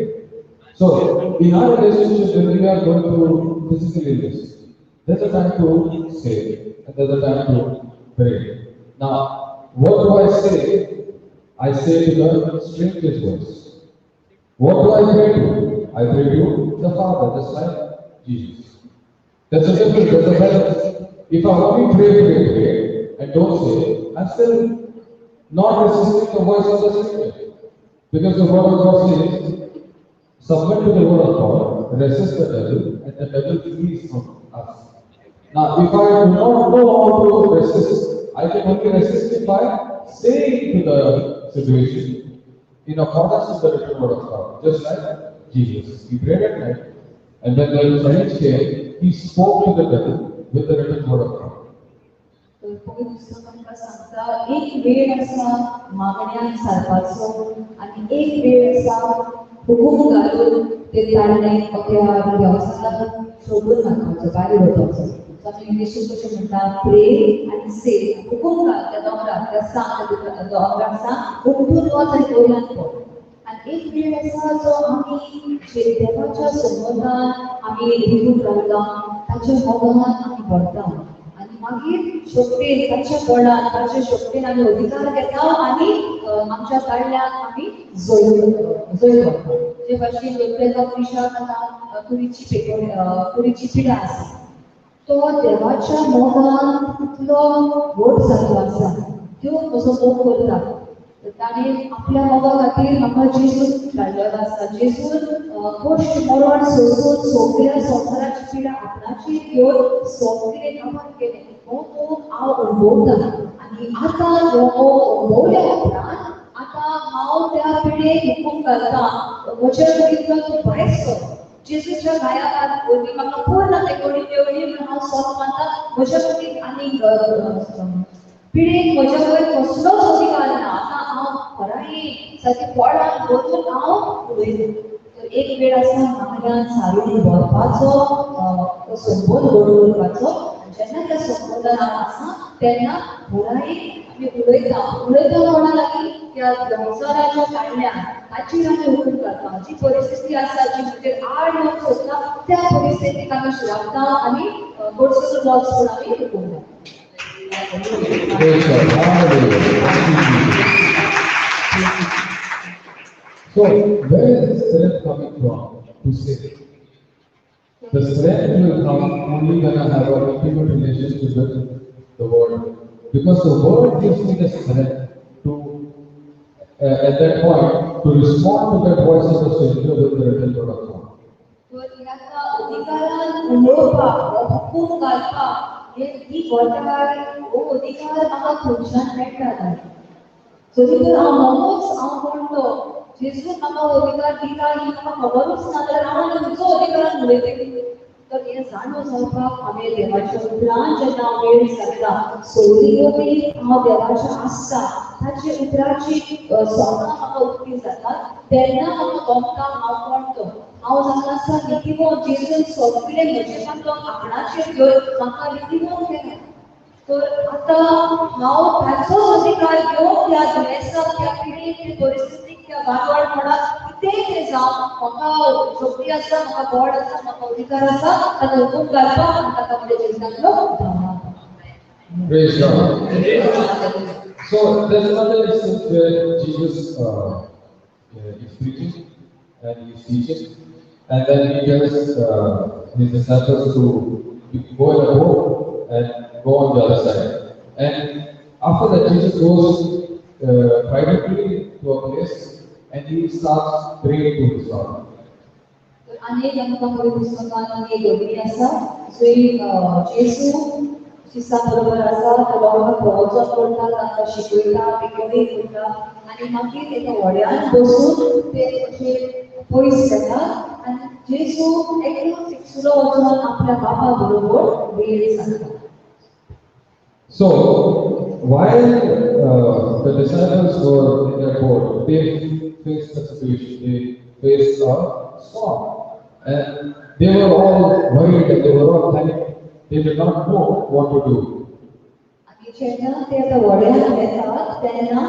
So, in our relationship, when we are going through physical illness, there's a time to say and there's a time to pray. Now, what do I say? I say to the stranger's voice. What do I pray to? I pray to the Father, just like Jesus. That's a difference, that's a balance. If I only pray, pray, pray, and don't say, I'm still not resisting the voice of the stranger. Because the word of God says, submit to the word of God, resist the devil, and the devil flees from us. Now, if I do not know how to resist, I can only resist it by saying to the situation in accordance with the written word of God, just like Jesus. He prayed at night, and when the challenge came, he spoke to the devil with the written word of God. तर पवित्र पुस्तक आमकां सांगता एक वेळ आसा मागण्यान सारपाचो आनी एक वेळ आसा हुकूम घालून ते ताणें त्या देवसाक सोडून घालपाचो, भायर उडोवपाचो. सो आमी इंग्लिशीन कशें म्हणटा, प्रे आनी से. हुकूम घाल त्या दोंगराक, त्या सांग त्या दोंगराक सांग उठून वच आनी दर्यांत पड. आनी एक वेळ आसा जो आमी देवाच्या संबंदान आमी रिगून रावता, ताच्या मोगान आमी भरता आनी मागीर शक्तीन ताच्या बळान ताच्या शक्तीन आमी अधिकार घेता आनी आमच्या कडल्यान आमी जैत जैत करता. जे भाशेन एका मनशाक आतां कुडीची कुडीची पिडा आसा, तो देवाच्या मोगान तितलो व्हड जाल्लो आसा, त्यो असो मोग करता. ताणें आपल्या मोगा खातीर म्हाका जेजून धाडलेलो आसा. जेजून कश्ट मरण सोसून सगळ्या संवसाराची पिडा आपणाची घेवन सगळें कामार केलें. हो मोग हांव अणभवता आनी आतां हो मोग अणभवल्या उपरांत आतां हांव त्या पिडेक हुकूम घालता, म्हज्या कुडींतलो तूं भायर सर. जेजूच्या घायाक वरवीं म्हाका पूर्ण तेकोडी मेवली म्हूण हांव सोत मानता. म्हज्या कुडीक आनी पिडेक म्हज्या वयर कसलोच अधिकार ना. आतां हांव खराय सारकें पोडान वचून हांव उलयता. तर एक वेळ आसा मागल्यान सारून भरपाचो, तो संबंद घडोवन दवरपाचो. जेन्ना त्या संबंदान हांव आसा तेन्ना पुराय आमी उलयता उलयता कोणा लागीं त्या संवसाराच्या कडल्यान ताचेर आमी हुकूम करता. जी परिस्थिती आसा जी म्हजेर आड येवंक सोदता त्या परिस्थितीक आमी शिरापता आनी गोडसो वच म्हूण आमी हुकूम घालता. Praise God. Hallelujah. Thank you, Jesus. So, where is the strength coming from to say? The strength will come only when I have an intimate relationship with the Word. Because the Word gives me the strength to, at that point, to respond to that voice of the stranger with the written word of God. तर ह्या अधिकारान उलोवपाक हो हुकूम घालपाक ही गोटाय हो अधिकार म्हाका खंयच्यान मेळटा काय? जरी तर हांव नवोच हांव कोण तो जेजून म्हाका हो अधिकार दिता ही म्हाका खबरूच ना जाल्यार हांव आनी खंयचो अधिकारान उलयतलें? तर हें जाणो जावपाक हांवें देवाच्या उतरान जेन्ना वेळ सारता सोयरी हांव देवाच्या आसता ताचे उतराची सोंगां म्हाका उक्ती जातात तेन्ना म्हाका गमता हांव कोण तो. हांव जावन आसा नितीवंत. जेजून सगळें म्हजें पातक आपणाचेर घेवन म्हाका नितीवंत केलें. तर आतां हांव ताचोच अधिकार घेवन त्या दुयेंसाक, त्या पिडेक, त्या परिस्थितीक, त्या वादळपणाक कितेंय तें जावं म्हाका शक्ती आसा, म्हाका बळ आसा, म्हाका अधिकार आसा ताका हुकूम घालपाक आनी ताका म्हज्या जिवितांतलो धांवडावपाक. Praise God. So there's another instance where Jesus is preaching and he is teaching, and then he tells his disciples to go in a boat and go on the other side. And after that, Jesus goes privately to a place and he starts praying to his Lord. तर आनी एक आमकां पयलीं पुस्तकान एक घडणी आसा जंय जेजू शिसां बरोबर आसा, तो लोकांक प्रवचन करता, तांकां शिकयता, पिकोवणी करता आनी मागीर एका व्हड्यान बसून ते अशे पयस येतात आनी जेजू एकलोच एकसुरो वचून आपल्या बापा बरोबर वेळ सारता. So, while the disciples were in their boat, they faced a situation, they faced a storm. And they were all worried and they were all panicked. They did not know what to do. आनी जेन्ना ते आतां व्हड्यान येतात तेन्ना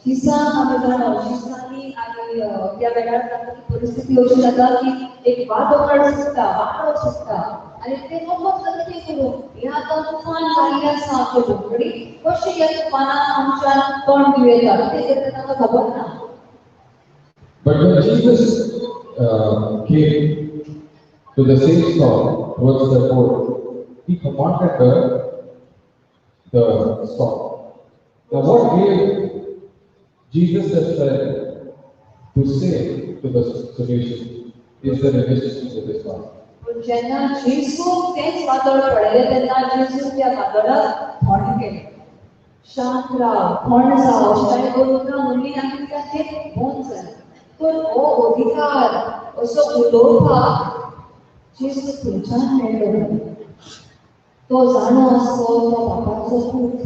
शिसांक आमी जाणा शिसांनी आनी त्या वेळार तांकां ती परिस्थिती अशी जाता की एक वादळ सुट्टा, वादळ सुट्टा आनी ते नकळो जाता कितें करूं, हें आतां तुफान जाल्लें आसा आमच्या भोंवतणी, कशें ह्या तुफानाक आमच्यान तोंड दिवं येता, कितें करता तांकां खबर ना. But when Jesus came to the same storm towards the boat, he commanded the storm. Now, what gave Jesus the strength to say to the situation is the relationship with his Father. पूण जेन्ना जेजूक तेंच वादळ पडलें तेन्ना जेजून त्या वादळाक थंड केलें. शांत राव, थंड जाव अशें ताणें दोन उतरां म्हणलीं आनी तें बंद जालें. तर हो अधिकार असो उलोवपाक जेजू खंयच्यान मेळ्ळो? तो जाणो आसलो तो बापाचो पूत,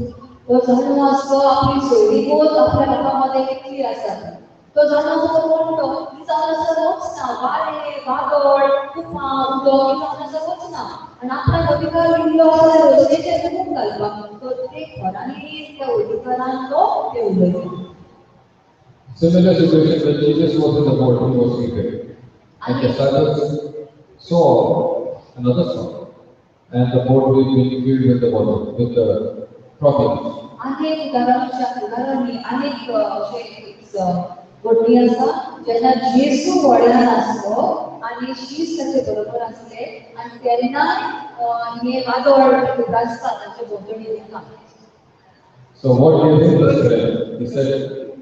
तो जाणो आसलो आपली सोयरीगत आपल्या बापा मदें कितली आसा ती, तो जाणो आसलो तो कोण तो, ही जावन आसा वच ना, वारें, वादळ, तुफान, उदक ही जावन आसा वच ना आनी आपणाक अधिकार दिल्लो आसा त्या रचनेचेर हुकूम घालपाक, तर ते खऱ्यांनी त्या अधिकारान तो ते उलयता. Similar situation when Jesus was in the boat, he was sleeping. And the disciples saw another storm. and the boat will be filled with the water, with the problems. अनेक उदाहरणांनी अनेक अशे घडणी आसा जेन्ना जेजू व्हड्यान आसलो आनी शीस ताचे बरोबर आसले आनी तेन्ना हे वादळ उप्रासता ताचे भोंवतणी वता. So what gave him the strength? He said,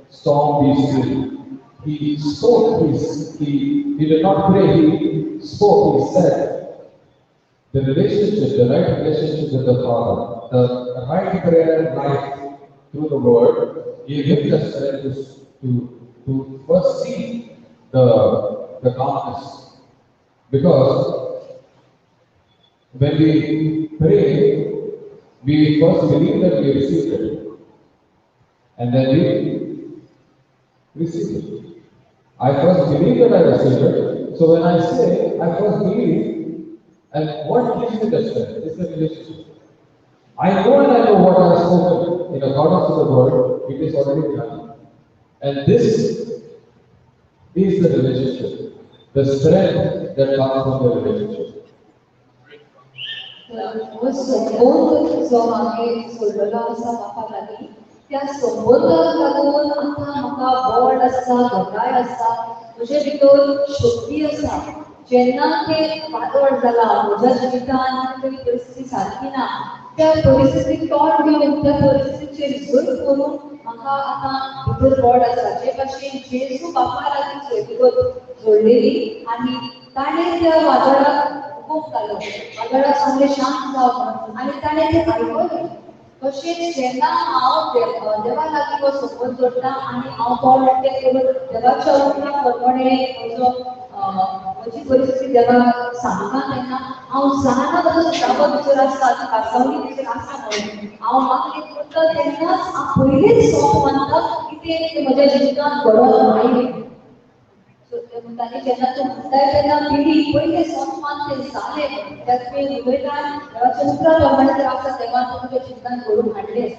"Storm, be still." He spoke, he did not pray, he spoke, he said. The relationship, the right relationship with the Father, the right prayer life through the Word, gave him the strength to first see the calmness. Because when we pray, we first believe that we received it. And then we receive it. I first believe that I received it. So when I say, I first believe, and what gives me the strength is the relationship. I know and I know what I have spoken in accordance to the word, it is already done. And this is the relationship, the strength that comes from the relationship. हो संबंद जो हांवें सोडलेलो आसा बापा लागीं, त्या संबंदाक लागून आतां म्हाका बळ आसा, घटाय आसा, म्हजे भितर शक्ती आसा. जेन्ना ते वादळ जाला म्हज्या जिवितान, तरी परिस्थिती सारकी ना, त्या परिस्थितीक तोंड दिवन त्या परिस्थितीचेर जैत करून म्हाका आतां भितर बळ आसा. जे भाशेन जेजू बापा लागीं सोयरीगत जोडलेली आनी ताणें त्या वादळाक हुकूम घालो, वादळाक सांगलें शांत जाव म्हणून, आनी ताणें तें आयकलें. तशेंच जेन्ना हांव देवा लागीं हो संबंद जोडटा आनी हांव तोंड उक्तें करून देवाच्या उतरा प्रमाणे म्हजो म्हजी परिस्थिती देवाक सांगता तेन्ना हांव जाणा ताजो सुटावो भितर आसा, ती खासावणी भितर आसा म्हणून हांव मागणी करता तेन्नाच हांव पयलींच सोंप मानता की तें म्हज्या जिवितांत घडोवन आयलें. सो ते म्हणटा जेन्ना तूं म्हणटाय तेन्ना बिलीव पयलें सोंप मान तें जालें, कित्याक तुवें उलयता देवाच्या उतरा प्रमाणे जर आसा देवान तें तुज्या जिवितांत घडोवन हाडलें.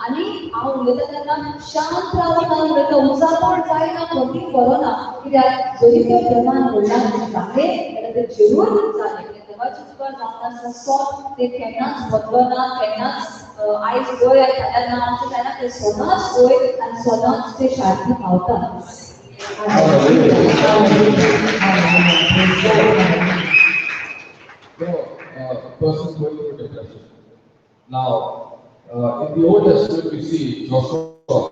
आनी हांव उलयता तेन्ना शांत रावन हांव उलयता, उचापण जायना, खंती बरो ना, कित्याक जरी तर देवान म्हणलां तें जालें जाल्यार तें जरूर जालें. कित्याक देवाचें तुका जावन आसा सोंप तें केन्नाच बदलना, केन्नाच आयज वय फाल्यां ना अशें जायना, तें सदांच वय आनी सदांच तें शांती पावता. Person going through depression. Now, in the Old Testament, we see Joshua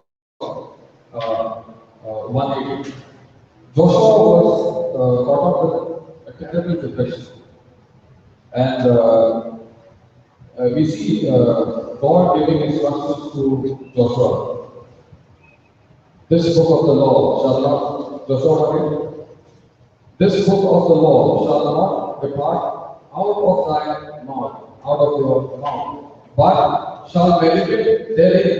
1:8. Joshua was caught up with a terrible depression, and we see God giving instructions to Joshua. This book of the law shall not, Joshua 1:8. This book of the law shall not depart out of thy mouth, out of your mouth, but shall meditate therein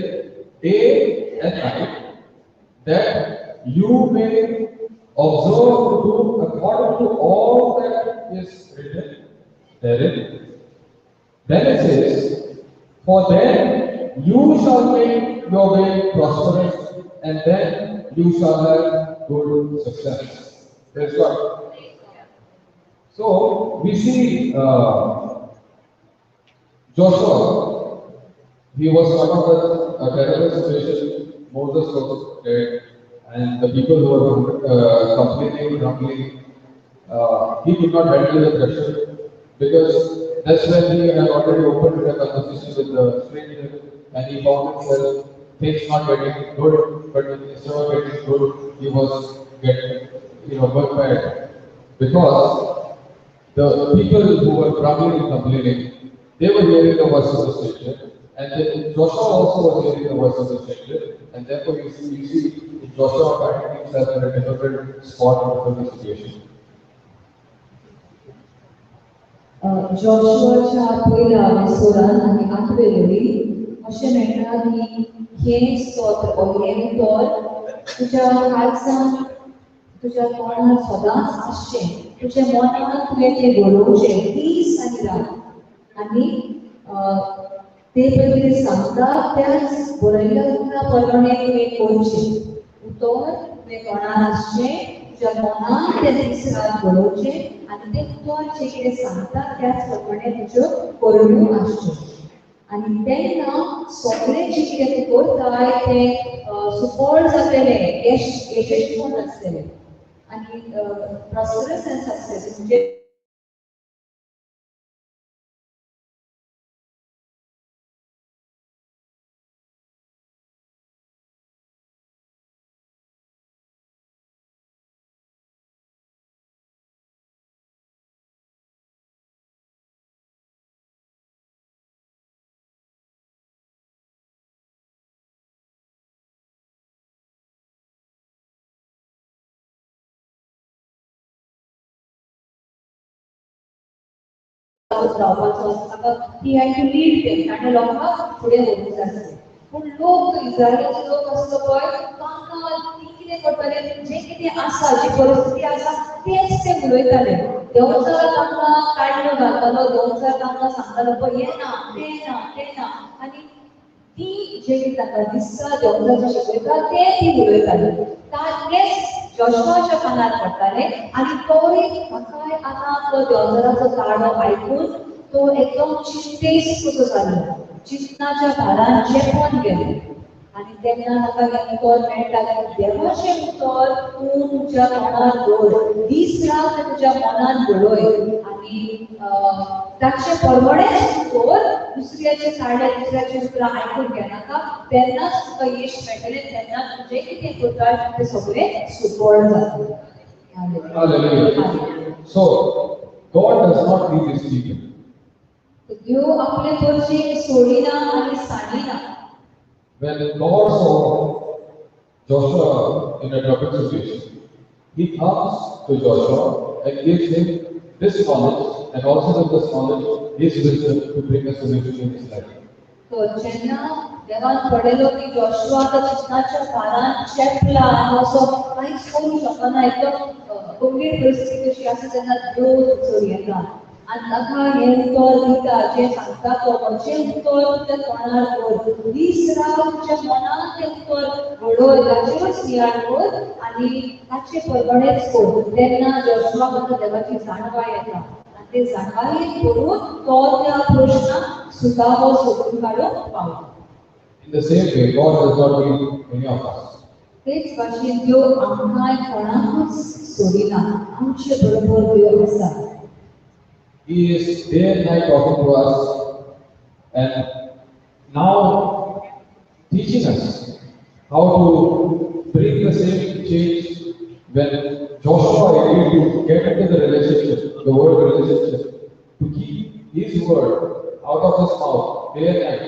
day and night, that you may observe to do according to all that is written therein. Then it says, for then you shall make your way prosperous, and then you shall have good success. Praise God. So we see Joshua, he was caught up with a terrible situation. Moses was dead, and the people who were complaining, grumbling, he could not handle the pressure, because that's when he had already opened a conversation with the stranger, and he found himself things not getting good, but instead of getting good, he was getting, going bad, because the people who were grumbling and complaining, they were hearing the voice of the stranger, and then Joshua also was hearing the voice of the stranger, and therefore you see Joshua finding himself in a difficult spot in a difficult situation. जॉशुआच्या पयल्या सोळान आनी आठवे वळी अशें मेळटा की हें स्तोत्र ओ हें उतर तुज्या काळजांत तुज्या तोंडार सदांच आसचें, तुज्या मनांत तुवें तें घडोवचें दीस आनी रात. आनी ते पळय कितें सांगता त्याच बरयल्ल्या उतरा प्रमाणे तुवें करचें. उतर तुवें तोंडार आसचें, तुज्या मनान तें दीस रात घडोवचें आनी तें उतर जें कितें सांगता त्याच प्रमाणे तुज्यो करण्यो आसच्यो आनी तेन्ना सगळें जें कितें तूं करताय तें सुफळ जातलें, यशस्वी आसतलें आनी प्रॉस्परस एंड सक्सेस म्हणजे रावपाचो आसता. He had to lead them, ताणें लोकांक फुडें व्हरूंक जाय आसलें. पूण लोक इस्रायलाचो लोक आसलो पळय, तांकां ती कितें करताले, जें कितें आसा, जी परिस्थिती आसा तेंच ते उलयताले. देंवचार तांकां काडलो घालतालो, देंवचार तांकां सांगतालो पळय हें ना, तें ना, तें ना, आनी ती जें कितें तांकां दिसता, देंवचार जें शिकयता तें ती उलयताली. तेंच जोशुआच्या कानार पडटालें आनी तोय ताकाय आतां तो देंवचाराचो ताळो आयकून तो एकदम चिंतेस्त कसो जालो, चिंतनाच्या भारान चेपोन गेलो. आनी तेन्ना ताका हें उतर मेळटा की देवाचें उतर तूं तुज्या मनान दवर, दीस रात तुज्या मनान घडय आनी ताचे परवडेच कर, दुसऱ्याचे ताळे दुसऱ्याचे उतरां आयकून घेनाका, तेन्नाच तुका यश मेळटलें, तेन्नाच तुजें कितें करता तें सगळें सुफळ जातलें. So, God does not leave His people. देव आपले परचेक सोडिना आनी सांडिना. When God saw Joshua in a troubled situation, He comes to Joshua and gives him this knowledge, and also with this knowledge, his wisdom to bring a solution in his life. So, जेन्ना देवान पळयलो की Joshua आतां चिंतनाच्या भारान चेपला आनी असो कांयच करूंक शकना, एकदम गंभीर परिस्थिती कशी आसा, तेन्ना देव थंयसर येता आनी ताका हें उतर दिता, जें सांगता तो म्हजें उतर तुज्या तोंडार दवर, दीस रात तुज्या मनान तें उतर घडय, ताचेरूच नियाळ कर आनी ताचे परवडेच कर. तेन्ना जोशुआक आतां देवाची जाणवाय येता आनी ते जाणवायेन करून तो त्या प्रश्नाक सुटावो सोदून काडूंक पावता. In the same way, God does not leave any of us. तेच भाशेन देव आमकांय कोणाकूच सोडिना, आमचे बरोबर देव आसा. He is day and night talking to us and now teaching us how to bring the same change when Joshua agreed to get into the relationship, the word relationship, to keep his word out of his mouth day and night.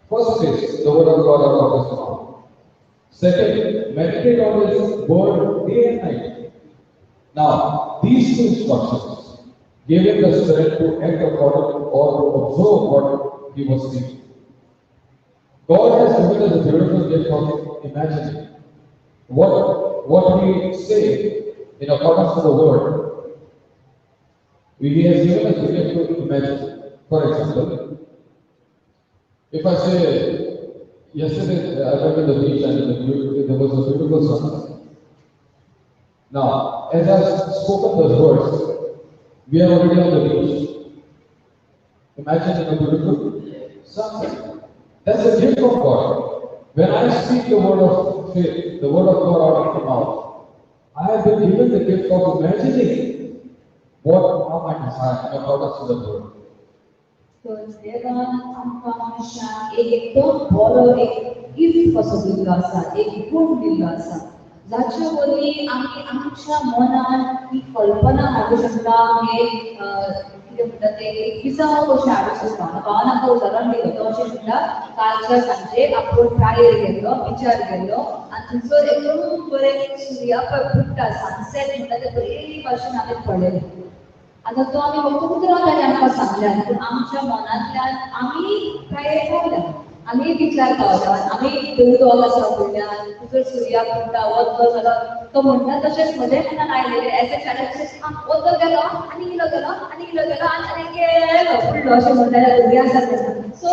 First place, the word of God out of his mouth. Second, meditate on his word day and night. Now, these two instructions gave him the strength to act according or to observe what he was speaking. God has given us a beautiful gift of imagining. What we say in accordance to the word, He has given us the gift to imagine. For example, if I say, yesterday I went to the beach and there was a beautiful sunset. Now, as I've spoken those words, we are already on the beach. Imagine a beautiful sunset. That's a gift of God. When I speak the word of faith, the word of God out of my mouth, I have been given the gift of imagining what are my desires in accordance to the word. So, देवान आमकां मनशाक एक एकदम बरो एक gift कसो दिल्लो आसा, एक गूण दिल्लो आसा, जाच्या वरवीं आमी आमच्या मनान ही कल्पना हाडूंक शकता, हे कितें म्हणटा तें एक विजाव कशें हाडूंक शकता. भावान आमकां उदाहरण दिलो, तो अशें म्हणटा कालच्या सांजे आपूण प्रायेर गेल्लो, बिचार गेल्लो आनी थंयसर एकदम बरें सुर्या पळय फुट्टा, सनसेट म्हणटा तें बरे भाशेन हांवें पळयलें. आतां तो आमी फक्त उतरां ताणें आमकां सांगल्यात, पूण आमच्या मनांतल्यान आमी प्रायेर पावल्या, आमी विचार पावल्या, आमी उदक आसा फुडल्यान, तुजो सुर्या फुट्टा वतलो जाल्यार तो म्हणटा तशेंच म्हज्या मनान आयलेलें एज अ चायल्ड, वतलो गेलो आनी इलो गेलो आनी इलो गेलो आनी गेलो फुडलो अशें म्हणटाले भुरगीं आसा तेन्ना. सो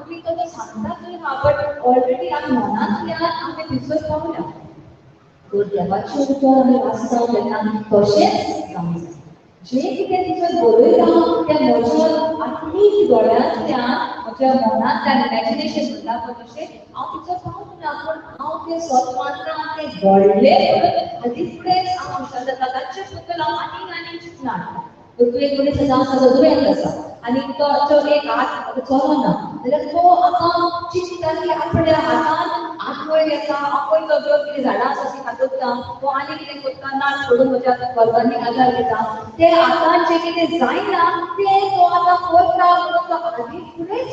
आमी तो सांगता थंय हा, बट ऑलरेडी आमी मनांतल्यान आमी थंयसर पावल्या. तर देवाचें उतर आमी वाचता तेन्ना तशेंच जावंक जाय. जें कितें तिचेर बरयलां तें म्हज्या आत्मीक दोळ्यांतल्यान, म्हज्या मनांतल्यान, इमॅजिनेशन म्हणटा पळय तशें हांव तिचो पावूंक ना, पूण हांव तें सत मानता, तें घडलें म्हणून हाजी फुडें हांव हुशार जाता. ताचे बद्दल हांव आनीक आनीक चिंतना हाडटा. तर तूं एक मनीस आसा, ताजो दुयेंत आसा आनी तो एक हात चलना जाल्यार तो आतां चिंतता की आपल्या हातान हात वयर येता, आपूण तो जो कितें झाडां आसा तीं कातरता, तो आनी कितें करता, नाच सोडून म्हज्या घरकान्नीक आदार दिता. ते हातान जें कितें जायना तें तो आतां करता म्हणून तो आदी फुडेंच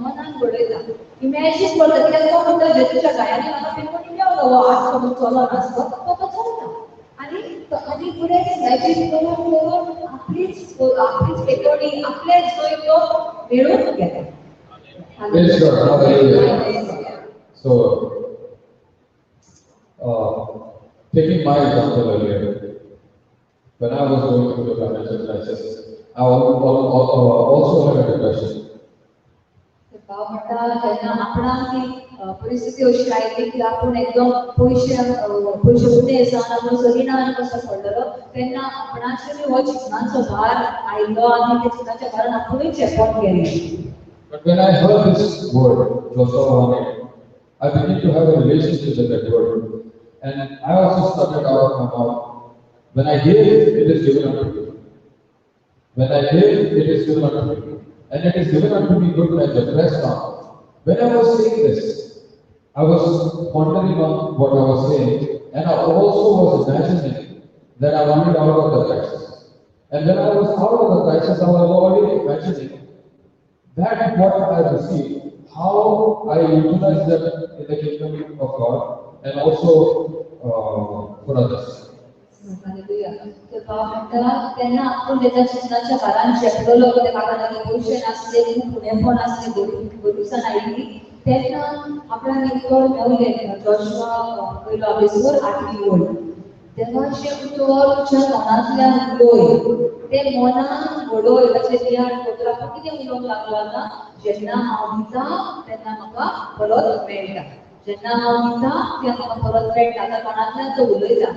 मनान घडयता, इमॅजीन करता. कित्याक तो म्हणटा जेजूच्या गायांनी म्हाका पेकोवन मेवलो, हो हात सोडून चलनासलो तो चलता. आनी आनी फुडें इमॅजीन करून करून आपलीच आपलीच पेटवणी, आपलेच जैत तो मेळोवन घेता. Praise God. Hallelujah. So, taking my example earlier, when I was going through the financial crisis, I also had a depression. भाव म्हणटा जेन्ना आपणाक ती परिस्थिती अशी आयली की आपूण एकदम पयशे पयशे उणे जावन आपूण जगिना आनी कसो पडलेलो तेन्ना आपणाचेर हो चिंतनाचो भार आयलो आनी त्या चिंतनाच्या भारान आपुणूय चेपण गेलें. But when I heard this word, Joshua 1:8, I began to have a relationship with that word. And I also started out of my mouth, when I give, it is given unto me. When I give, it is given unto me. And it is given unto me good measure, pressed down. When I was saying this, I was pondering on what I was saying, and I also was imagining that I'm already out of the crisis. And when I was out of the crisis, I was already imagining that what I received, how I utilize them in the kingdom of God and also for others. Hallelujah. तर भाव म्हणटा तेन्ना आपूण तेच्या चिंतनाच्या भारान चेपलेलो, कित्याक काका लागीं पयशे नासले, खूब उणेपण आसलें, गरिबसाण आयिल्ली. तेन्ना आपणाक एक उतर मेवलें, जोशुआ पयलो आबेजोर 8वी ओळ, देवाचें उतर तुज्या तोंडांतल्यान उलय, तें मनान घडय, ताचें बियाण करतर आपूण कितें उलोवंक लागलो आतां, जेन्ना हांव दिता तेन्ना म्हाका परत मेळटा, जेन्ना हांव दिता तेन्ना म्हाका परत मेळटा. आतां तोंडांतल्यान तो उलयता,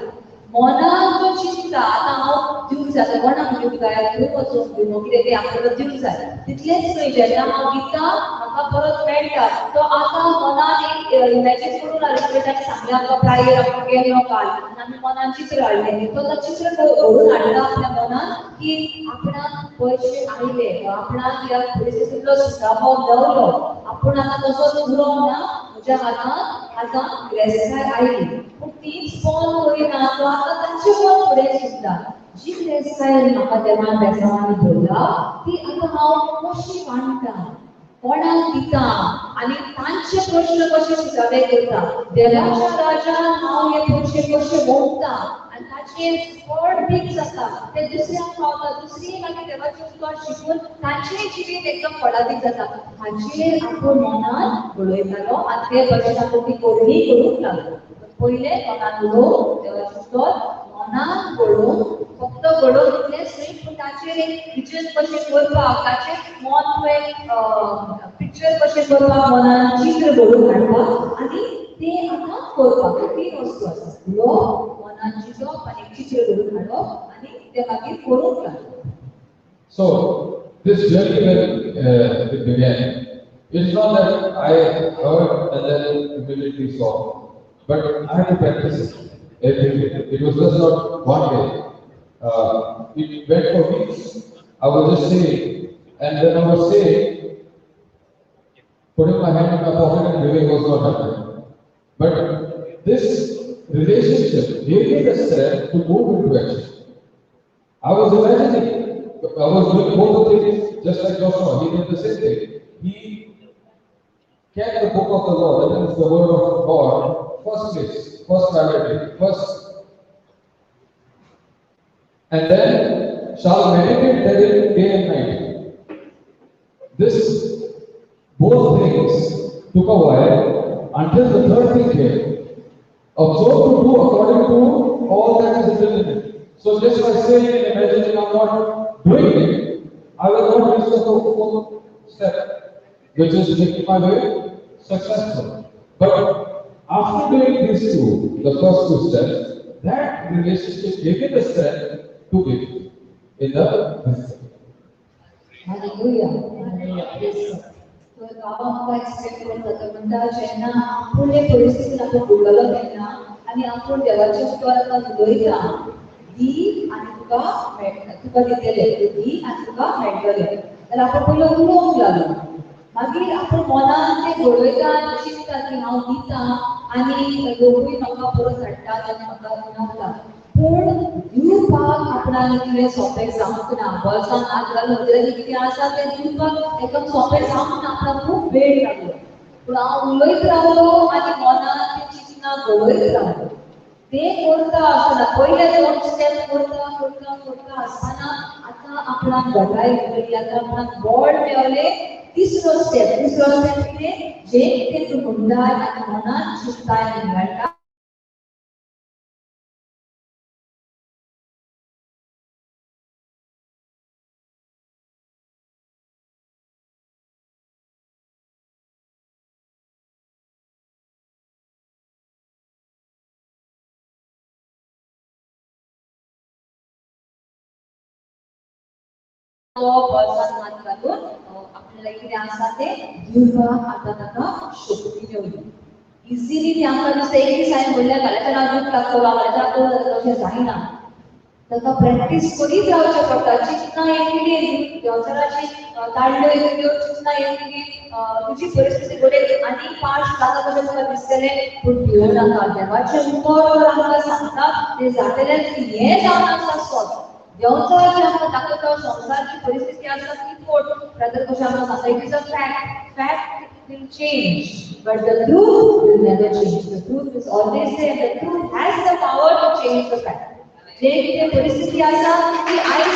मनान तो चिंतता आतां हांव दिवंक जाय, आतां कोणाक दिवंक जाय, खंय वचूंक दिवं, कितें तें आपल्याक दिवंक जाय. तितलेंच न्हय, जेन्ना हांव दिता म्हाका परत मेळटा. तो आतां मनान एक इमॅजीन करूंक लागलो. ताणें सांगलें आमकां प्रायर आपूण गेल्लो काल आनी आमी मनान चित्र हाडलें, तो आतां चित्र घडोवन हाडटा आपल्या मनान की आपणाक पयशे आयले, आपणाक ह्या परिस्थितींतलो सुटावो मेवलो, आपूण आतां तसोच उरोंक ना, म्हज्या हातांत आतां गिरेस्तकाय आयली. पूण तीच मन करिना, तो आतां तांचे मन फुडें चिंतता, जी गिरेस्तकाय म्हाका देवान बेसांवांनी भरला ती आतां हांव कशी वांट्टा, कोणाक दिता आनी तांचे प्रश्न कशे सुटावे करता, देवाच्या राजान हांव हे पयशे कशे वोंपता आनी ताचेर फळदीक जाता, ते दुसऱ्यांक पावता, दुसरी मागीर देवाचें उतर शिकून तांचें जिवीत एकदम फळादीक जाता. हाचेर आपूण मनान घडयतालो आनी ते भशेन आपूण ती करणी करूंक लागलो. पयलें मनान उलोवप, देवाचें उतर मनान घडोवन, फक्त घडोवन इतलेंच न्हय पूण ताचेर एक विजन कशें करपाक, ताचेर मन तुवें पिक्चर कशें करपाक, मनान चित्र घडोवन हाडपाक आनी तें आतां करपाक. तीन वस्तू आसा, उलोवप, मनान चिंतप आनी चित्र घडोवन हाडप आनी तें मागीर करूंक लागप. So this journey when it began, it's not that I heard and then immediately saw, but I had to practice it every day. It was just not one day. It went for weeks. I was just saying, and when I was saying, putting my hand in my pocket and giving was not happening. But this relationship gave me the strength to move into action. I was imagining, I was doing both the things, just like Joshua. He did the same thing. He kept the book of the law, that is the word of God, first place, first priority, first. And then shall meditate therein day and night. This, both things took a while until the third thing came. Observe to do according to all that is written in it. So just by saying and imagining I'm not doing it, I will not reach the fourth step, which is making my way successful. But After doing these two, the first two steps, that relationship gave me the strength to give in the business. Hallelujah. Hallelujah. Praise God. तर हांव आमकां explain करता तो म्हणटा जेन्ना आपूण हे परिस्थितीन आपूण उरलेलो तेन्ना आनी आपूण देवाचें उतर आतां उलयता दी आनी तुका मेळटा, तुका दितले, दी आनी तुका मेळटलें. जाल्यार आपूण पयलो उलोवंक लागलो, मागीर आपूण मनान तें घडयता आनी चिंतता की हांव दिता आनी लोकूय म्हाका परत हाडटात आनी म्हाका दिनावता. पूण दिवपाक आपणाक इतलें सोंपें जावंक ना. बोल्सान हात घालून म्हजे कितें आसा तें दिवपाक एकदम सोंपें जावंक ना, आपणाक खूब वेळ लागलो. पूण हांव उलयत रावलो आनी मनान तें चिंतना घडयत रावलो. तें करता आसतना पयले दोन स्टेप करता करता करता आसतना आतां आपणाक घटाय मेळ्ळी, आतां आपणाक बळ मेवलें. तिसरो स्टेप, तिसरो स्टेप कितें, जें कितें तूं म्हणटाय आनी मनान चिंतताय आनी मेळटा बोल्सान हात घालून आपल्याला कितें आसा तें दिवपाक आतां ताका शक्ती मेवली. इजिली ती आमकां दिसता एक दीस हांवें म्हणल्यार फाल्यांच्यान हांव दूख लागतलो, फाल्यांच्यान हांव जातलो, अशें जायना. ताका प्रॅक्टीस करीत रावचें पडटा. चिंतना एवरीडे देंवचाराची ताडल्यो येतल्यो, चिंतना एवरीडे तुजी परिस्थिती घडये आनी पांच लाखां कशें तुका दिसतलें, पूण भिवो नाका. देवाचें उतर आमकां सांगता तें जातलें. हें जावन आसा सोद देंवचार आमकां दाखयता संवसारची परिस्थिती आसा ती फोट. ब्रदर कशें आमकां सांगता, it is a fact, fact will change, but the truth will never change. The truth is always there. The truth has the power to change the fact. जे कितें परिस्थिती आसा ती आयज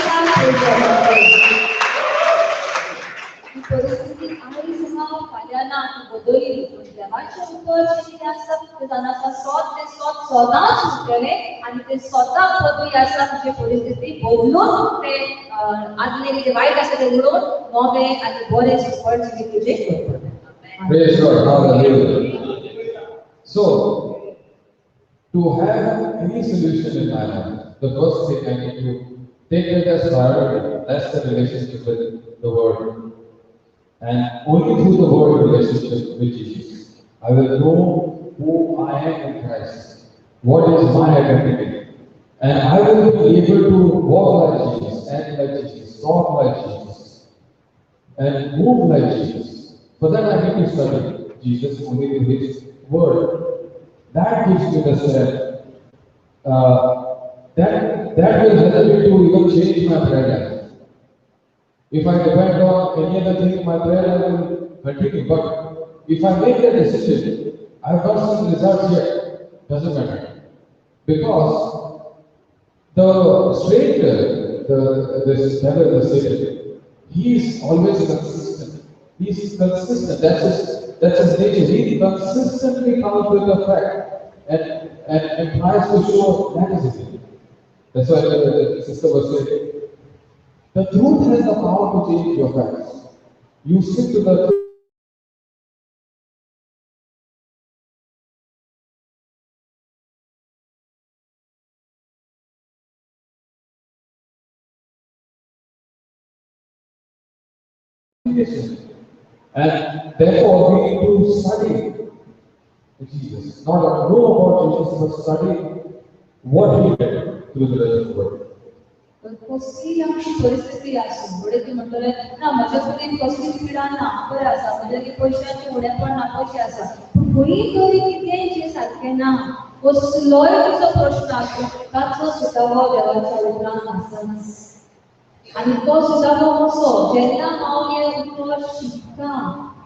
ती परिस्थिती आयज ना फाल्यां ना, ती बदलली. पूण देवाचें उतर जें कितें आसा तें जावन आसा सोद, तें सोद सदांच उरतलें आनी तें स्वता बदली आसा तुजी परिस्थिती बदलून तें आदलें कितें वायट आसा तें उडोवन नवें आनी बरें सुफळ जिवीत तुजें करतलें. Praise God. Hallelujah. So, to have any solution in my life, the first thing I need to take it as priority, that's the relationship with the Word. And only through the Word relationship with Jesus, I will know who I am in Christ, what is my identity, and I will be able to walk like Jesus, act like Jesus, talk like Jesus, and move like Jesus. For that I need to study Jesus only through His Word. That gives me the strength. That will help me to even change my prayer life. If I depend on any other thing, my prayer life will continue. But if I make the decision, I have not seen results yet, doesn't matter. Because the stranger, this devil, the Satan, he is always consistent. He is consistent. That's his nature. He consistently comes with the fact and tries to show that is it. That's why the sister was saying, the truth has the power to change your facts. You stick to the truth. And therefore we need to study Jesus. Not know about Jesus, but study what he did through the rest of the world. तर कसली आमची परिस्थिती आसूं, घडये तूं म्हणटलें ना म्हज्या कडेन कसली पिडा ना, बरें आसा, म्हज्या कडेन पयशांचें उणेपण ना, पयशे आसा, पूण खंय तरी कितेंय जें सारकें ना, कसलोय तुजो प्रश्न आसूं, ताचो सुटावो देवाच्या उतरान आसाच. आनी तो सुटावो कसो, जेन्ना हांव हें उतर शिकता,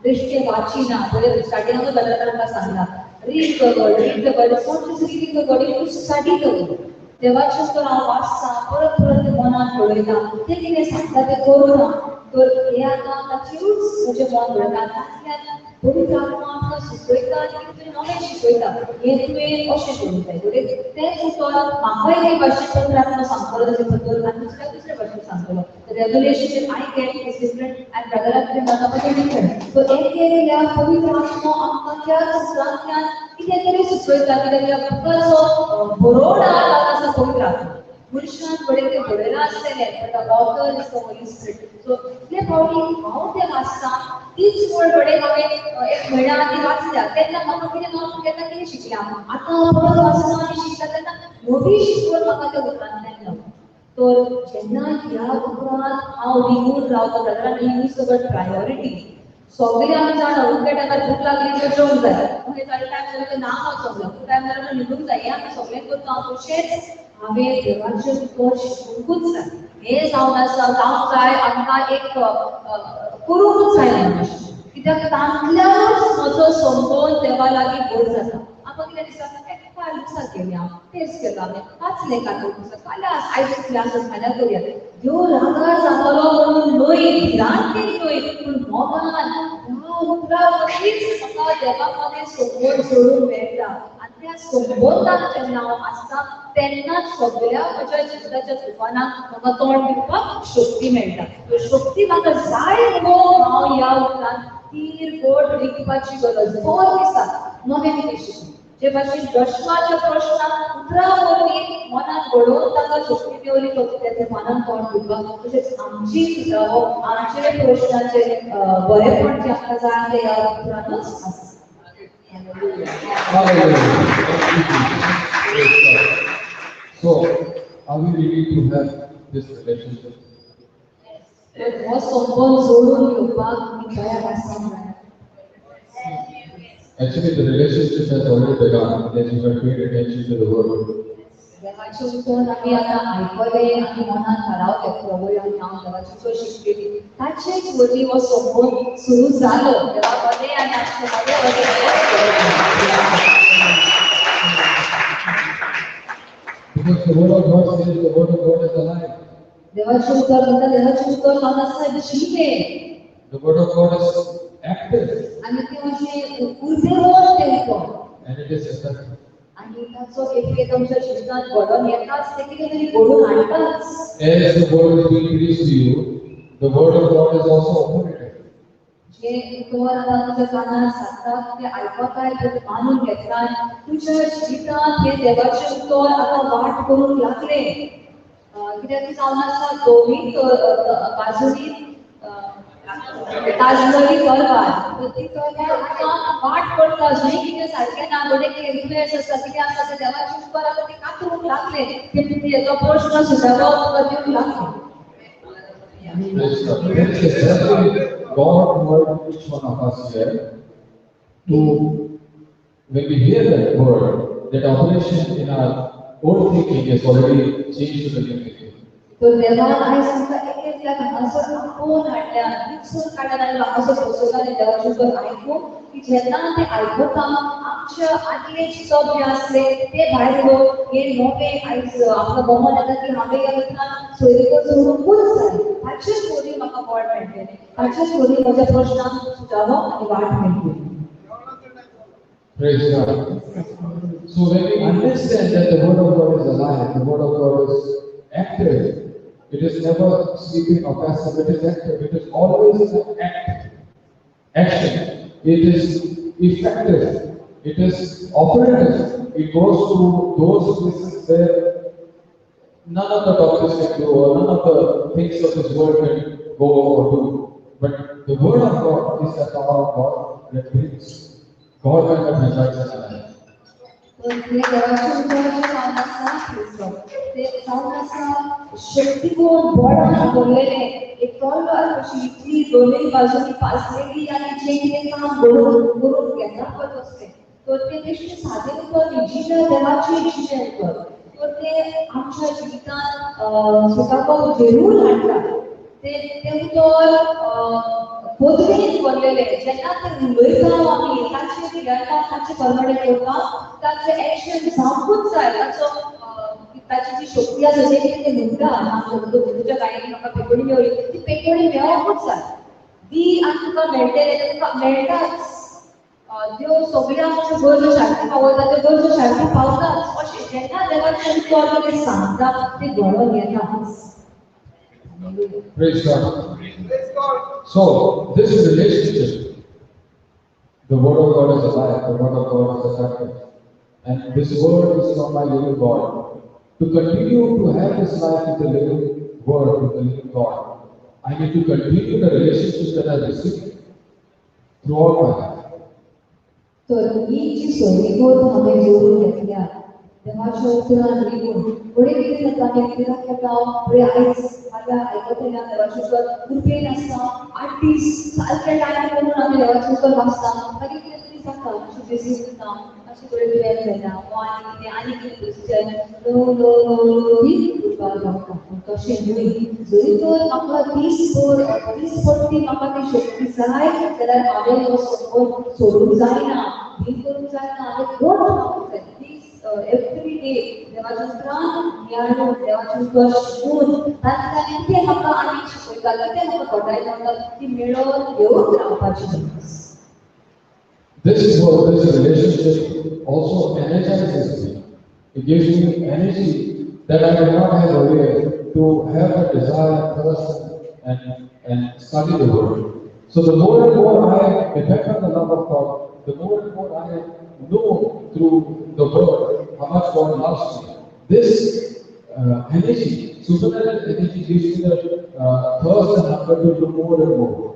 बेश्टें वाचिना. पयलीं स्टार्टिंगाकूच ब्रदरान आमकां सांगलां, read the word, read the word. It's not just reading the word, you study the word. देवाचें उतर हांव वाचता, परत परत तें मनान घडयता, तें कितें सांगता तें करुना, तर हें आतां ताचेरूच म्हजें मन घडयता. तातूंतल्यान पवित्र आत्मा आमकां सुचयता आनी कितें तरी नवें शिकयता, हें तुवें अशें करूंक जाय. घडये तेंच उतर म्हाका एके भाशेन पवित्र आत्मा सांगतलो ताचे बद्दल आनी दुसऱ्या दुसरे भाशेन सांगतलो. Revelation I get is different and ब्रदराक कितें मेळटा पळय तें डिफरंट. सो एक एक ह्या पवित्र आत्मो आमकां त्या उतरांतल्यान कितें तरी सुचयता, कित्याक ह्या बुकाचो बरोवणार जावन आसा पवित्र आत्मो. मनशान घडये तें बरयलां आसतलें, but the author is the Holy Spirit. So इतले फावटी हांव तें वाचता, तीच वळ घडये हांवें एक म्हयन्या आदीं वाचल्या, तेन्ना म्हाका कितें हांव तेन्ना कितें शिकलें, आतां हांव परत वाचता आनी शिकता तेन्ना नवी शिकवण म्हाका त्या उतरांतल्यान मेळटा. तर जेन्ना ह्या उतरांत हांव रिगून रावता, brethren use the word priority. सगळे आमी जाणा, उठल्या टायमार भूक लागली तर जेवंक जाय, मागीर जाले टायम जालो तर न्हावंक वचोंक जाय, टायम जालो तर न्हिदूंक जाय, हें आमी सगळें करता. तशेंच हांवें देवाचें उतर शिकूंकूच जाय. हें जावन आसा, जावंक जाय, आमकां एक करूंकूच जाय म्हणून, कित्याक तांतल्यानूच म्हजो संबंद देवा लागीं घट जाता. आमकां कितें दिसता, फाल्यां लुकसाण केलें हांव, तेच केलो हांवें, वाचलें काल फाल्यां आयज क्लास फाल्यां करुया. देव रागार जातलो म्हणून न्हय, भिरांतीन न्हय, पूण मोगान ह्या उतरा वरवींच म्हाका देवा मदें संबंद जोडूंक मेळटा. आनी त्या संबंदान जेन्ना हांव आसता तेन्नाच सगळ्या म्हज्या जिविताच्या तुफानाक म्हाका तोंड दिवपाक शक्ती मेळटा. त्यो शक्ती म्हाका जाय म्हणून हांव ह्या उतरान तीर गोड रिगपाची गरज दर दिसा नवें कितें शिकूं. जे भाशेन प्रश्नाच्या प्रश्नाक उतरां वरवीं मनाक घडोवन ताका शक्ती मेवली तो त्या तुफानाक तोंड दिवपाक, तशेंच आमची सुद्दां आमचे प्रश्नाचे बरेपण जें आमकां जाय तें ह्या उतरानूच आसा. So, are we ready to have this relationship? हो संबंद जोडून घेवपाक आमी तयार आसा म्हणल्यार. Actually, the relationship has already begun as you have paid attention to the word. देवाचें उतर आमी आतां आयकलें, आमी मनान थारावलें, प्रभू आनी हांव देवाचें उतर शिकलेली, ताचेच वरवीं हो संबंद सुरू जालो देवा मदें आनी आमचे मदें हो संबंद. Because the word of God says the word of God is alive. देवाचें उतर म्हणटा, देवाचें उतर जावन आसा जिवें. The word of God is active. आनी तें अशें उर्बेवंत तें उतर. And it is effective. आनी ताचो इफेक्ट आमच्या जिवितांत घडोवन येताच, तें कितें तरी घडोवन हाडटाच. As the word is being preached to you, the word of God is also operative. जें उतर आतां तुज्या कानार सादता, तें आयकताय, तें मानून घेतलां, तुज्या जिवितांत हें देवाचें उतर आतां वाट करूंक लागलें. कित्याक ती जावन आसा दोनूय बाजूनी ताजमली तलवार, ती तलवार आतां वाट पडटा, जंय कितें सारकें ना, घडये कितें दुयेंस आसा, कितें आसा तें देवाचें उतर आतां तें कातरूंक लागलें, तें तो प्रश्न सुदारो तुका दिवंक लागलें. God word each one of us here to, when we hear that word, that operation in our old thinking is already changed to the new thinking. तर देवान आयज आमकां एक एकल्याक हांगासर आपोवन हाडल्या, विचून काडल्या आनी हांगासर बसयला आनी देवाचें उतर आयकूंक, की जेन्ना तें आयकता आमच्या आदलें चिंतप जें आसलें तें भायर उडोवन हें नवें आयज आमकां गमन येता की हांवें ह्या उतरान सोयरीगत जोडुंकूच जाय, ताचेच वरवीं म्हाका बळ मेळटलें, ताचेच वरवीं म्हज्या प्रश्नाक सुदारो आनी वाट मेळटली. Praise God. So when we understand that the word of God is alive, the word of God is active, it is never sleeping or passive, it is active, it is always an act, action, it is effective, it is operative, it goes to those places where none of the doctors can do or none of the things of this world can go or do. But the word of God is the power of God that brings God kind of results in our life. तर ते देवाचें उतर जें जावन आसा, तें जावन आसा शक्तीगुण बळान भरलेलें एक तलवार कशी, इतली दोनूय बाजूनी पासलेली आनी जें कितें काम घडोवन करून घेता पळय तसलें. तर तें बेश्टें सादें उतर न्ही, जिवें देवाचें जिवें उतर. तर तें आमच्या जिवितांत सुखाको जरूर हाडटा. तें उतर पदवेन भरलेलें, जेन्ना तें उलयता आमी ताचें रियल्टा, ताचें प्रमाणें करता, ताचें एक्शन जावंकूच जाय, ताचो ताची जी शक्ती आसा जें कितें तें म्हणटा, तुज्या गायेन म्हाका पेटोणी मेवली, ती पेटोणी मेळोंकूच जाय. दी आनी तुका मेळटलें, तें तुका मेळटाच. देव सगळ्या आमच्यो गरजो सारक्यो पावयता, त्यो गरजो सारक्यो पावताच. अशें जेन्ना देवाचें उतर कितें सांगता तें घडोवन येताच. Hallelujah. Praise God. So, this relationship, the Word of God is alive, the Word of God is effective. And this Word is from my living God. To continue to have this life with the living Word, with the living God, I need to continue the relationship that I received throughout my life. तर ही जी सोयरीगत हांवें जोडून घेतल्या देवाच्या उतरान रिगून फुडें कितें जाता, आमी कित्याक येता फुडें आयज फाल्यां आयकतल्या देवाचें उतर कृपेन आसता, 8 दीस सारकें टायम करून आमी देवाचें उतर वाचता, मागीर कितें तरी जाता, मातशें बिजी उरता, मातशें थोडें दुयेंत जाता वा आनी कितें आनी कितें दुसरें ल्हव ल्हव ल्हव ल्हव ती उरपाक लागता. पूण तशें न्हय, जरी तर म्हाका दीसभर दीसपट्टी म्हाका ती शक्ती जाय जाल्यार हांवें हो संबंद सोडूंक जायना, हीन करूंक जायना, हांवें घट रावंक जाय. एवरी डे देवाच्या उतरान नियाळून, देवाचें उतर शिकून तांकां कितें म्हाका आनीक शिकयता, कितें म्हाका घटाय लावता ती मेळोवन घेवन रावपाची गरज. This word, this relationship also energizes me. It gives me energy that I did not have earlier to have a desire, thirst, and study the word. So the more and more I depend on the love of God, the more and more I know through the word how much God loves me. This energy, supernatural energy, gives me the thirst and hunger to do more and more.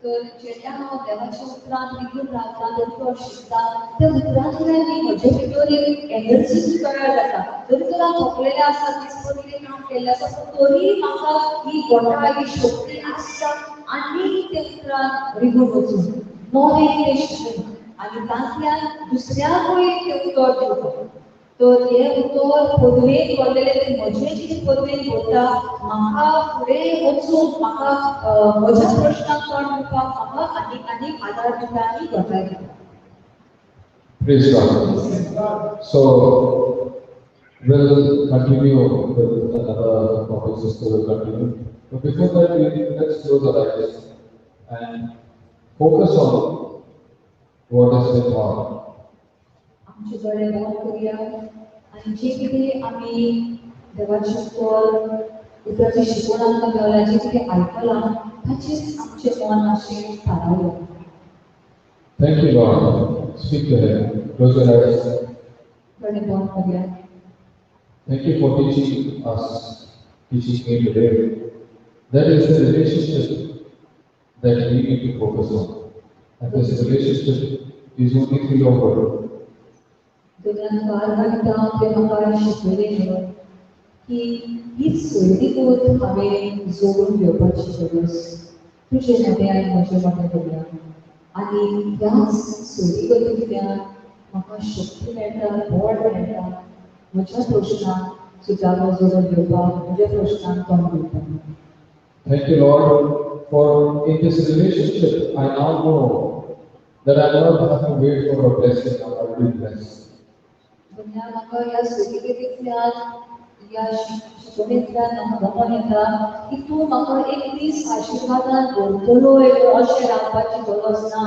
तर जेन्ना हांव देवाच्या उतरान रिगून रावता, तें उतर शिकता, त्या उतरांतल्यान म्हजे भितर एक एनर्जी तयार जाता. जरी तर हांव थकलेलें आसा, दीसभर कितें काम केल्लें आसा, पूण तरी म्हाका ही गोटा, ही शक्ती आसता आनी त्या उतरान रिगून वचून नवें कितें शिकून आनी तांतल्यान दुसऱ्याकूय तें उतर दिवपाक. तर हें उतर पदवेन भरलेलें तें म्हजें कितें पदवेन भरता, म्हाका फुडें वचूंक, म्हाका म्हज्या प्रश्नाक तोंड दिवपाक म्हाका आनीक आनीक आदार दिता आनी घटाय दिता. Praise God. So we'll continue with another topic, sister will continue. But before that, let's close our eyes and focus on what has been taught. आमचे दोळे बंद करुया आनी जे कितें आमी देवाचें उतर, उतराची शिकवण आमकां मेळ्ळ्या, जें कितें आयकलां ताचेर आमचें मन मातशें थारावया. Thank you, Lord. Speak to him. Close your eyes. दोळे बंद करुया. Thank you for teaching us, teaching me today. That is the relationship that we need to focus on. And this relationship is only through your word. दोनान आर्गां तुवें म्हाका शिकयलें न्हय की हीच सोयरीगत हांवें जोडून घेवपाची गरज तुजे मोटे आनी म्हजे मोटे करुया आनी ह्याच सोयरीगतींतल्यान म्हाका शक्ती मेळटा, बळ मेळटा म्हज्या प्रश्नाक सुटावो जोडून घेवपाक, म्हज्या प्रश्नाक तोंड दिवपाक. Thank you, Lord, for in this relationship I now know that I do not have to wait for a blessing, I am already blessed. दुनिया म्हाका ह्या सोयरीगतींतल्यान, ह्या शिकवणेंतल्यान म्हाका गमन येता की तूं म्हाका एक दीस आशिर्वादान भरतलोय अशें रावपाची गरज ना.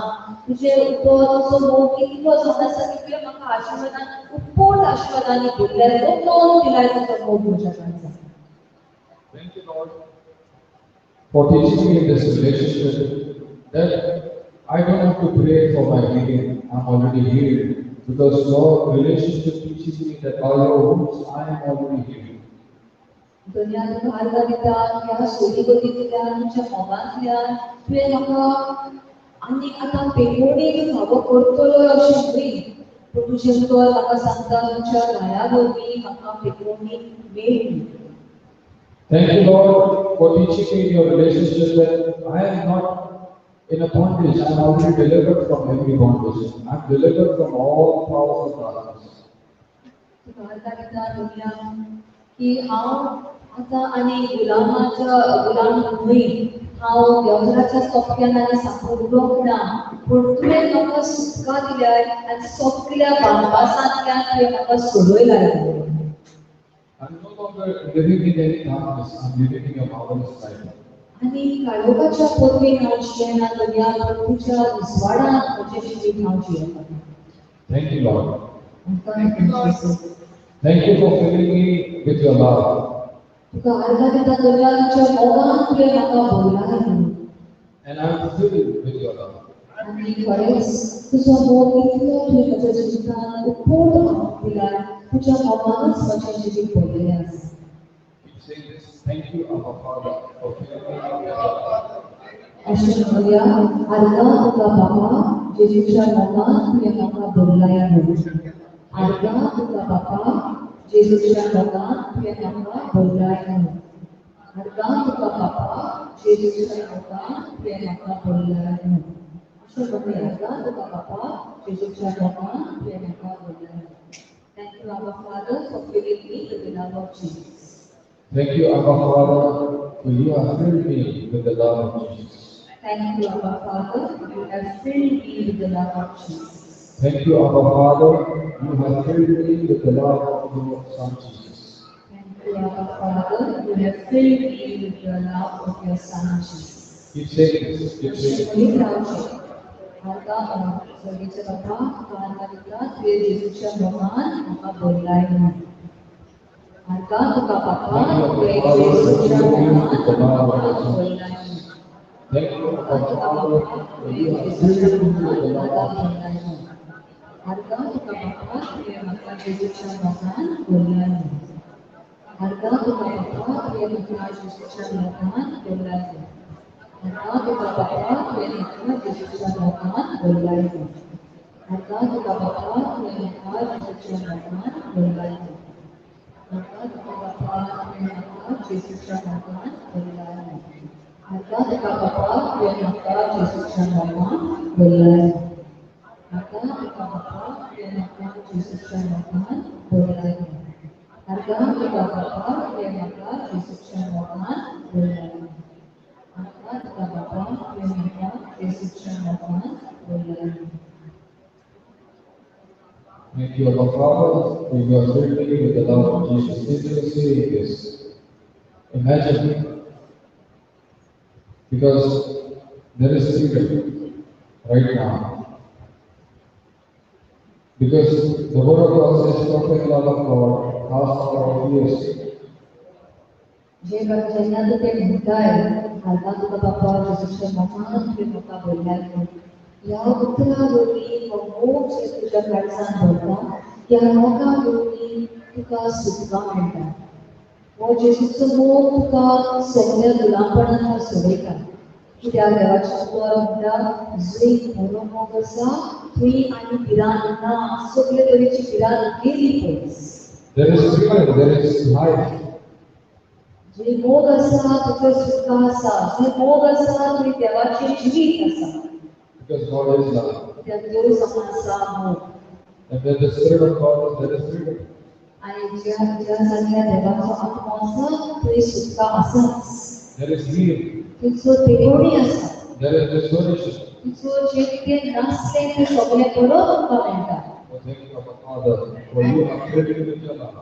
तुजें उतर, तुजो मोग इतलो जावन आसा की तुवें म्हाका आशिर्वादान, उपट आशिर्वादांनी भरल्यार, ओतोवन दिलाय तुजो मोग म्हज्या काळजांत. Thank you, Lord, for teaching me in this relationship that I don't have to pray for my healing. I'm already healed. Because your relationship teaches me that by your wounds I am already healed. दुनिया तुका आर्गां दिता ह्या सोयरीगतींतल्यान, तुज्या मोगांतल्यान तुवें म्हाका आनीक आतां पेटोवणी फावो करतलो अशें न्हय, पूण तुजें उतर म्हाका सांगता तुज्या घाया वरवीं म्हाका पेटोवणी मेळ्ळी. Thank you, Lord, for teaching me in your relationship that I am not in a bondage. I am already delivered from every bondage. I am delivered from all powers of darkness. तुका आर्गां दिता दुनिया की हांव आतां आनी गुलामाच्या गुलाम न्हय, हांव देवघराच्या सोप्यान आनी सापून उरोंक ना, पूण तुवें म्हाका सुटका दिल्या आनी सगल्या बांदपासांतल्यान तुवें म्हाका सोडयला. I'm no longer living in any darkness. I'm living in your marvelous light. आनी काळोखाच्या पदवेन हांव जियेना दुनिया, पूण तुज्या उजवाडांत म्हजें जिवीत हांव जियेता. Thank you, Lord. Thank you for filling me with your love. तुका आर्गां दिता देवा तुज्या मोगान तुवें म्हाका भरलाय म्हणून. And I am filled with your love. आनी खरेंच तुजो मोग इतलो तुवें म्हज्या जिवितांत उपोट दिलाय, तुज्या मोगानूच म्हजें जिवीत भरलेलें आसा. Keep saying this. Thank you, Abba Father, for filling me with your love. अशें म्हणुया, आर्गां तुका बाबा जेजूच्या मोगान तुवें म्हाका भरलाय म्हणून. आर्गां तुका बाबा जेजूच्या मोगान तुवें म्हाका भरलाय म्हणून. आर्गां तुका बाबा जेजूच्या मोगान तुवें म्हाका भरलाय म्हणून. अशें म्हणुया, आर्गां तुका बाबा जेजूच्या मोगान तुवें म्हाका भरलाय म्हणून. Thank you, Abba Father, for filling me with the love of Jesus. Thank you, Abba Father, for you have filled me with the love of Jesus. Thank you, Abba Father, you have filled me with the love of Jesus. Thank you, Abba Father, you have filled me with the love of your Son Jesus. Thank you, Abba Father, you have filled me with the love of your Son Jesus. Keep saying this. Keep saying this. म्हणीत रावचें. आर्गां सर्गेच्या बाबा तुका आर्गां दिता तुवें जेजूच्या मोगान म्हाका भरलाय म्हणून. आर्गां तुका बाबा तुवें जेजूच्या मोगान म्हाका भरलाय म्हणून. Thank you, Abba Father, for you have filled me with the love of Jesus. आर्गां तुका बाबा तुवें म्हाका जेजूच्या मोगान भरलाय म्हणून. आर्गां तुका बाबा तुवें म्हाका जेजूच्या मोगान भरलाय म्हणून. आर्गां तुका बाबा तुवें म्हाका जेजूच्या मोगान भरलाय म्हणून. आर्गां तुका बाबा तुवें म्हाका जेजूच्या मोगान भरलाय म्हणून. आर्गां तुका बाबा तुवें म्हाका जेजूच्या मोगान भरलाय म्हणून. आर्गां तुका बाबा तुवें म्हाका जेजूच्या मोगान भरलाय म्हणून. आर्गां तुका बाबा तुवें म्हाका जेजूच्या मोगान भरलाय म्हणून. आर्गां तुका बाबा तुवें म्हाका जेजूच्या मोगान भरलाय म्हणून. आर्गां तुका बाबा तुवें म्हाका जेजूच्या मोगान भरलाय म्हणून. Thank you, Abba Father, for you have filled me with the love of Jesus. Continue saying this. Imagine, because there is freedom right now. Because the Word of God says, perfect love of God casts out all fears. जे जेन्ना तूं तें म्हणटाय आर्गां तुका बाबा जेजूच्या मोगान तुवें म्हाका भरलाय म्हणून, ह्या उतरां वरवीं हो मोग जे तुज्या काळजान भरता, ह्या मोगा वरवीं तुका सुटका मेळटा. हो जेजूचो मोग तुका सगळ्या गुलामपणान सोडयता. कित्याक देवाचें उतर म्हणटा, जंय खरो मोग आसा थंय आनी भिरांत ना, सगळे तरेची भिरांत गेली पयस. There is freedom, there is life. जंय मोग आसा थंय सुटका आसा, जंय मोग आसा थंय देवाचें जिवीत आसा. Because God is love. कित्याक देव जावन आसा मोग. And where the Spirit of God is, there is freedom. आनी ज्या ज्या जाग्यार देवाचो आत्मो आसा थंय सुटका आसाच. There is healing. थंयसर पेरोवणी आसा. There is restoration. थंयसर जें कितें नासलें तें सगळें परत तुमकां मेळटा. Oh, thank you, Abba Father, for you have filled me with your love.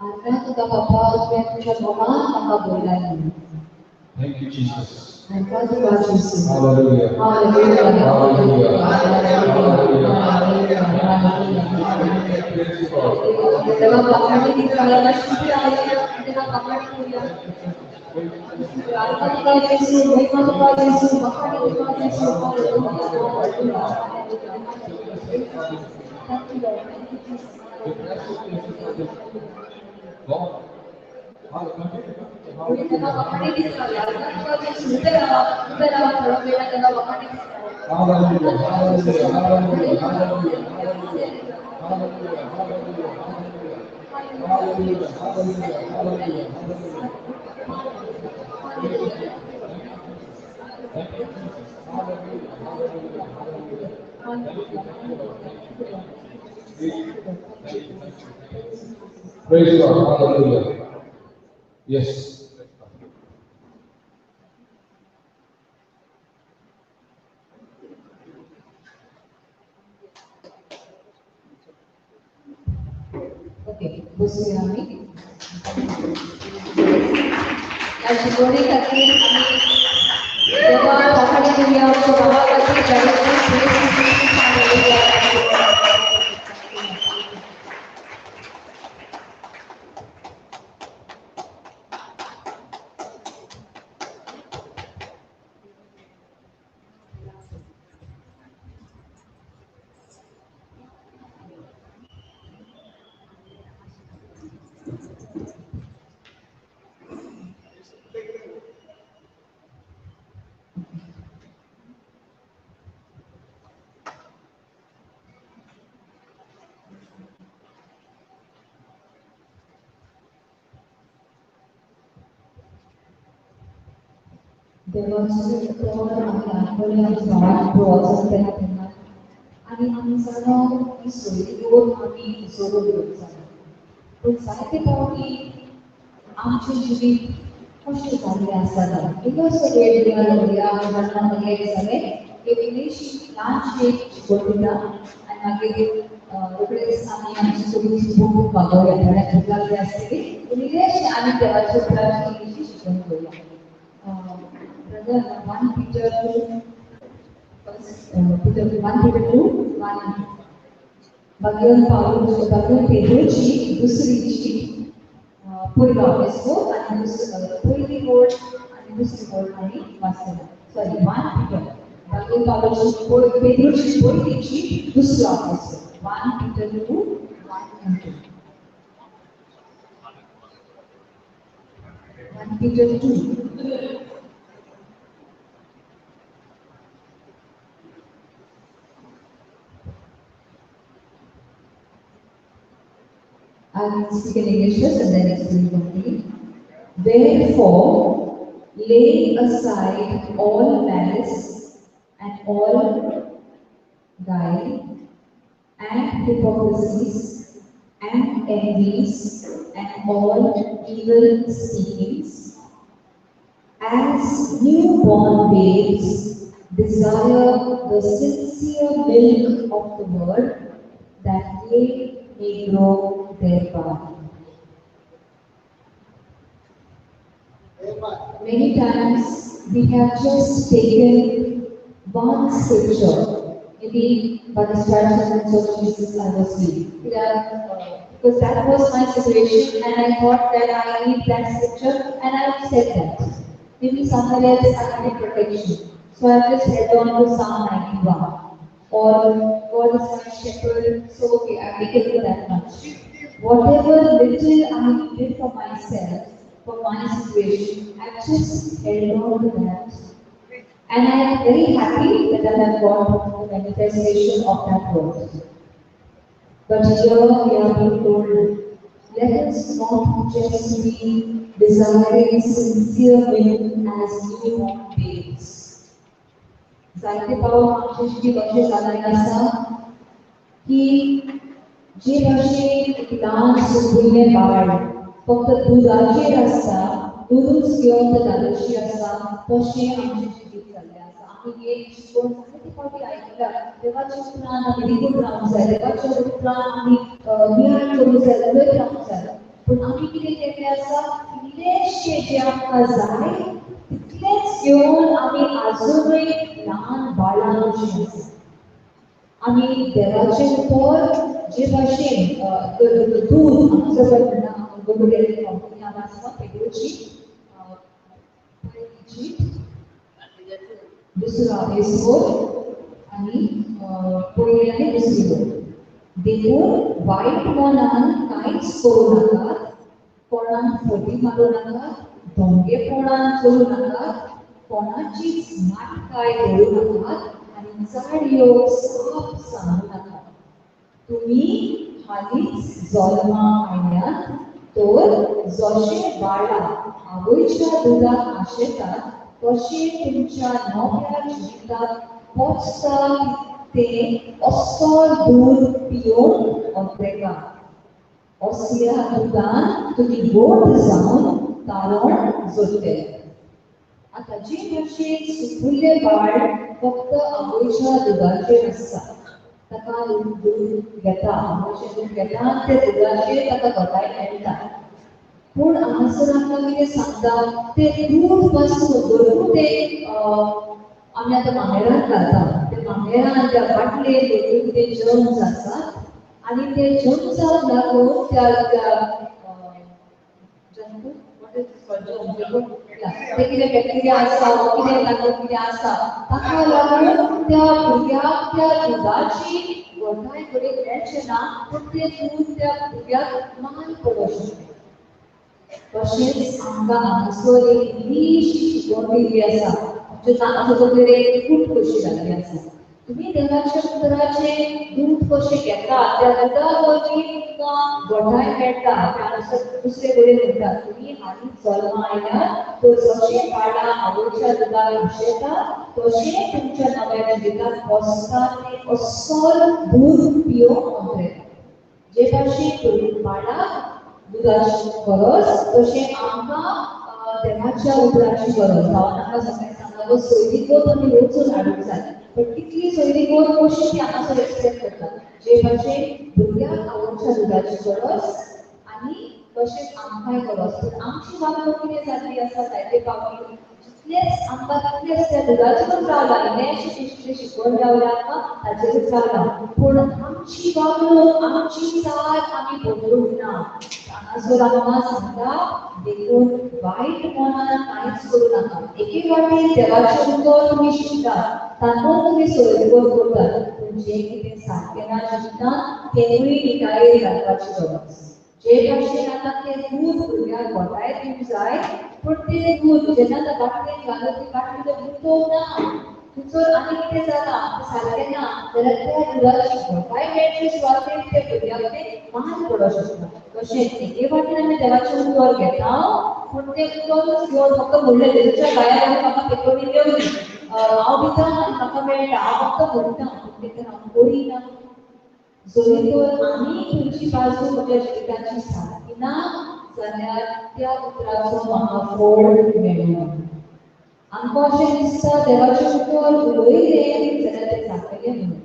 आर्गां तुका बाबा तुवें तुज्या मोगान म्हाका भरलाय म्हणून. Thank you, Jesus. आर्गां तुका जेजू. Hallelujah. Hallelujah. Hallelujah. Hallelujah. Hallelujah. Hallelujah. Praise God. देवा बापाने ती काळाला शुक्र आहे, देवा बापाने करूया. आर्गां तुका जेजू, महिमा तुका जेजू, बापाने तुका जेजू. Hallelujah. Thank you, Lord. Thank you, Jesus. God. Hallelujah. देवा बापाने दिसला. आर्गां तुका जेजू, उबे रावा, उबे रावा, थोडो वेळ देवा बापाने दिसला. Hallelujah. Hallelujah. Hallelujah. Hallelujah. Hallelujah. Hallelujah. Hallelujah. Hallelujah. Hallelujah. Hallelujah. Thank you, Jesus. Hallelujah. Hallelujah. Hallelujah. Thank you, thank you, Lord. Thank you. Thank you. Thank you. Thank you. Praise God. Hallelujah. Yes. Okay, बसूया आमी. ह्या शिकवणी खातीर आमी देवा बापाने दिवया, बाबा खातीर देवाचें उतर आमी ल्हानपणी आमच्या घरांत वचून तेन्ना तेन्ना आनी आमी जाणा ही सोयरीगत आमी जोडून घेवंक जाय. पूण जायते फावटी आमचें जिवीत कशें जाल्लें आसा जाल्यार इल्लोसो वेळ दिया दवरया जेन्ना मागीर जालें एक इल्लीशी ल्हानशी शिकवण दिता आनी मागीर रोखडेच आमी आमची सगळी भूक भागोवया. थोड्यांक भूक लागली आसतली पूण इल्लेशें आमी देवाच्या उतराची इल्लीशी शिकवण घेवया. Brother, 1 Peter 1 Peter 2 1 बागेल पावल बागेल पेद्रोची दुसरी चीट पयलो एपिसोड आनी पयली वर्ड आनी दुसरी वर्ड आमी वाचतले. सॉरी 1 पीटर बागेल पावलाची पेद्रोची पयली चीट दुसरो episode 1 Peter 2 1 and 2. 1 Peter 2. I will speak in English first and then explain properly. Therefore, laying aside all malice and all guile and hypocrisies and envies and all evil speakings, as newborn babes, desire the sincere milk of the word, that ye may grow thereby. Many times we have just taken one scripture, maybe by the stripes and wounds of Jesus I was healed. Because that was my situation and I thought that I need that scripture and I said that. Maybe somewhere else I need protection. So I just held on to Psalm 91. Or God is my shepherd, so okay, I make it to that much. Whatever little I needed for myself, for my situation, I just held on to that. And I am very happy that I have got the manifestation of that word. But here we are being told, let us not just be desiring sincere milk as newborn babes. जायते पावट आमचें जिवीत अशें जाल्लें आसा की जे भाशेन एक ल्हान सुपुल्लें बाळ फक्त दुदाचेर आसता, दुदूच घेवन तें धादोशी आसता, तशें आमचें जिवीत जाल्लें आसा. आमी एक शिकवण जायते फावटी आयकल्या, देवाच्या उपरांत आमी रिगून रावंक जाय, देवाच्या उपरांत आमी नियाळ करूंक जाय, उलयत रावंक जाय. पूण आमी कितें केल्लें आसा, इल्लेशें जें आमकां जाय तितलेंच घेवन आमी आजुनूय ल्हान बाळां कशीं आसा. आमी देवाचें उतर जे भाशेन दूद आमचो म्हणटा आसा पेद्रोची पयली चीट दुसरो एपिसोड आनी पयली आनी दुसरी वर्ड. देखून वायट मनान कांयच करूं नाकात, कोणाक फटी मारूं नाकात, धोंगेपणान चलूं नाकात, कोणाचीच नाटकाय धरूं नाकात आनी चाडयो साप सांगू नाकात. तुमी हालींच जल्मा आयल्यात तर जशें बाळां आवयच्या दुदाक आशेतात तशें तुमच्या नव्या जिवितांत पोचता तें अस्सल दूद पिवन अत्रेका. असल्या दुदान तुमी गोड जावन तारण जोडटले. आतां जे भाशेन सुपुल्लें बाळ फक्त आवयच्या दुदाचेर आसता, ताका दूद घेता, आवयचें दूद घेता आनी त्या दुदाचेर ताका घटाय मेळटा. पूण हांगासर आमकां कितें सांगता, तें दूद पासून भरपूर तें आमी आतां मामेरान घालता, ते मामेरान त्या बाटलेन भरपूर कितें जर्म्स आसतात आनी ते जर्म्साक लागून त्या जंतू ते कितें बॅक्टेरिया आसा कितें लागून कितें आसा ताका लागून त्या भुरग्याक त्या दुदाची घटाय घडये मेळचें ना, पूण तें दूद त्या भुरग्याक माल पडूंक शकता. तशेंच आमकां हांगासर एक इल्लीशी शिकवण दिल्ली आसा, आमच्या तकलेर एक कूट कशी जाल्ली आसा. तुम्ही देवाच्या उतराचे दूध कशें घेतात त्या दुदा वरवीं तुमकां घटाय मेळटा. दुसरे कडेन म्हणटा तुमी हालीं जल्मा आयल्यार तर जशें बाळां आवयच्या दुदाक पोशेता तशें तुमच्या नव्या जिवितांत बसता तें अस्सल दूद पिवंक अंतरेता. जे भाशेन बाळाक दुदाची गरज तशें आमकां देवाच्या उतराची गरज. भावान आमकां सकाळी सांगला सोयरीगत आमी वचून हाडूंक जाय, पण कितली सोयरीगत कशी ती हांगासर एक्सप्लेन करतात. जे भाशेन भुरग्याक आवयच्या दुदाची गरज आनी तशेंच आमकांय गरज. पूण आमची वागणूक कितें जाल्ली आसा जायते फावटी जितलेच आमकां तितलेच त्या दुदाचेरूच रावला, इल्लेंशें कितें शिकवण रावल्या आमकां ताचेरूच रावला, पूण आमची वागणूक आमची चाल आमी बदलूंक ना. हांगासर आमकां सांगता देखून वायट मनान कांयच करूं नाका. एके वाटेन देवाचें उतर तुमी शिकतात, तातूंत तुमी सोयरीगत करतात, पूण जें कितें सारकें ना जिवितांत तेंवूय निटायेर घालपाची गरज. जे भाशेन आतां तें दूद भुरग्याक घोटाय दिवंक जाय, पूण तें दूद जेन्ना त्या बाटलेन घालून ती बाटली तो गुंतोवंक ना, थंयसर आनी कितें जालां सारकें ना जाल्यार त्या दुदाची घोटाय मेळचे सुवातेर त्या भुरग्याक तें मार पडोंक शकता. तशेंच एके वाटेन आमी देवाचें उतर घेता, पूण तें उतरूच घेवन फक्त म्हणलें जेजूच्या पांयार म्हाका पेकोणी येवनी, हांव भिता आनी म्हाका मेळटा, हांव फक्त म्हणटा, पूण तें हांव करिना. जरी तर आनी खंयची बाजू म्हज्या जिविताची सारकी ना जाल्यार त्या उतराचो म्हाका फळ मेळना. आमकां अशें दिसता देवाचें उतर उलयलें जाल्यार तें जातलें म्हणून,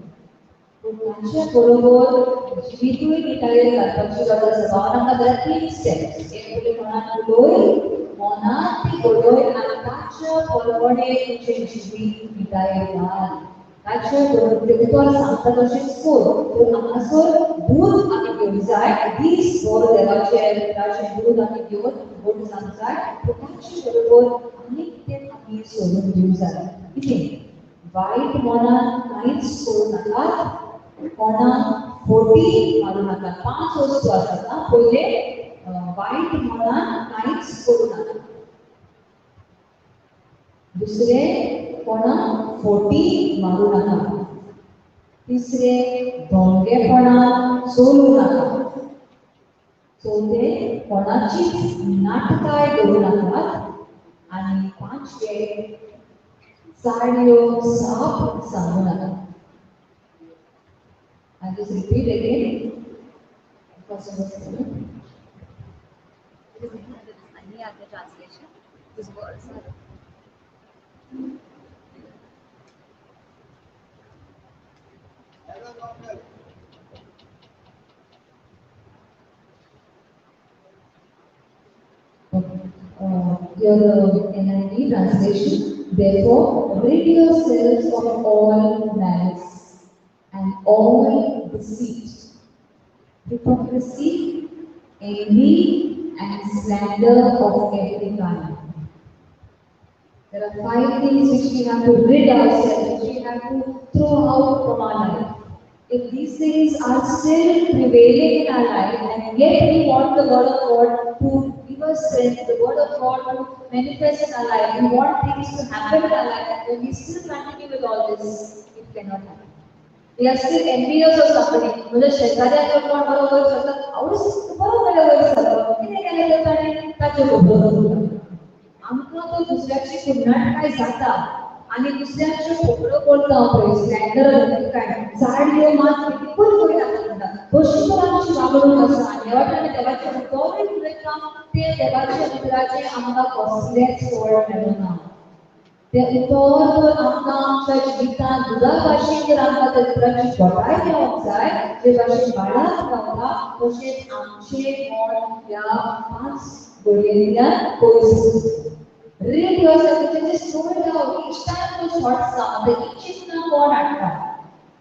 पूण ताच्या बरोबर जिवितूय निटायेर घालपाची गरज आसा. भावान आमकां जाल्यार 3 स्टेप्स, एक पयलीं मनान उलय, मनान ती घडय आनी ताच्या बरोबरणें तुजें जिवीत निटायेर घाल. ताचे बरोबर तें उतर सांगता तशेंच कर. तर हांगासर दूद आमी घेवंक जाय, दीस भर देवाचें उतराचें दूद आमी घेवन घट जावंक जाय, पूण ताचे बरोबर आनी कितें आमी सोडून दिवंक जाय. कितें वायट मनान कांयच करूं नाकात, कोणाक फोटी मारूं नाकात. 5 वस्तू आसात. पयलें वायट मनान कांयच करूं नाकात, दुसरें कोणाक फोटी मारूं नाका, तिसरें धोंगेपणान चोरूं नाका, चवथें कोणाचीच नाटकाय करूं नाकात आनी 5वें चाडयो साप सांगू नाका. I just repeat again. Translation. This words are Your NIV translation, therefore, rid yourselves of all malice and all deceit, hypocrisy, envy, and slander of every kind. There are 5 things which we have to rid ourselves, which we have to throw out from our life. If these things are still prevailing in our life and yet we want the word of God to give us strength, the word of God to manifest in our life, we want things to happen in our life, and we still continue with all this, it cannot happen. We are still envious of somebody. म्हणजे शेजाऱ्याक कोण बरो वयर सरता, आवडूच बरो जाल्यार वयर सरलो, कितें केलें तर ताणें ताचें खबर उरता. आमकां तो दुसऱ्याची कुर्नाटकाय जाता आनी दुसऱ्याच्यो खबरो करता पळय, स्लँडर काय चाडयो मात बिलकूल करिनाका म्हणटा. अशी तर आमची वागणूक आसा आनी ह्या वाटेन आमी देवाचें उतरूय उलयता, तें देवाच्या उतराचें आमकां कसलेंच फळ मेळना. तें उतर तर आमकां आमच्या जिवितांत दुदा भाशेन जर आमकां त्या उतराची घटाय मेळोंक जाय, जे भाशेन बाळाक गावता तशेंच आमचें मन ह्या 5 घडयेंतल्यान पयस. Rid yourself, just throw it out. Each time those thoughts come, the चिंतना कोण हाडटा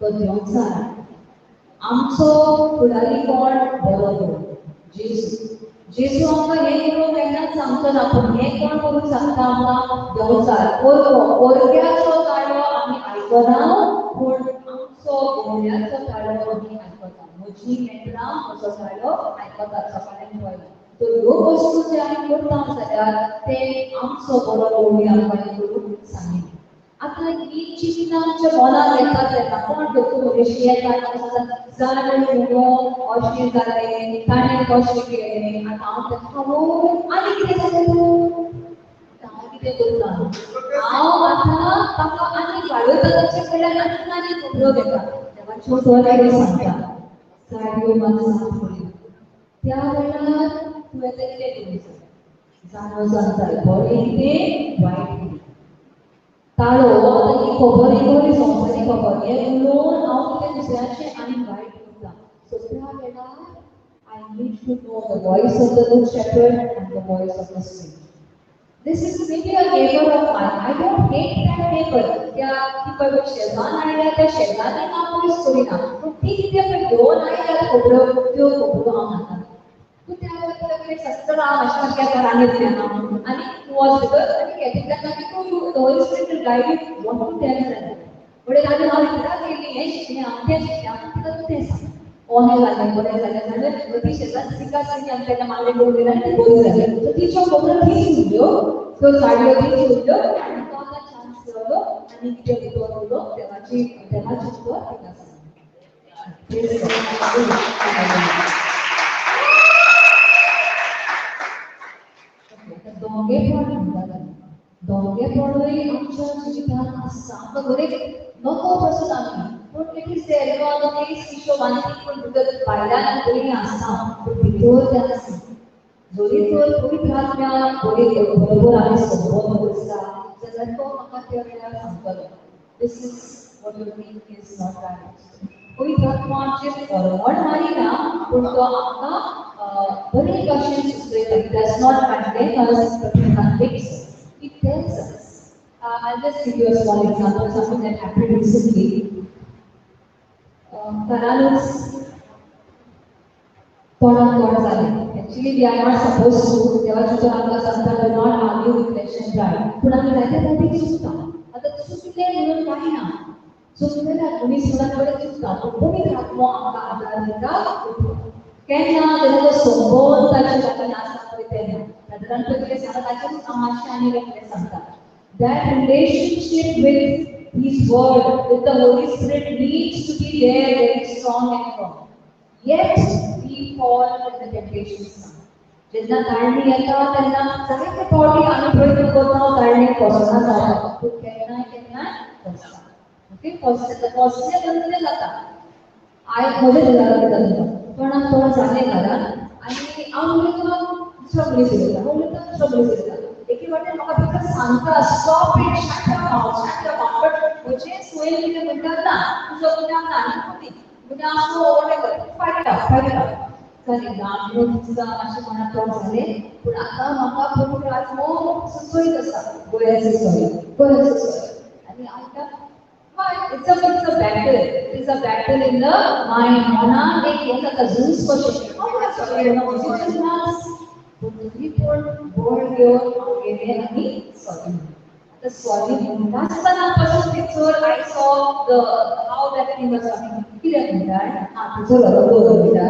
तो देवचार. आमचो फुडारी कोण बरो तो जेजू. जेजू आमकां हें करूंक केन्नाच सांगचो ना, पूण हें कोण करूंक सांगता आमकां? देवचार. ओरक्याचो ताळो आमी आयकना, पूण आमचो गोंड्याचो ताळो आमी आयकता. म्हजी मेंढरां म्हजो ताळो आयकतात सकाळीं पळयला. तर ह्यो वस्तू जे आमी करता जाल्यार ते आमचो बरो गोंडी आमकां करूंक सांगिना. आतां आतां ही चिंतना आमच्या मनात येता तेन्ना कोण धोको मनीस येता जाण म्हणून अशें जालें ताणें कशें केलें आतां हांव ताका आनी कितें जालें तूं हांव कितें करता हांव आतां ताका आनी वाडयता ताचे कडल्यान आनी आनी खबरो घेता देवाच्यो उतर सांगता साडयो मात साफ करी त्या वेळार तुवें तें कितें करूंक जाय जाणो जाता बरें कितें वायट कितें ताळो ही खबर ही बरी संवसारी खबर हें उलोवन हांव कितें दुसऱ्याचें आनी वायट करता. सो त्या वेळार I need to know the voice of the good shepherd and the voice of the stranger. This is maybe a neighbor of mine. I don't hate that neighbor. त्या ती पळय शेजान आयल्या त्या शेजानी हांव पयस करिना पूण ती कितें पळय घेवन आयल्या खबरो त्यो खबरो हांव नाका. तूं त्या वेळार कितें सस्तर हांव अशें अशें घरान येतलें हांव आनी तूं वच भितर आनी घेतिल्ल्यान मागीर तूं you the Holy Spirit will guide you what to tell them. म्हणल्यार आनी हांव इतल्या केली हें शिकलें हांव तें शिकलें हांव तिका तूं तें सांग अहें जालें बरें जालें जाल्यार ती शेजान सिका सिनी आनी तेन्ना मागीर दवरलें आनी ती बरी जाली. सो तिच्यो खबरो तीच उरल्यो त्यो साडयो तीच उरल्यो आनी तो आतां चान्स मेळ्ळो आनी कितें उतर उरलो देवाची देवाचें उतर तिका सांगलें. दोंगेपण म्हणटात दोंगेपणूय आमच्या जिवितांत आसता. आमकां दरेक नको पसून आमी पूण it is there you know face we show one thing पूण भितर भायल्यान बरी आसता पूण भितर तें आसना. जरी तर पवित्र आत्म्या बरी बरोबर आमी संबंद दवरता जाल्यार तो म्हाका त्या वेळार सांगतलो this is what you think is not right. पवित्र आत्मा आमचेर फरवण मारिना पूण तो आमकां बरे भाशेन सुचयता. He does not condemn us, but he convicts us. He tells us. I'll just give you a small example, something that happened recently. घरानूच तोंडाक तोंड जालें. Actually, we are not supposed to. देवाचें उतर आमकां सांगता do not argue with flesh and blood. पूण आमी जायते फावटी चुकता. आतां चुकलें म्हणून कांय ना. चुकलें मनीस म्हणून बरें चुकता पूण पवित्र आत्मो आमकां आदार दिता. केन्ना जेन्ना तो संबंद ताचे लागीं आसता पळय तेन्ना सादारण पळय कितें सांगता ताचेरूच हांव मातशें आनी कितें सांगता. That relationship with His Word, with the Holy Spirit needs to be there very strong and firm. Yet we fall when the temptations come. जेन्ना ताळणी येता तेन्ना जायते फावटी आमी प्रयत्न करता ताळणी पसना जावपाक पूण केन्नाय केन्नाय पसता. ओके पसता पसलें बंद जाता. I म्हजें उदाहरण दिता तुमकां. तोंडाक तोंड जालें घरान आनी हांव उलयता दुसरो मनीस उलयता हांव उलयता दुसरो मनीस उलयता एके वाटेन म्हाका भितर सांगता stop it shut your mouth shut your mouth but म्हजें स्वयं कितें म्हणटा ना तुजो गुन्यांव ना आनी कोणी गुन्यांव आसूं whatever fight it out fight it out. जालें गांव दिसता मातशें कोणाक तोंड जालें पूण आतां म्हाका पवित्र आत्मो सुचयत आसा गोंयाचो सॉरी गोंयाचो सॉरी आनी आतां It's a battle. It is a battle in the mind. मनान एक हें जाता झूज कशें हांव तुका सॉरी म्हणना पूण तरी पूण बळ घेवन हांव गेलें आनी सॉरी आतां सॉरी म्हणटा आसतना पासून भितर I saw the how that thing was coming. कित्याक म्हणटा आं तुजो बरोबर म्हणटा.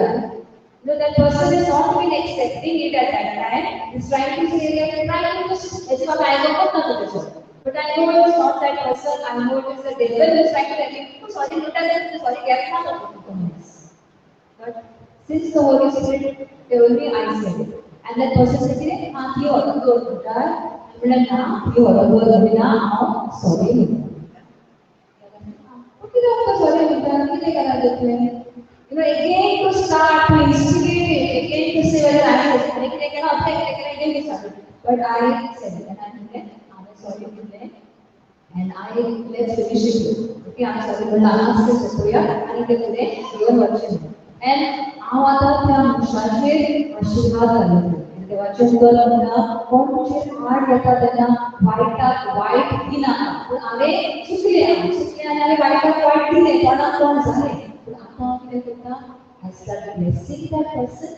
You know, that person is not even accepting it at that time. He's trying to say that trying to just it's not I know not तुझे. But I know it is not that person. I know it is the devil who is trying to tell me, oh, sorry, sorry, gap na. But since the Holy Spirit told me, I said it. And that person said, ah, you are the good, na, you are the good, na, sorry. Okay, sorry, you know, again to start to instigate it, again to say whether I am okay, but I said it, and I said, sorry, and I let's finish it. Okay, I'm sorry, but last is Supriya, and it was and हांव आतां त्या मनशाचेर आशिर्वाद घालता. देवाचें उतर म्हणटा कोण तुजेर आड येता तेन्ना वायटाक वायट दिनाका. पूण हांवें चुकलें हांव चुकलें आनी हांवें वायटाक वायट दिलें कोणाक कोण जालें पूण आतां हांव कितें करता I start blessing that person,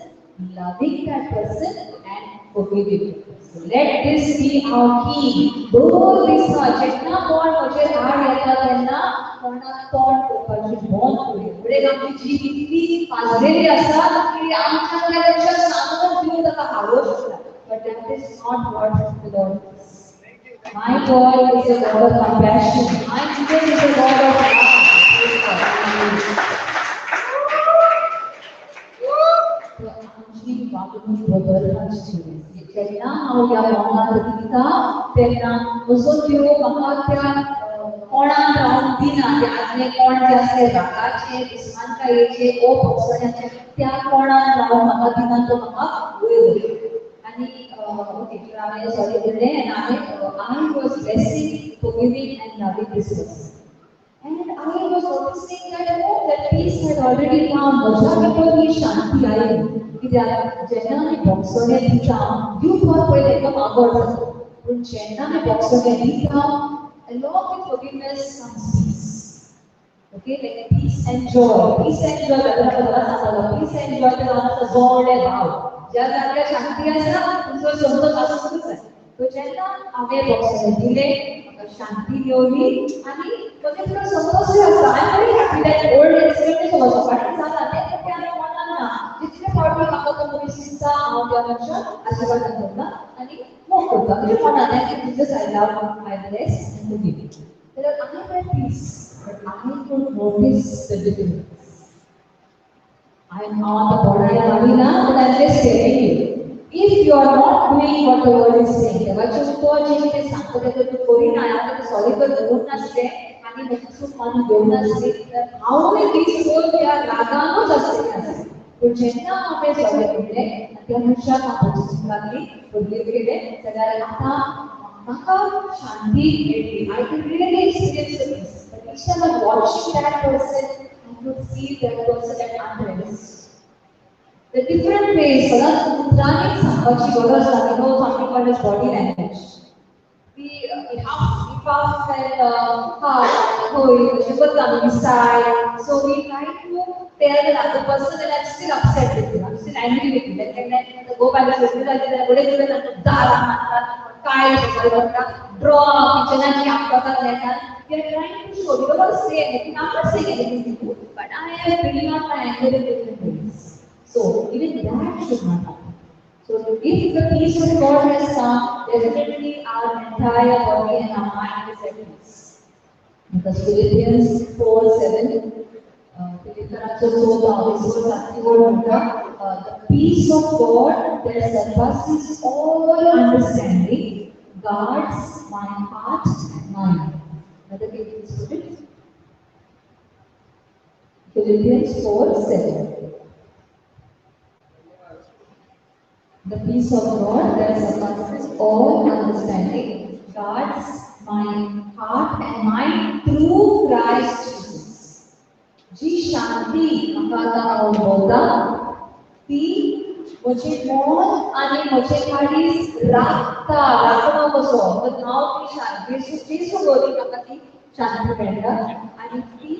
loving that person and forgiving that person. Let this be our key. दर दिसा जेन्ना कोण म्हजेर आड येता तेन्ना कोणाक तोंड करपाची बंद करूया. म्हणजे आमची जीव इतली पाजलेली आसा की आमच्या लक्षात सांगून दिवन ताका हारोवंक शकता. But that is not what the Lord is. My God is a God of compassion. My Jesus is a God of love. आमची वागणूक बदलपाची. जेन्ना हांव ह्या मोगांत दिता तेन्ना असो त्यो म्हाका त्या कोणाक रावूंक दिना. ते आदले कोण जे आसले रागाचे, दुस्मानकायेचे, ओ भोगसण्याचे, त्या कोणाक रावूंक म्हाका दिना, तो म्हाका वयर वयता. आनी ओके, तर हांवें सॉरी म्हणलें आनी हांवें I was blessing, forgiving and loving this person. And I was noticing that, oh, that peace had already come. म्हज्या भितर ही शांती आयली. कित्याक जेन्ना आमी भोगसणें दिता, दिवपाक पयलें एकदम आवड जाता, पूण जेन्ना आमी भोगसणें दिता, along with forgiveness comes peace. Okay, like peace and joy. Peace and joy, सांगता peace and joy जावन आसा जोडे भाव. ज्या जाग्यार शांती आसा तुमचो संतोष आसूंकच जाय. सो जेन्ना हांवें भोगसणें दिलें, म्हाका शांती मेवली आनी म्हजे भितर संतोशूय आसा. I am very happy that old incident वचपाचें जाला तें तें हांवें मनान ना. जितले फावटी म्हाका तो मनीस दिसता, हांव त्या मनशाक आशिर्वाद दवरता आनी मोग करता. म्हणजे मनान Jesus I love, I bless and forgive. जाल्यार I had peace, but I could notice the difference. हांव आतां बोडाय घालिना, but I am just telling you, if you are not doing what the word is saying, देवाचें उतर जें कितें सांगता तें जर तूं करिना, हांव ताका सॉरी जर धरूंक नासलें आनी म्हजी चूक मानून घेवंक नासली तर हांवूय दीसभर त्या रागानूच आसलें आसलें. पूण जेन्ना हांवें सॉरी म्हणलें आनी त्या मनशाक हांव भोगसूंक लागली, फॉरगीव केलें, जाल्यार आतां म्हाका शांती मेळ्ळी. I can really experience the peace. But each time I'm watching that person, I could see that person at unrest. The different ways, सदांच उतरांनी सांगपाची गरज ना. We know something called as body language. We huff, we puff and huff, खंय अशें करता आमी, we sigh. So we try to tell the other person that I'm still upset with you, I'm still angry with you. Like केन्नाय go back सोडून जाली जाल्यार फुडें फुडें तांकां दारां मारतात, काय सगळें करता, ड्रॉ किचनाची आपटात नेटान. We are trying to show, we don't want to say anything, I'm not saying anything to you, but I am bringing out my anger in different ways. So even that should not happen. So if the peace of God has come, definitely our entire body and our mind is at peace. Because Philippians 4:7, फिलिप्परांचो चवथो विसवो सातवी ओळ म्हणटा, the peace of God that surpasses all understanding guards my heart and mind. Another can you please put it? Philippians 4:7. The peace of God that surpasses all understanding guards my heart and mind through Christ Jesus. जी शांती म्हाका आतां अणभवता ती म्हजें मन आनी म्हजें काळीज राखता, राखणो कसो. तर हांव ती शांती जेजू वरवीं म्हाका ती शांती मेळटा आनी ती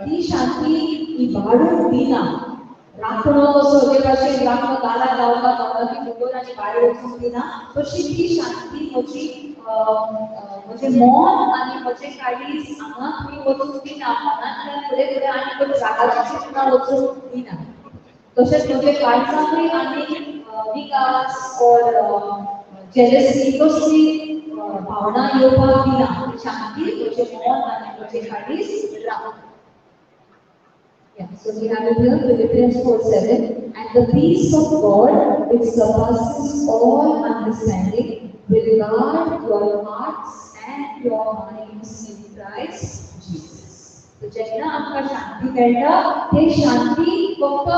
ती शांती इबाडूंक दिना. राखणो कसो जे भाशेन राखणो दारार रावता कोणाकी भितर आनी भायर वचूंक दिना, तशी ती शांती म्हजी म्हजें मन आनी म्हजें काळीज हांगा खंय वचूंक दिना. मनांतल्यान फुडें फुडें आनी खंय रागाची चिंतना वचूंक दिना. तशेंच म्हज्या काळजाकूय आनी विकास ऑर जेलसी कसली भावना येवपाक दिना. शांती म्हजें मन आनी म्हजें काळीज राखता. Yeah, so we have it here, Philippians 4:7, and the peace of God, which surpasses all understanding, will guard your hearts and your minds in Christ Jesus. So जेन्ना आमकां शांती मेळटा, ते शांती फक्त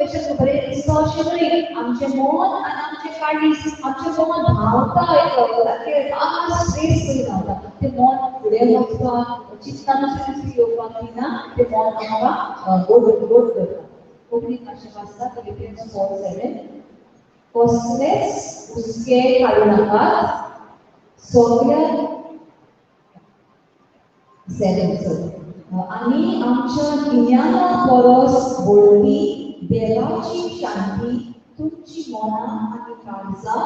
अशें बरें दिसता अशें न्हय, आमचें मन आनी आमचें काळीज, आमचें मन धांवता, एक फास्ट रेस करी धांवता. तें मन फुडें वचपाक, चिंतना दुसरी दुसरी येवपाक दिना, तें मन आमकां गोड गोड करता. कोंकणीत मातशें वाचता फिलिपियन्स 4:7. कसलेच हुस्के काडूं नाकात, सगळ्या 7 सॉरी, आनी आमच्या गिन्याना परस व्हडली देवाची शांती तुमची मनां आनी काळजां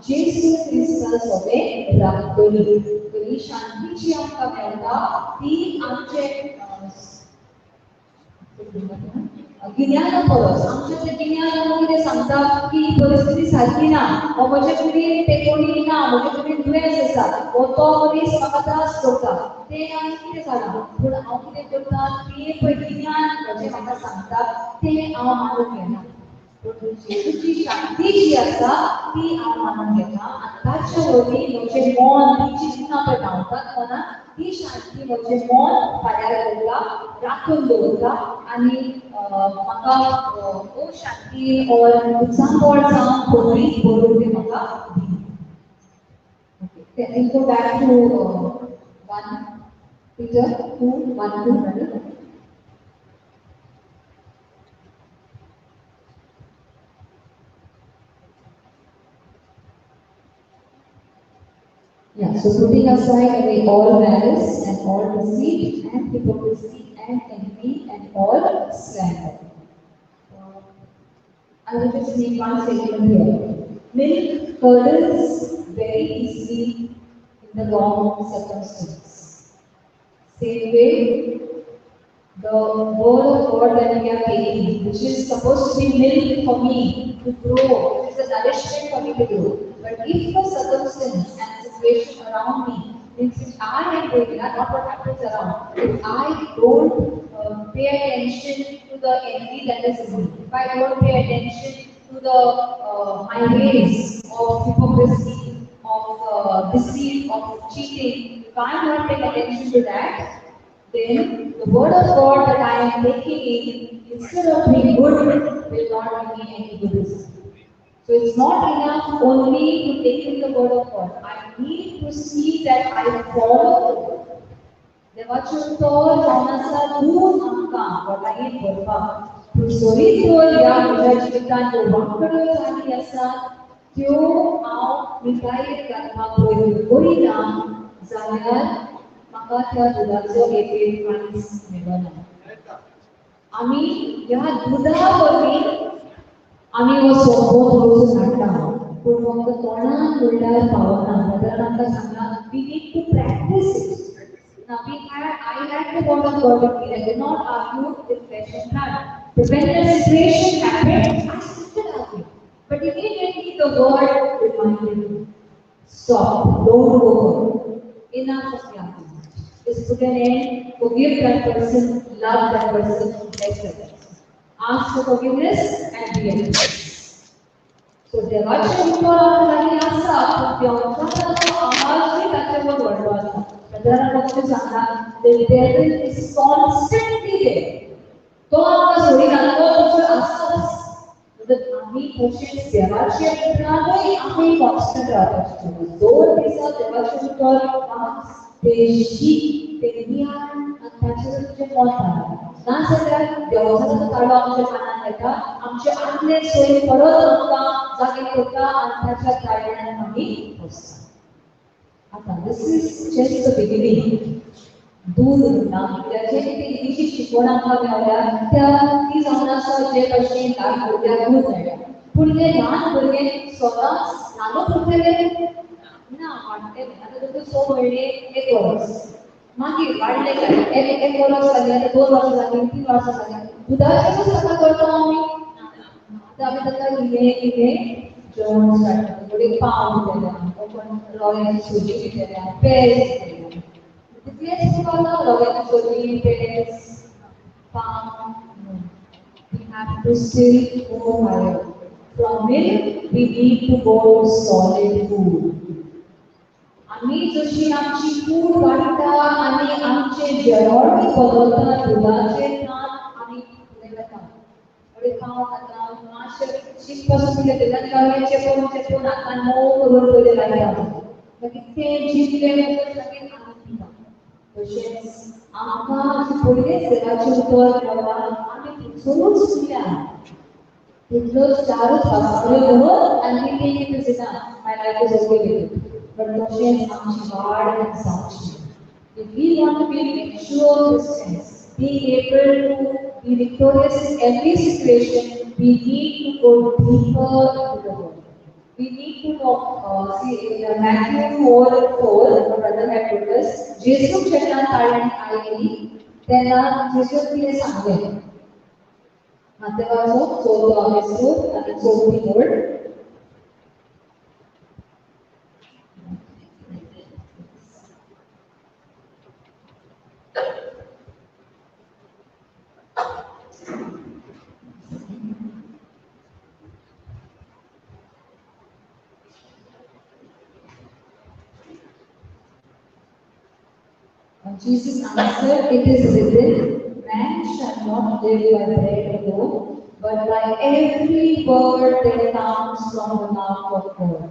जेजू क्रिस्ता सोबें राखतली. तर ही शांती जी आमकां मेळटा ती आमचे गिन्याना परस आमचें तें गिन्यान आमकां कितें सांगता की ही परिस्थिती सारकी ना, हो म्हजे कुडीन तेंकोणी ना, म्हजे कुडीन दुयेंस आसा, हो तो मनीस म्हाका त्रास करता, तें आमी कितें जालां. पूण हांव कितें करता, तें पळय गिन्यान म्हजें म्हाका सांगता तें हांव मानून घेना. पूण जेजूची शांती जी आसा ती हांव मानून घेता आनी ताचे वरवीं म्हजें मन, ती चिंतना पळय धांवतात मनाक, ती शांती म्हजें मन फाल्यार दवरता, राखून दवरता आनी म्हाका ओ शांती ऑर उचांबळ जावन खोबरी भरून ती म्हाका दिता. Okay, then we'll go back to 1 Peter 2, 1, 2, right? Yeah, so putting aside away all malice and all deceit and hypocrisy and envy and all slander. I will just make one statement here. Milk curdles very easily in the wrong circumstance. Same way, the word of God that we are taking, which is supposed to be milk for me to grow, which is a nourishment for me to grow. But if the circumstance and situation around me, means if I am doing that, not what happens around, if I don't pay attention to the envy that is in me, if I don't pay attention to the my ways of hypocrisy, of deceit, of cheating, if I am not paying attention to that, then the word of God that I am taking in, instead of being good, will not give me any good result. So it's not enough only to take in the word of God. I need to see that I follow the word. देवाचें उतर जावन आसा दूद आमकां पोटांत भरपाक. पूण सरी तर ह्या म्हज्या जिवितांत ज्यो वांकड्यो जाली आसा त्यो हांव मिठायेक घालपाक प्रयत्न करिना जाल्यार म्हाका त्या दुदाचो एक कांयच मेळना. आमी ह्या दुदा वरवीं आमी हो संबंद वचून हाडटा, पूण फक्त तोंडान म्हणल्यार पावना. ब्रदरान आमकां सांगला, we need to practice it. Now I had the word of God with me. I did not argue with flesh and blood. But when the situation happened, I started arguing. But immediately the word reminded me, stop, don't go further. Enough of the argument. Just put an end, forgive that person, love that person, bless that person. Ask for forgiveness and be at peace. So देवाचें उतर आमकां लागीं आसा, पूण देवाचो आवाजूय ताचे वर व्हडलो आसा. ब्रदरान फक्त सांगला, the devil is constantly there. तो आमकां सोडिना, तो थंयसर आसाच. आमी तशेंच देवाच्या उतरानूय आमी कॉन्स्टंट रावपाचें. दोन दिसा देवाचें उतर वाच, तें शीक, तें नियाळ आनी ताचेर तुजें मत घाल. ना जाल्यार देवाचो ताळो आमच्या कानार येता, आमचे आदले सोय परत आमकां जागे करता आनी ताच्या कारणान आमी बसता. आतां this is just the beginning. दूद म्हणटा कित्याक जे कितें इल्लीशी शिकवण आमकां मेळ्ळ्या त्या ती जावन आसा जे भशेन ल्हान भुरग्याक दूद मेळटा. पूण तें ल्हान भुरगें स्वताच ल्हानूच उरतलें ना, वाडटलें. आतां तुका 6 म्हयने 1 वर्स, मागीर वाडलें काय 1 वर्स जालें, आतां 2 वर्सां जालीं, 3 वर्सां जालीं, दुदाचेरूच ताका करता आमी. आतां आमी ताका इल्लें इल्लें जेवण स्टार्ट करता. थोडे पाव दितले, कोण रव्याची सोजी दितले, पेज दितले. तितलेंच तुका रव्याची सोजी, पेज, पाव. We have to still go higher. From milk, we need to go to solid food. आमी जशी आमची कूड वाडटा आनी आमचें जेवणूय बदलता, दुदाचें नान आमी फुडें वता. थोडे पाव खाता, मातशें शीत पासून कितें रव्याचें चेपून चेपून हातान मोव करून पयलें लायता, मागीर तें जितलें मागीर आमी पिता. तशेंच आमकां पयलेंच देवाचें उतर मेळटा, आमी थंयसरूच उरया. तितलोच 4 वाचतलो दवर आनी we think it is enough, my life is okay with it. But तशेंच आमची वाड जावची. If we want to be mature Christians, being able to be victorious in every situation, we need to go deeper into the word. We need to know, see in Matthew 4:4, my brother had told us, जेजूक जेन्ना ताळ्यांनी आयली तेन्ना जेजून कितें सांगलें? मातेवाचो चवथो आबेस्तोर आनी चवथी ओळ. Jesus answered, "It is written, man shall not live by bread alone, but by every word that comes from the mouth of God."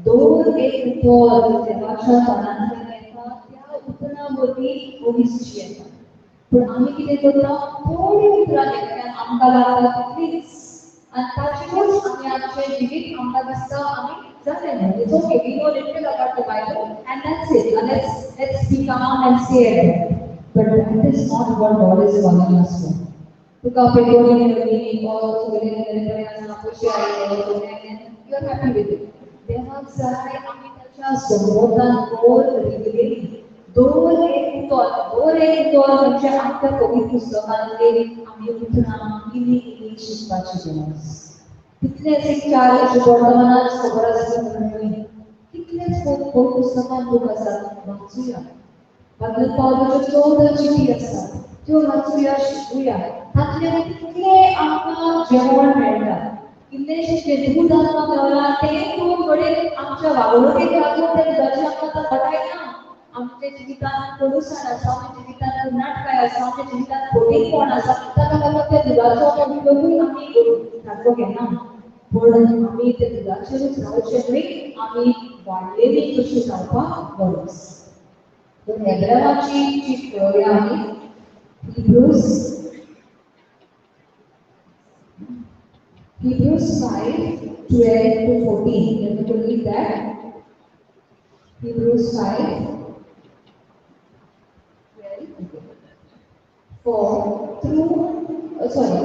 दोन एक उतर देवाच्या तोंडांतल्यान येता, त्या उतरां वरवीं मनीस जियेता. पूण आमी कितें करता, थोडीं उतरां घेतल्यान आमकां लागता तितलीच, आनी ताचेरूच आमी आमचें जिवीत आमकां दिसता आमी जालें न्हू. It's okay, we know little about the Bible and that's it. Now let's be calm and stay at it. But that is not what God is calling us for. तुका पेट्रोल मेळ्ळी or सगळें बरें आसा, पयशे आयले, you are happy with it. देवाक जाय आमी ताच्या संबोधान गोल रिगलेली. दोन एक उतर, दोन एक उतर म्हणजे आमच्या पवित्र पुस्तकांतले आमी उतरां इल्ली इल्ली शिकपाची गरज. तितलेच एक चार वर्तमानात खबर आसली म्हणून न्हय, तितलेच पुस्तकांत बूक आसात, वाचुया. बाबा पावलाच्यो 14 चिटी आसात, त्यो वाचुया, शिकूया. तातूंतल्यान कितलें आमकां जेवण मेळटा, इल्लेशें जें दूद आमकां मेळना तें दूद घडये आमच्या वागणुकेक लागून त्या दुदाचें आमकां घटाय ना. आमच्या जिवितांत कोडूसाण आसा, आमच्या जिवितांत कुन्नाटकाय आसा, आमच्या जिवितांत फटींगपण आसा, ताका लागून त्या दुदाचो उपयोगूय आमी सारको घेना. पूण आमी त्या दुदाचेरूच रावचें न्हय, आमी वाडलेली कशी जावपाक गरज. तर हेब्रेवाची चीट पळोवया आमी. Hebrews 5:12 to 14. Let me to read that. Hebrews 5:12.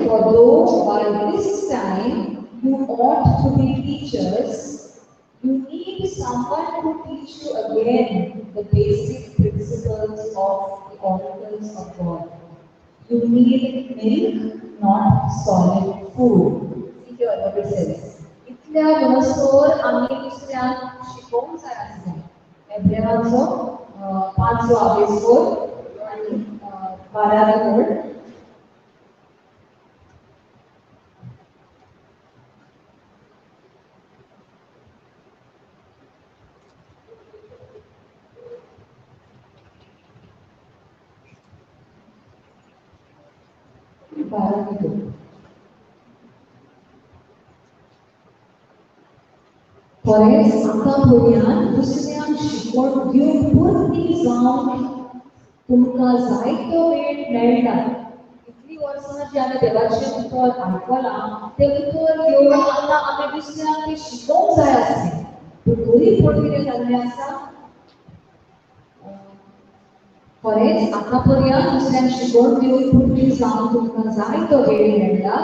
For though by this time you ought to be teachers, you need someone to teach you again the basic principles of the oracles of God. You need milk, not solid food. See here what it says. इतल्या म्हणसर आमी दुसऱ्यांक शिकोवंक जाय आसलें. हेब्रेवाचो 5वो आबेस्तोर आनी 12 ओळ. खरेंच आतां पर्यंत दुसऱ्यांक शिकवण दिवंक पुरती जावन तुमकां जायतो वेळ मेळटा. इतलीं वर्सां जी आमी देवाचें उतर आयकलां, तें उतर घेवन आतां आमी दुसऱ्यांक तें शिकोवंक जाय आसलें. पूण तरी पूण कितें जाल्लें आसा, खरेंच आतां पर्यंत दुसऱ्यांक शिकवण दिवंक पुरती जावन तुमकां जायतो वेळ मेळटा,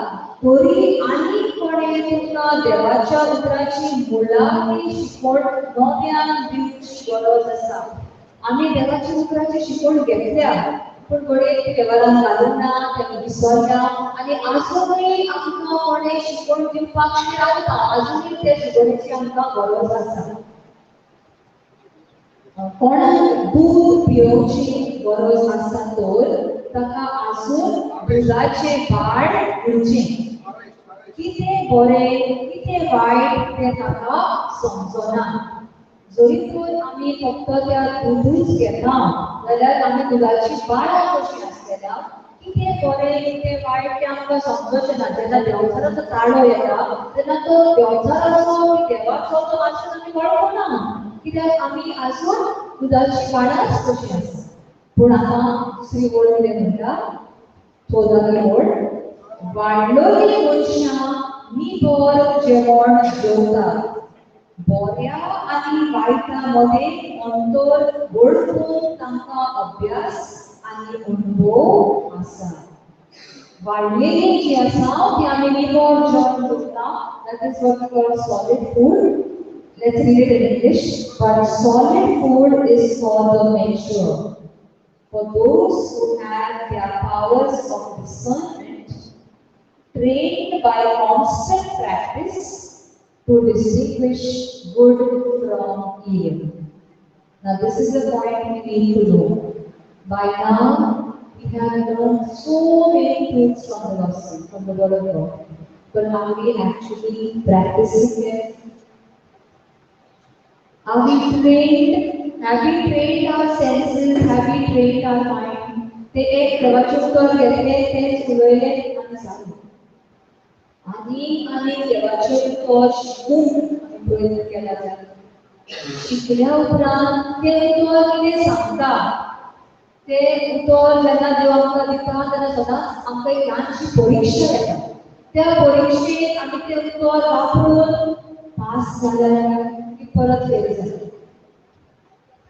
तरी आनी कोणें तुमकां देवाच्या उतराची मुळावी शिकवण नव्यान दिवची गरज आसा. आमी देवाच्या उतराची शिकवण घेतल्या, पूण घडये ती देवान घालूंक ना, ते आमी विसरल्या आनी आजुनूय आमकां कोणें शिकवण दिवपाक आमी रावता, आजुनूय ते शिकवणेची आमकां गरज आसा. कोणाक दूद पियोवची गरज आसा तर ताका आजून दुदाचें भाड उरचें. कितें बरें कितें वायट तें ताका समजना. जरी तर आमी फक्त त्या दुदूच घेता जाल्यार आमी दुदाची बाळां कशीं आसलेल्या, कितें बरें कितें वायट तें आमकां समजचें ना. जेन्ना देंवचाराचो ताळो येता तेन्ना तो देंवचाराचो देवाचो तो वाचन आमी वळखना, कित्याक आमी आजून दुदाची बाळांच कशीं आसा. पूण आतां दुसरी ओळ कितें म्हणटा, 14 ओळ, वाडलोली मनशां निबर जेवण जेवतात, बऱ्या आनी वायटा मदें अंतर वळखूंक तांकां अभ्यास आनी अणभव आसा. वाडलेली जी आसा ती आमी निबर जेवण करता, that is what we call solid food. Let's read it in English. But solid food is for the mature, for those who have their powers of discernment Trained by constant practice to distinguish good from evil. Now this is the point we need to know. By now, we have learned so many truths from the gospel, from the word of God. But are we actually practicing them? Are we trained? Have we trained our senses? Have we trained our mind? ते एक देवाचें उतर घेतलें, तेंच उलयलें आनी जालें. आनी आनी देवाचें उतर शिकूंक आमी प्रयत्न केला जाल्यार, शिकल्या उपरांत तें उतर कितें सांगता, तें उतर जेन्ना देव आमकां दिता तेन्ना सदांच आमकां एक ल्हानशी परिक्षा येता. त्या परिक्षेक आमी तें उतर वापरून पास जाल्यार की परत फेल जाता.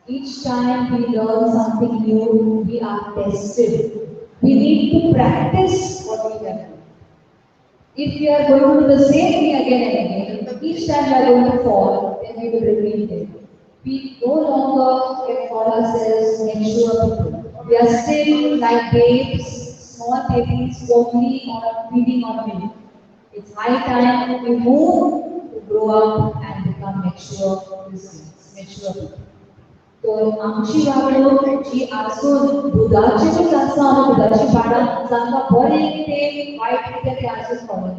Each time we learn something new, we are tested. We need to practice what we have learned. If we are going to do the same thing again and again, each time we are going to fall, then we will repeat it. We no longer can call ourselves mature people. We are still like babes, small babies, only on feeding on milk. It's high time we move to grow up and become mature Christians, mature people. तर आमची वागणूक जी आसून दुदाचेरूच आसा, आमी दुदाची पाडां जांकां बरें कितें वायट कितें तें आसून कळना.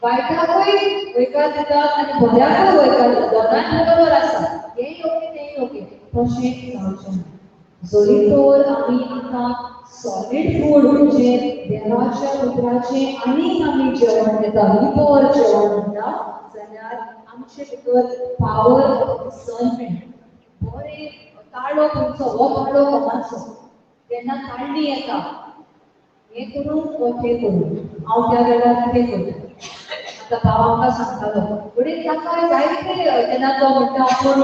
वायटाकूय वयकार दितात आनी बऱ्याकूय वयकार दितात, दोनांय बरोबर आसा, हें योग्य तें योग्य, तशें जावचें ना. जरी तर आमी आतां सॉलीड फूड म्हणजे देवाच्या उतराचें आनीक आमी जेवण घेता, नितळ जेवण म्हणटा, जाल्यार आमचे भितर पावर ऑफ डिसर्नमेंट, बरें ताळो तुमचो हो ताळो कोणाचो, जेन्ना ताळणी येता हें करूं वो तें करूं, हांव त्या वेळार कितें करूं. आतां भाव आमकां सांगतालो फुडें ताका जायते, जेन्ना तो म्हणटा आपूण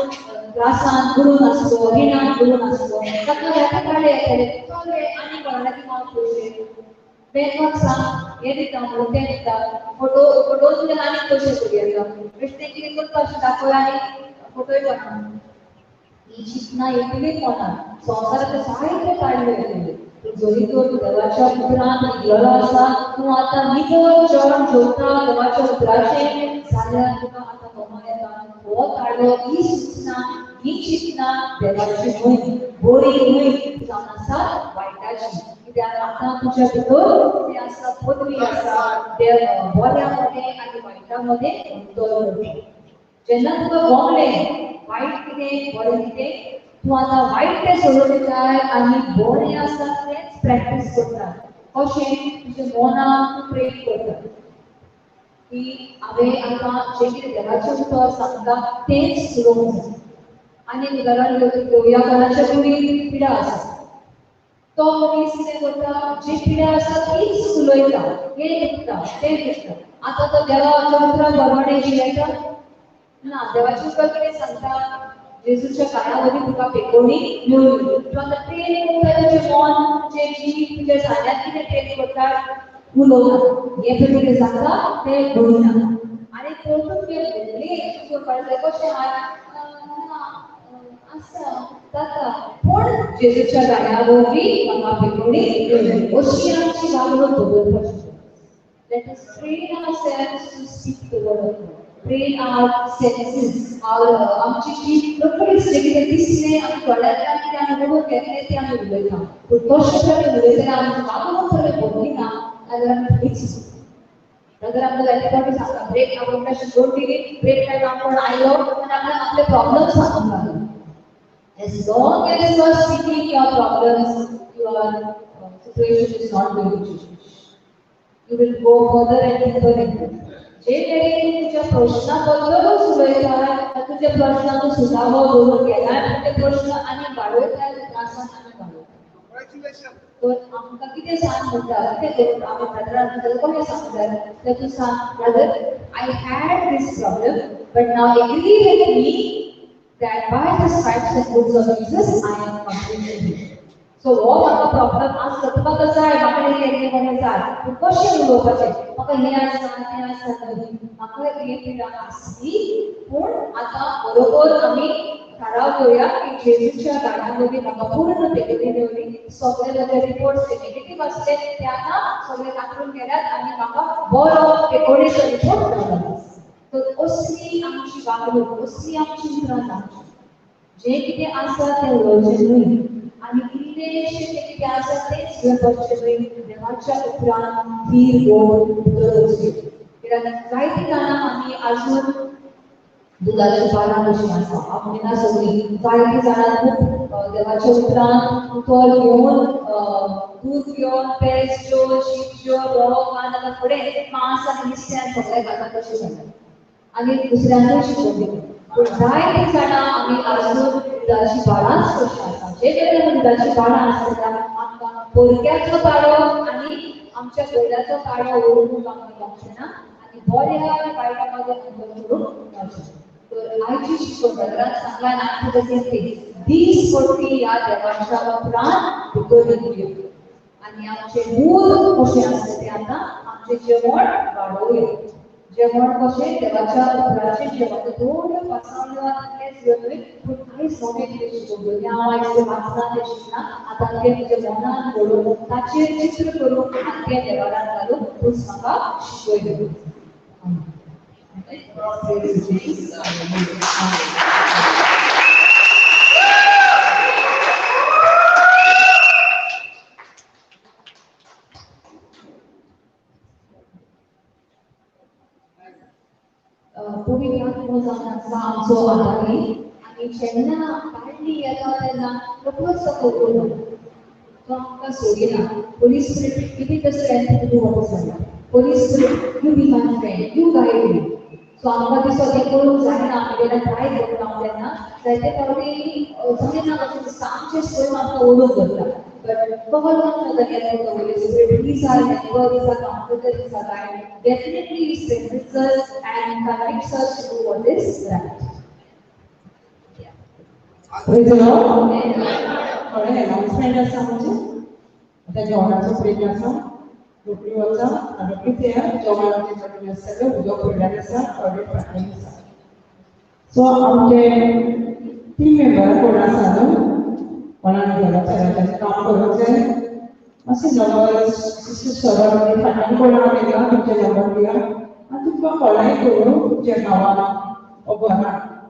त्रासान बुडून आसलो, रिणान बुडून आसलो, ताका जायते ताळे येताले, चल आनी कोणाला की हांव पयशे बँकाक सांग, हें दिता म्हणून तें दिता, फोटो फोटो तुज्यान आनीक पयशे करूं येता, बेश्टें कितें करता अशें दाखय आनी फोटोय कोणा. ही चिंतना येतली कोणाक, संवसाराचे जायते काडले येतले. पूण जरी तर तूं देवाच्या उतरान रिगलेलो आसा, तूं आतां नितळ जेवण जेवता देवाच्या उतराचें, जाल्यार तुका आतां गमो येता हो ताळो, ही सुचना, ही चिंतना देवाची न्हय, बरी न्हय, जावन आसा वायटाची. कित्याक आतां तुज्या भितर तें आसा, पदवी आसा, देव बऱ्या मदें आनी वायटा मदें अंतर करता. जेन्ना तुका गमलें वायट कितें बरें कितें, तूं आतां वायट तें सोडून दिताय आनी बरें आसा तेंच प्रॅक्टीस करता. कशें? तुज्या मनाक तूं प्रेम करता की हांवें आतां जें कितें देवाचें उतर सांगता तेंच उलोवंक जाय. आनी उदाहरण घेवया, कोणाच्या कुडीन पिडा आसा, तो मनीस कितें करता, जी पिडा आसा तीच उलयता, हें दुखता तें दुखता. आतां तो देवाच्या उतरां प्रमाणें जियेता ना. देवाचें उतर कितें सांगता, जेजूच्या काळा वरवीं तुका पेकोवणी मेळ्ळी. तूं आतां ट्रेन करता, तुजें मन, तुजें जीव, तुज्या सान्यांत कितें ट्रेन करता, उलोवना, हें पळय कितें सांगता तें घडना. आनी परतून तुवें व्हडलें करपाक जाय, कशें आसा जाता, पूण जेजूच्या गाण्या वरवीं म्हाका पेकोवणी मेळ्ळी. अशी आमची वागणूक बदलपाची. Let us train ourselves to speak the word of God. Train our senses, our आमची जी तकली कितें दिसलें आमी दोळ्यांतल्यान कितें आमी बरोवन घेतलें तें आमी उलयता. पूण कशें तरेन उलयतलें, आमची वागणूक जर बदलिना जाल्यार आमी थंयच सुकता. ब्रदर आमकां जायते फावटी सांगता, ब्रेक आपण अशें दोन दिली, ब्रेक टायम आपूण आयलो आनी आपल्याक आपले प्रॉब्लम्स सांगूंक लागलो. As long as you are speaking your problems, your situation is not going to change. You will go further and deeper into it. जे मेरेन तुज्या प्रश्ना बद्दलूच उलयता, तुज्या प्रश्नाचो सुदावो दवरून गेला, ते प्रश्न आनी वाडयता, त्रासान आनी वाडयता. तर आमकां कितें सांग म्हणटा, कितें करूं आमी ब्रदरान कशें सांगूंक जाय, तर तूं सांग, brother, I had this problem, but now agree with me that by the stripes and wounds of Jesus, I am completely healed. So हो म्हाका प्रॉब्लम आसलो, तुका तो जाय, म्हाका हें हें जाय, पूण कशें उलोवपाचें, म्हाका हें आसा तें आसा न्हय, म्हाका ही पिडा आसली, पूण आतां बरोबर आमी थाराव घेवया की जेजूच्या गाण्या वरवीं म्हाका पूर्ण पेकोवणी मेवली. सगळे म्हजे रिपोर्ट्स ते नेगेटीव आसले ते आतां सगळे दाखोवन गेल्यात आनी म्हाका बरो एकोडेचो रिपोर्ट मेळ्ळो. तर असली आमची वागणूक, असली आमची उतरां जावची. जें कितें आसा तें उलोवचें न्हय आनी इल्लेशें जें कितें आसा तेंच घेवन बसचें न्हय. देवाच्या उपरांत धीर दवरून भितर वचचें. कित्याक जायतीं जाणां आमी आजून दुदाची पानां कशीं आसा. हांव म्हणिना सगळीं, जायतीं जाणां खूब देवाच्या उपरांत उतर घेवन दूद घेवन पेज जेवन शीत जेवन रवो खावन आतां फुडें मांस आनी नुस्तें सगळें खाता कशें जाता आनी दुसऱ्यांकूय शिकोवन दिता. पूण जायतीं जाणां आमी आजून दुदाची बाळांच कशीं आसा. जे कडेन आमी दुदाची बाळां आसता आमकां बोरक्याचो ताळो आनी आमच्या गोड्याचो ताळो ओळखूंक आमकां जावचें ना आनी बऱ्या वायटा मदीं अंतर करूंक जावचें. तर आयची शिकवण ब्रदरान सांगला आनी तशें दीस पडटी ह्या देवाच्या उपरांत भितर दिवया आनी आमचें मूळ कशें आसता तें आतां आमचें जेवण वाडोवया. जेवण कशें देवाच्या उपरांतचें जेवण थोड्यो पासावण्यो तितलेंच घेवन न्हय, पूण आयज नवें कितें शिकूंक हांव आयज तें वाचलां तें शिकलां आतां तें म्हज्या मनान घडोवन ताचेर चित्र करून आनी तें देवारान घालून तूंच म्हाका शिकयलें. पवित्र आत्मो जावन आसा आमचो आदारी आनी जेन्ना काडली येता तेन्ना रोखडोच तो कबूल जाता. तो आमकां सोडिना. Holy Spirit, give me the strength to do what is right. Holy Spirit, you be my friend, you guide me. So आमकां दिसता तें करूंक जायना, आमी जेन्ना ट्राय करता तेन्ना जायते फावटी जायना कशें दिसता, आमचें स्वयं आमकां ओडून धरता. But call on the help of the Holy Spirit. He is our helper, he is our comforter, he is our guide. Definitely he strengthens us and convicts us to do what is right. Praise the Lord. थोडे announcement आसा म्हणजे आतां जेवणाचो break आसा, रोखडी वचा आनी रोखडी तयार. जेवण आमचें करून आसतलें, उदक फुडल्यान आसा, टॉयलेट फाटल्यान आसा. सो आमचे टीम मेंबर कोण आसा न्हू, कोणाक देवाच्या राज्याचें काम करूंक जाय, मातशें नंबर सिस्टर सर फाटल्यान कोण आहा तेका तुमचे नंबर दिया आनी तुमकां कॉलाय करूं तुमच्या गांवान वो घरान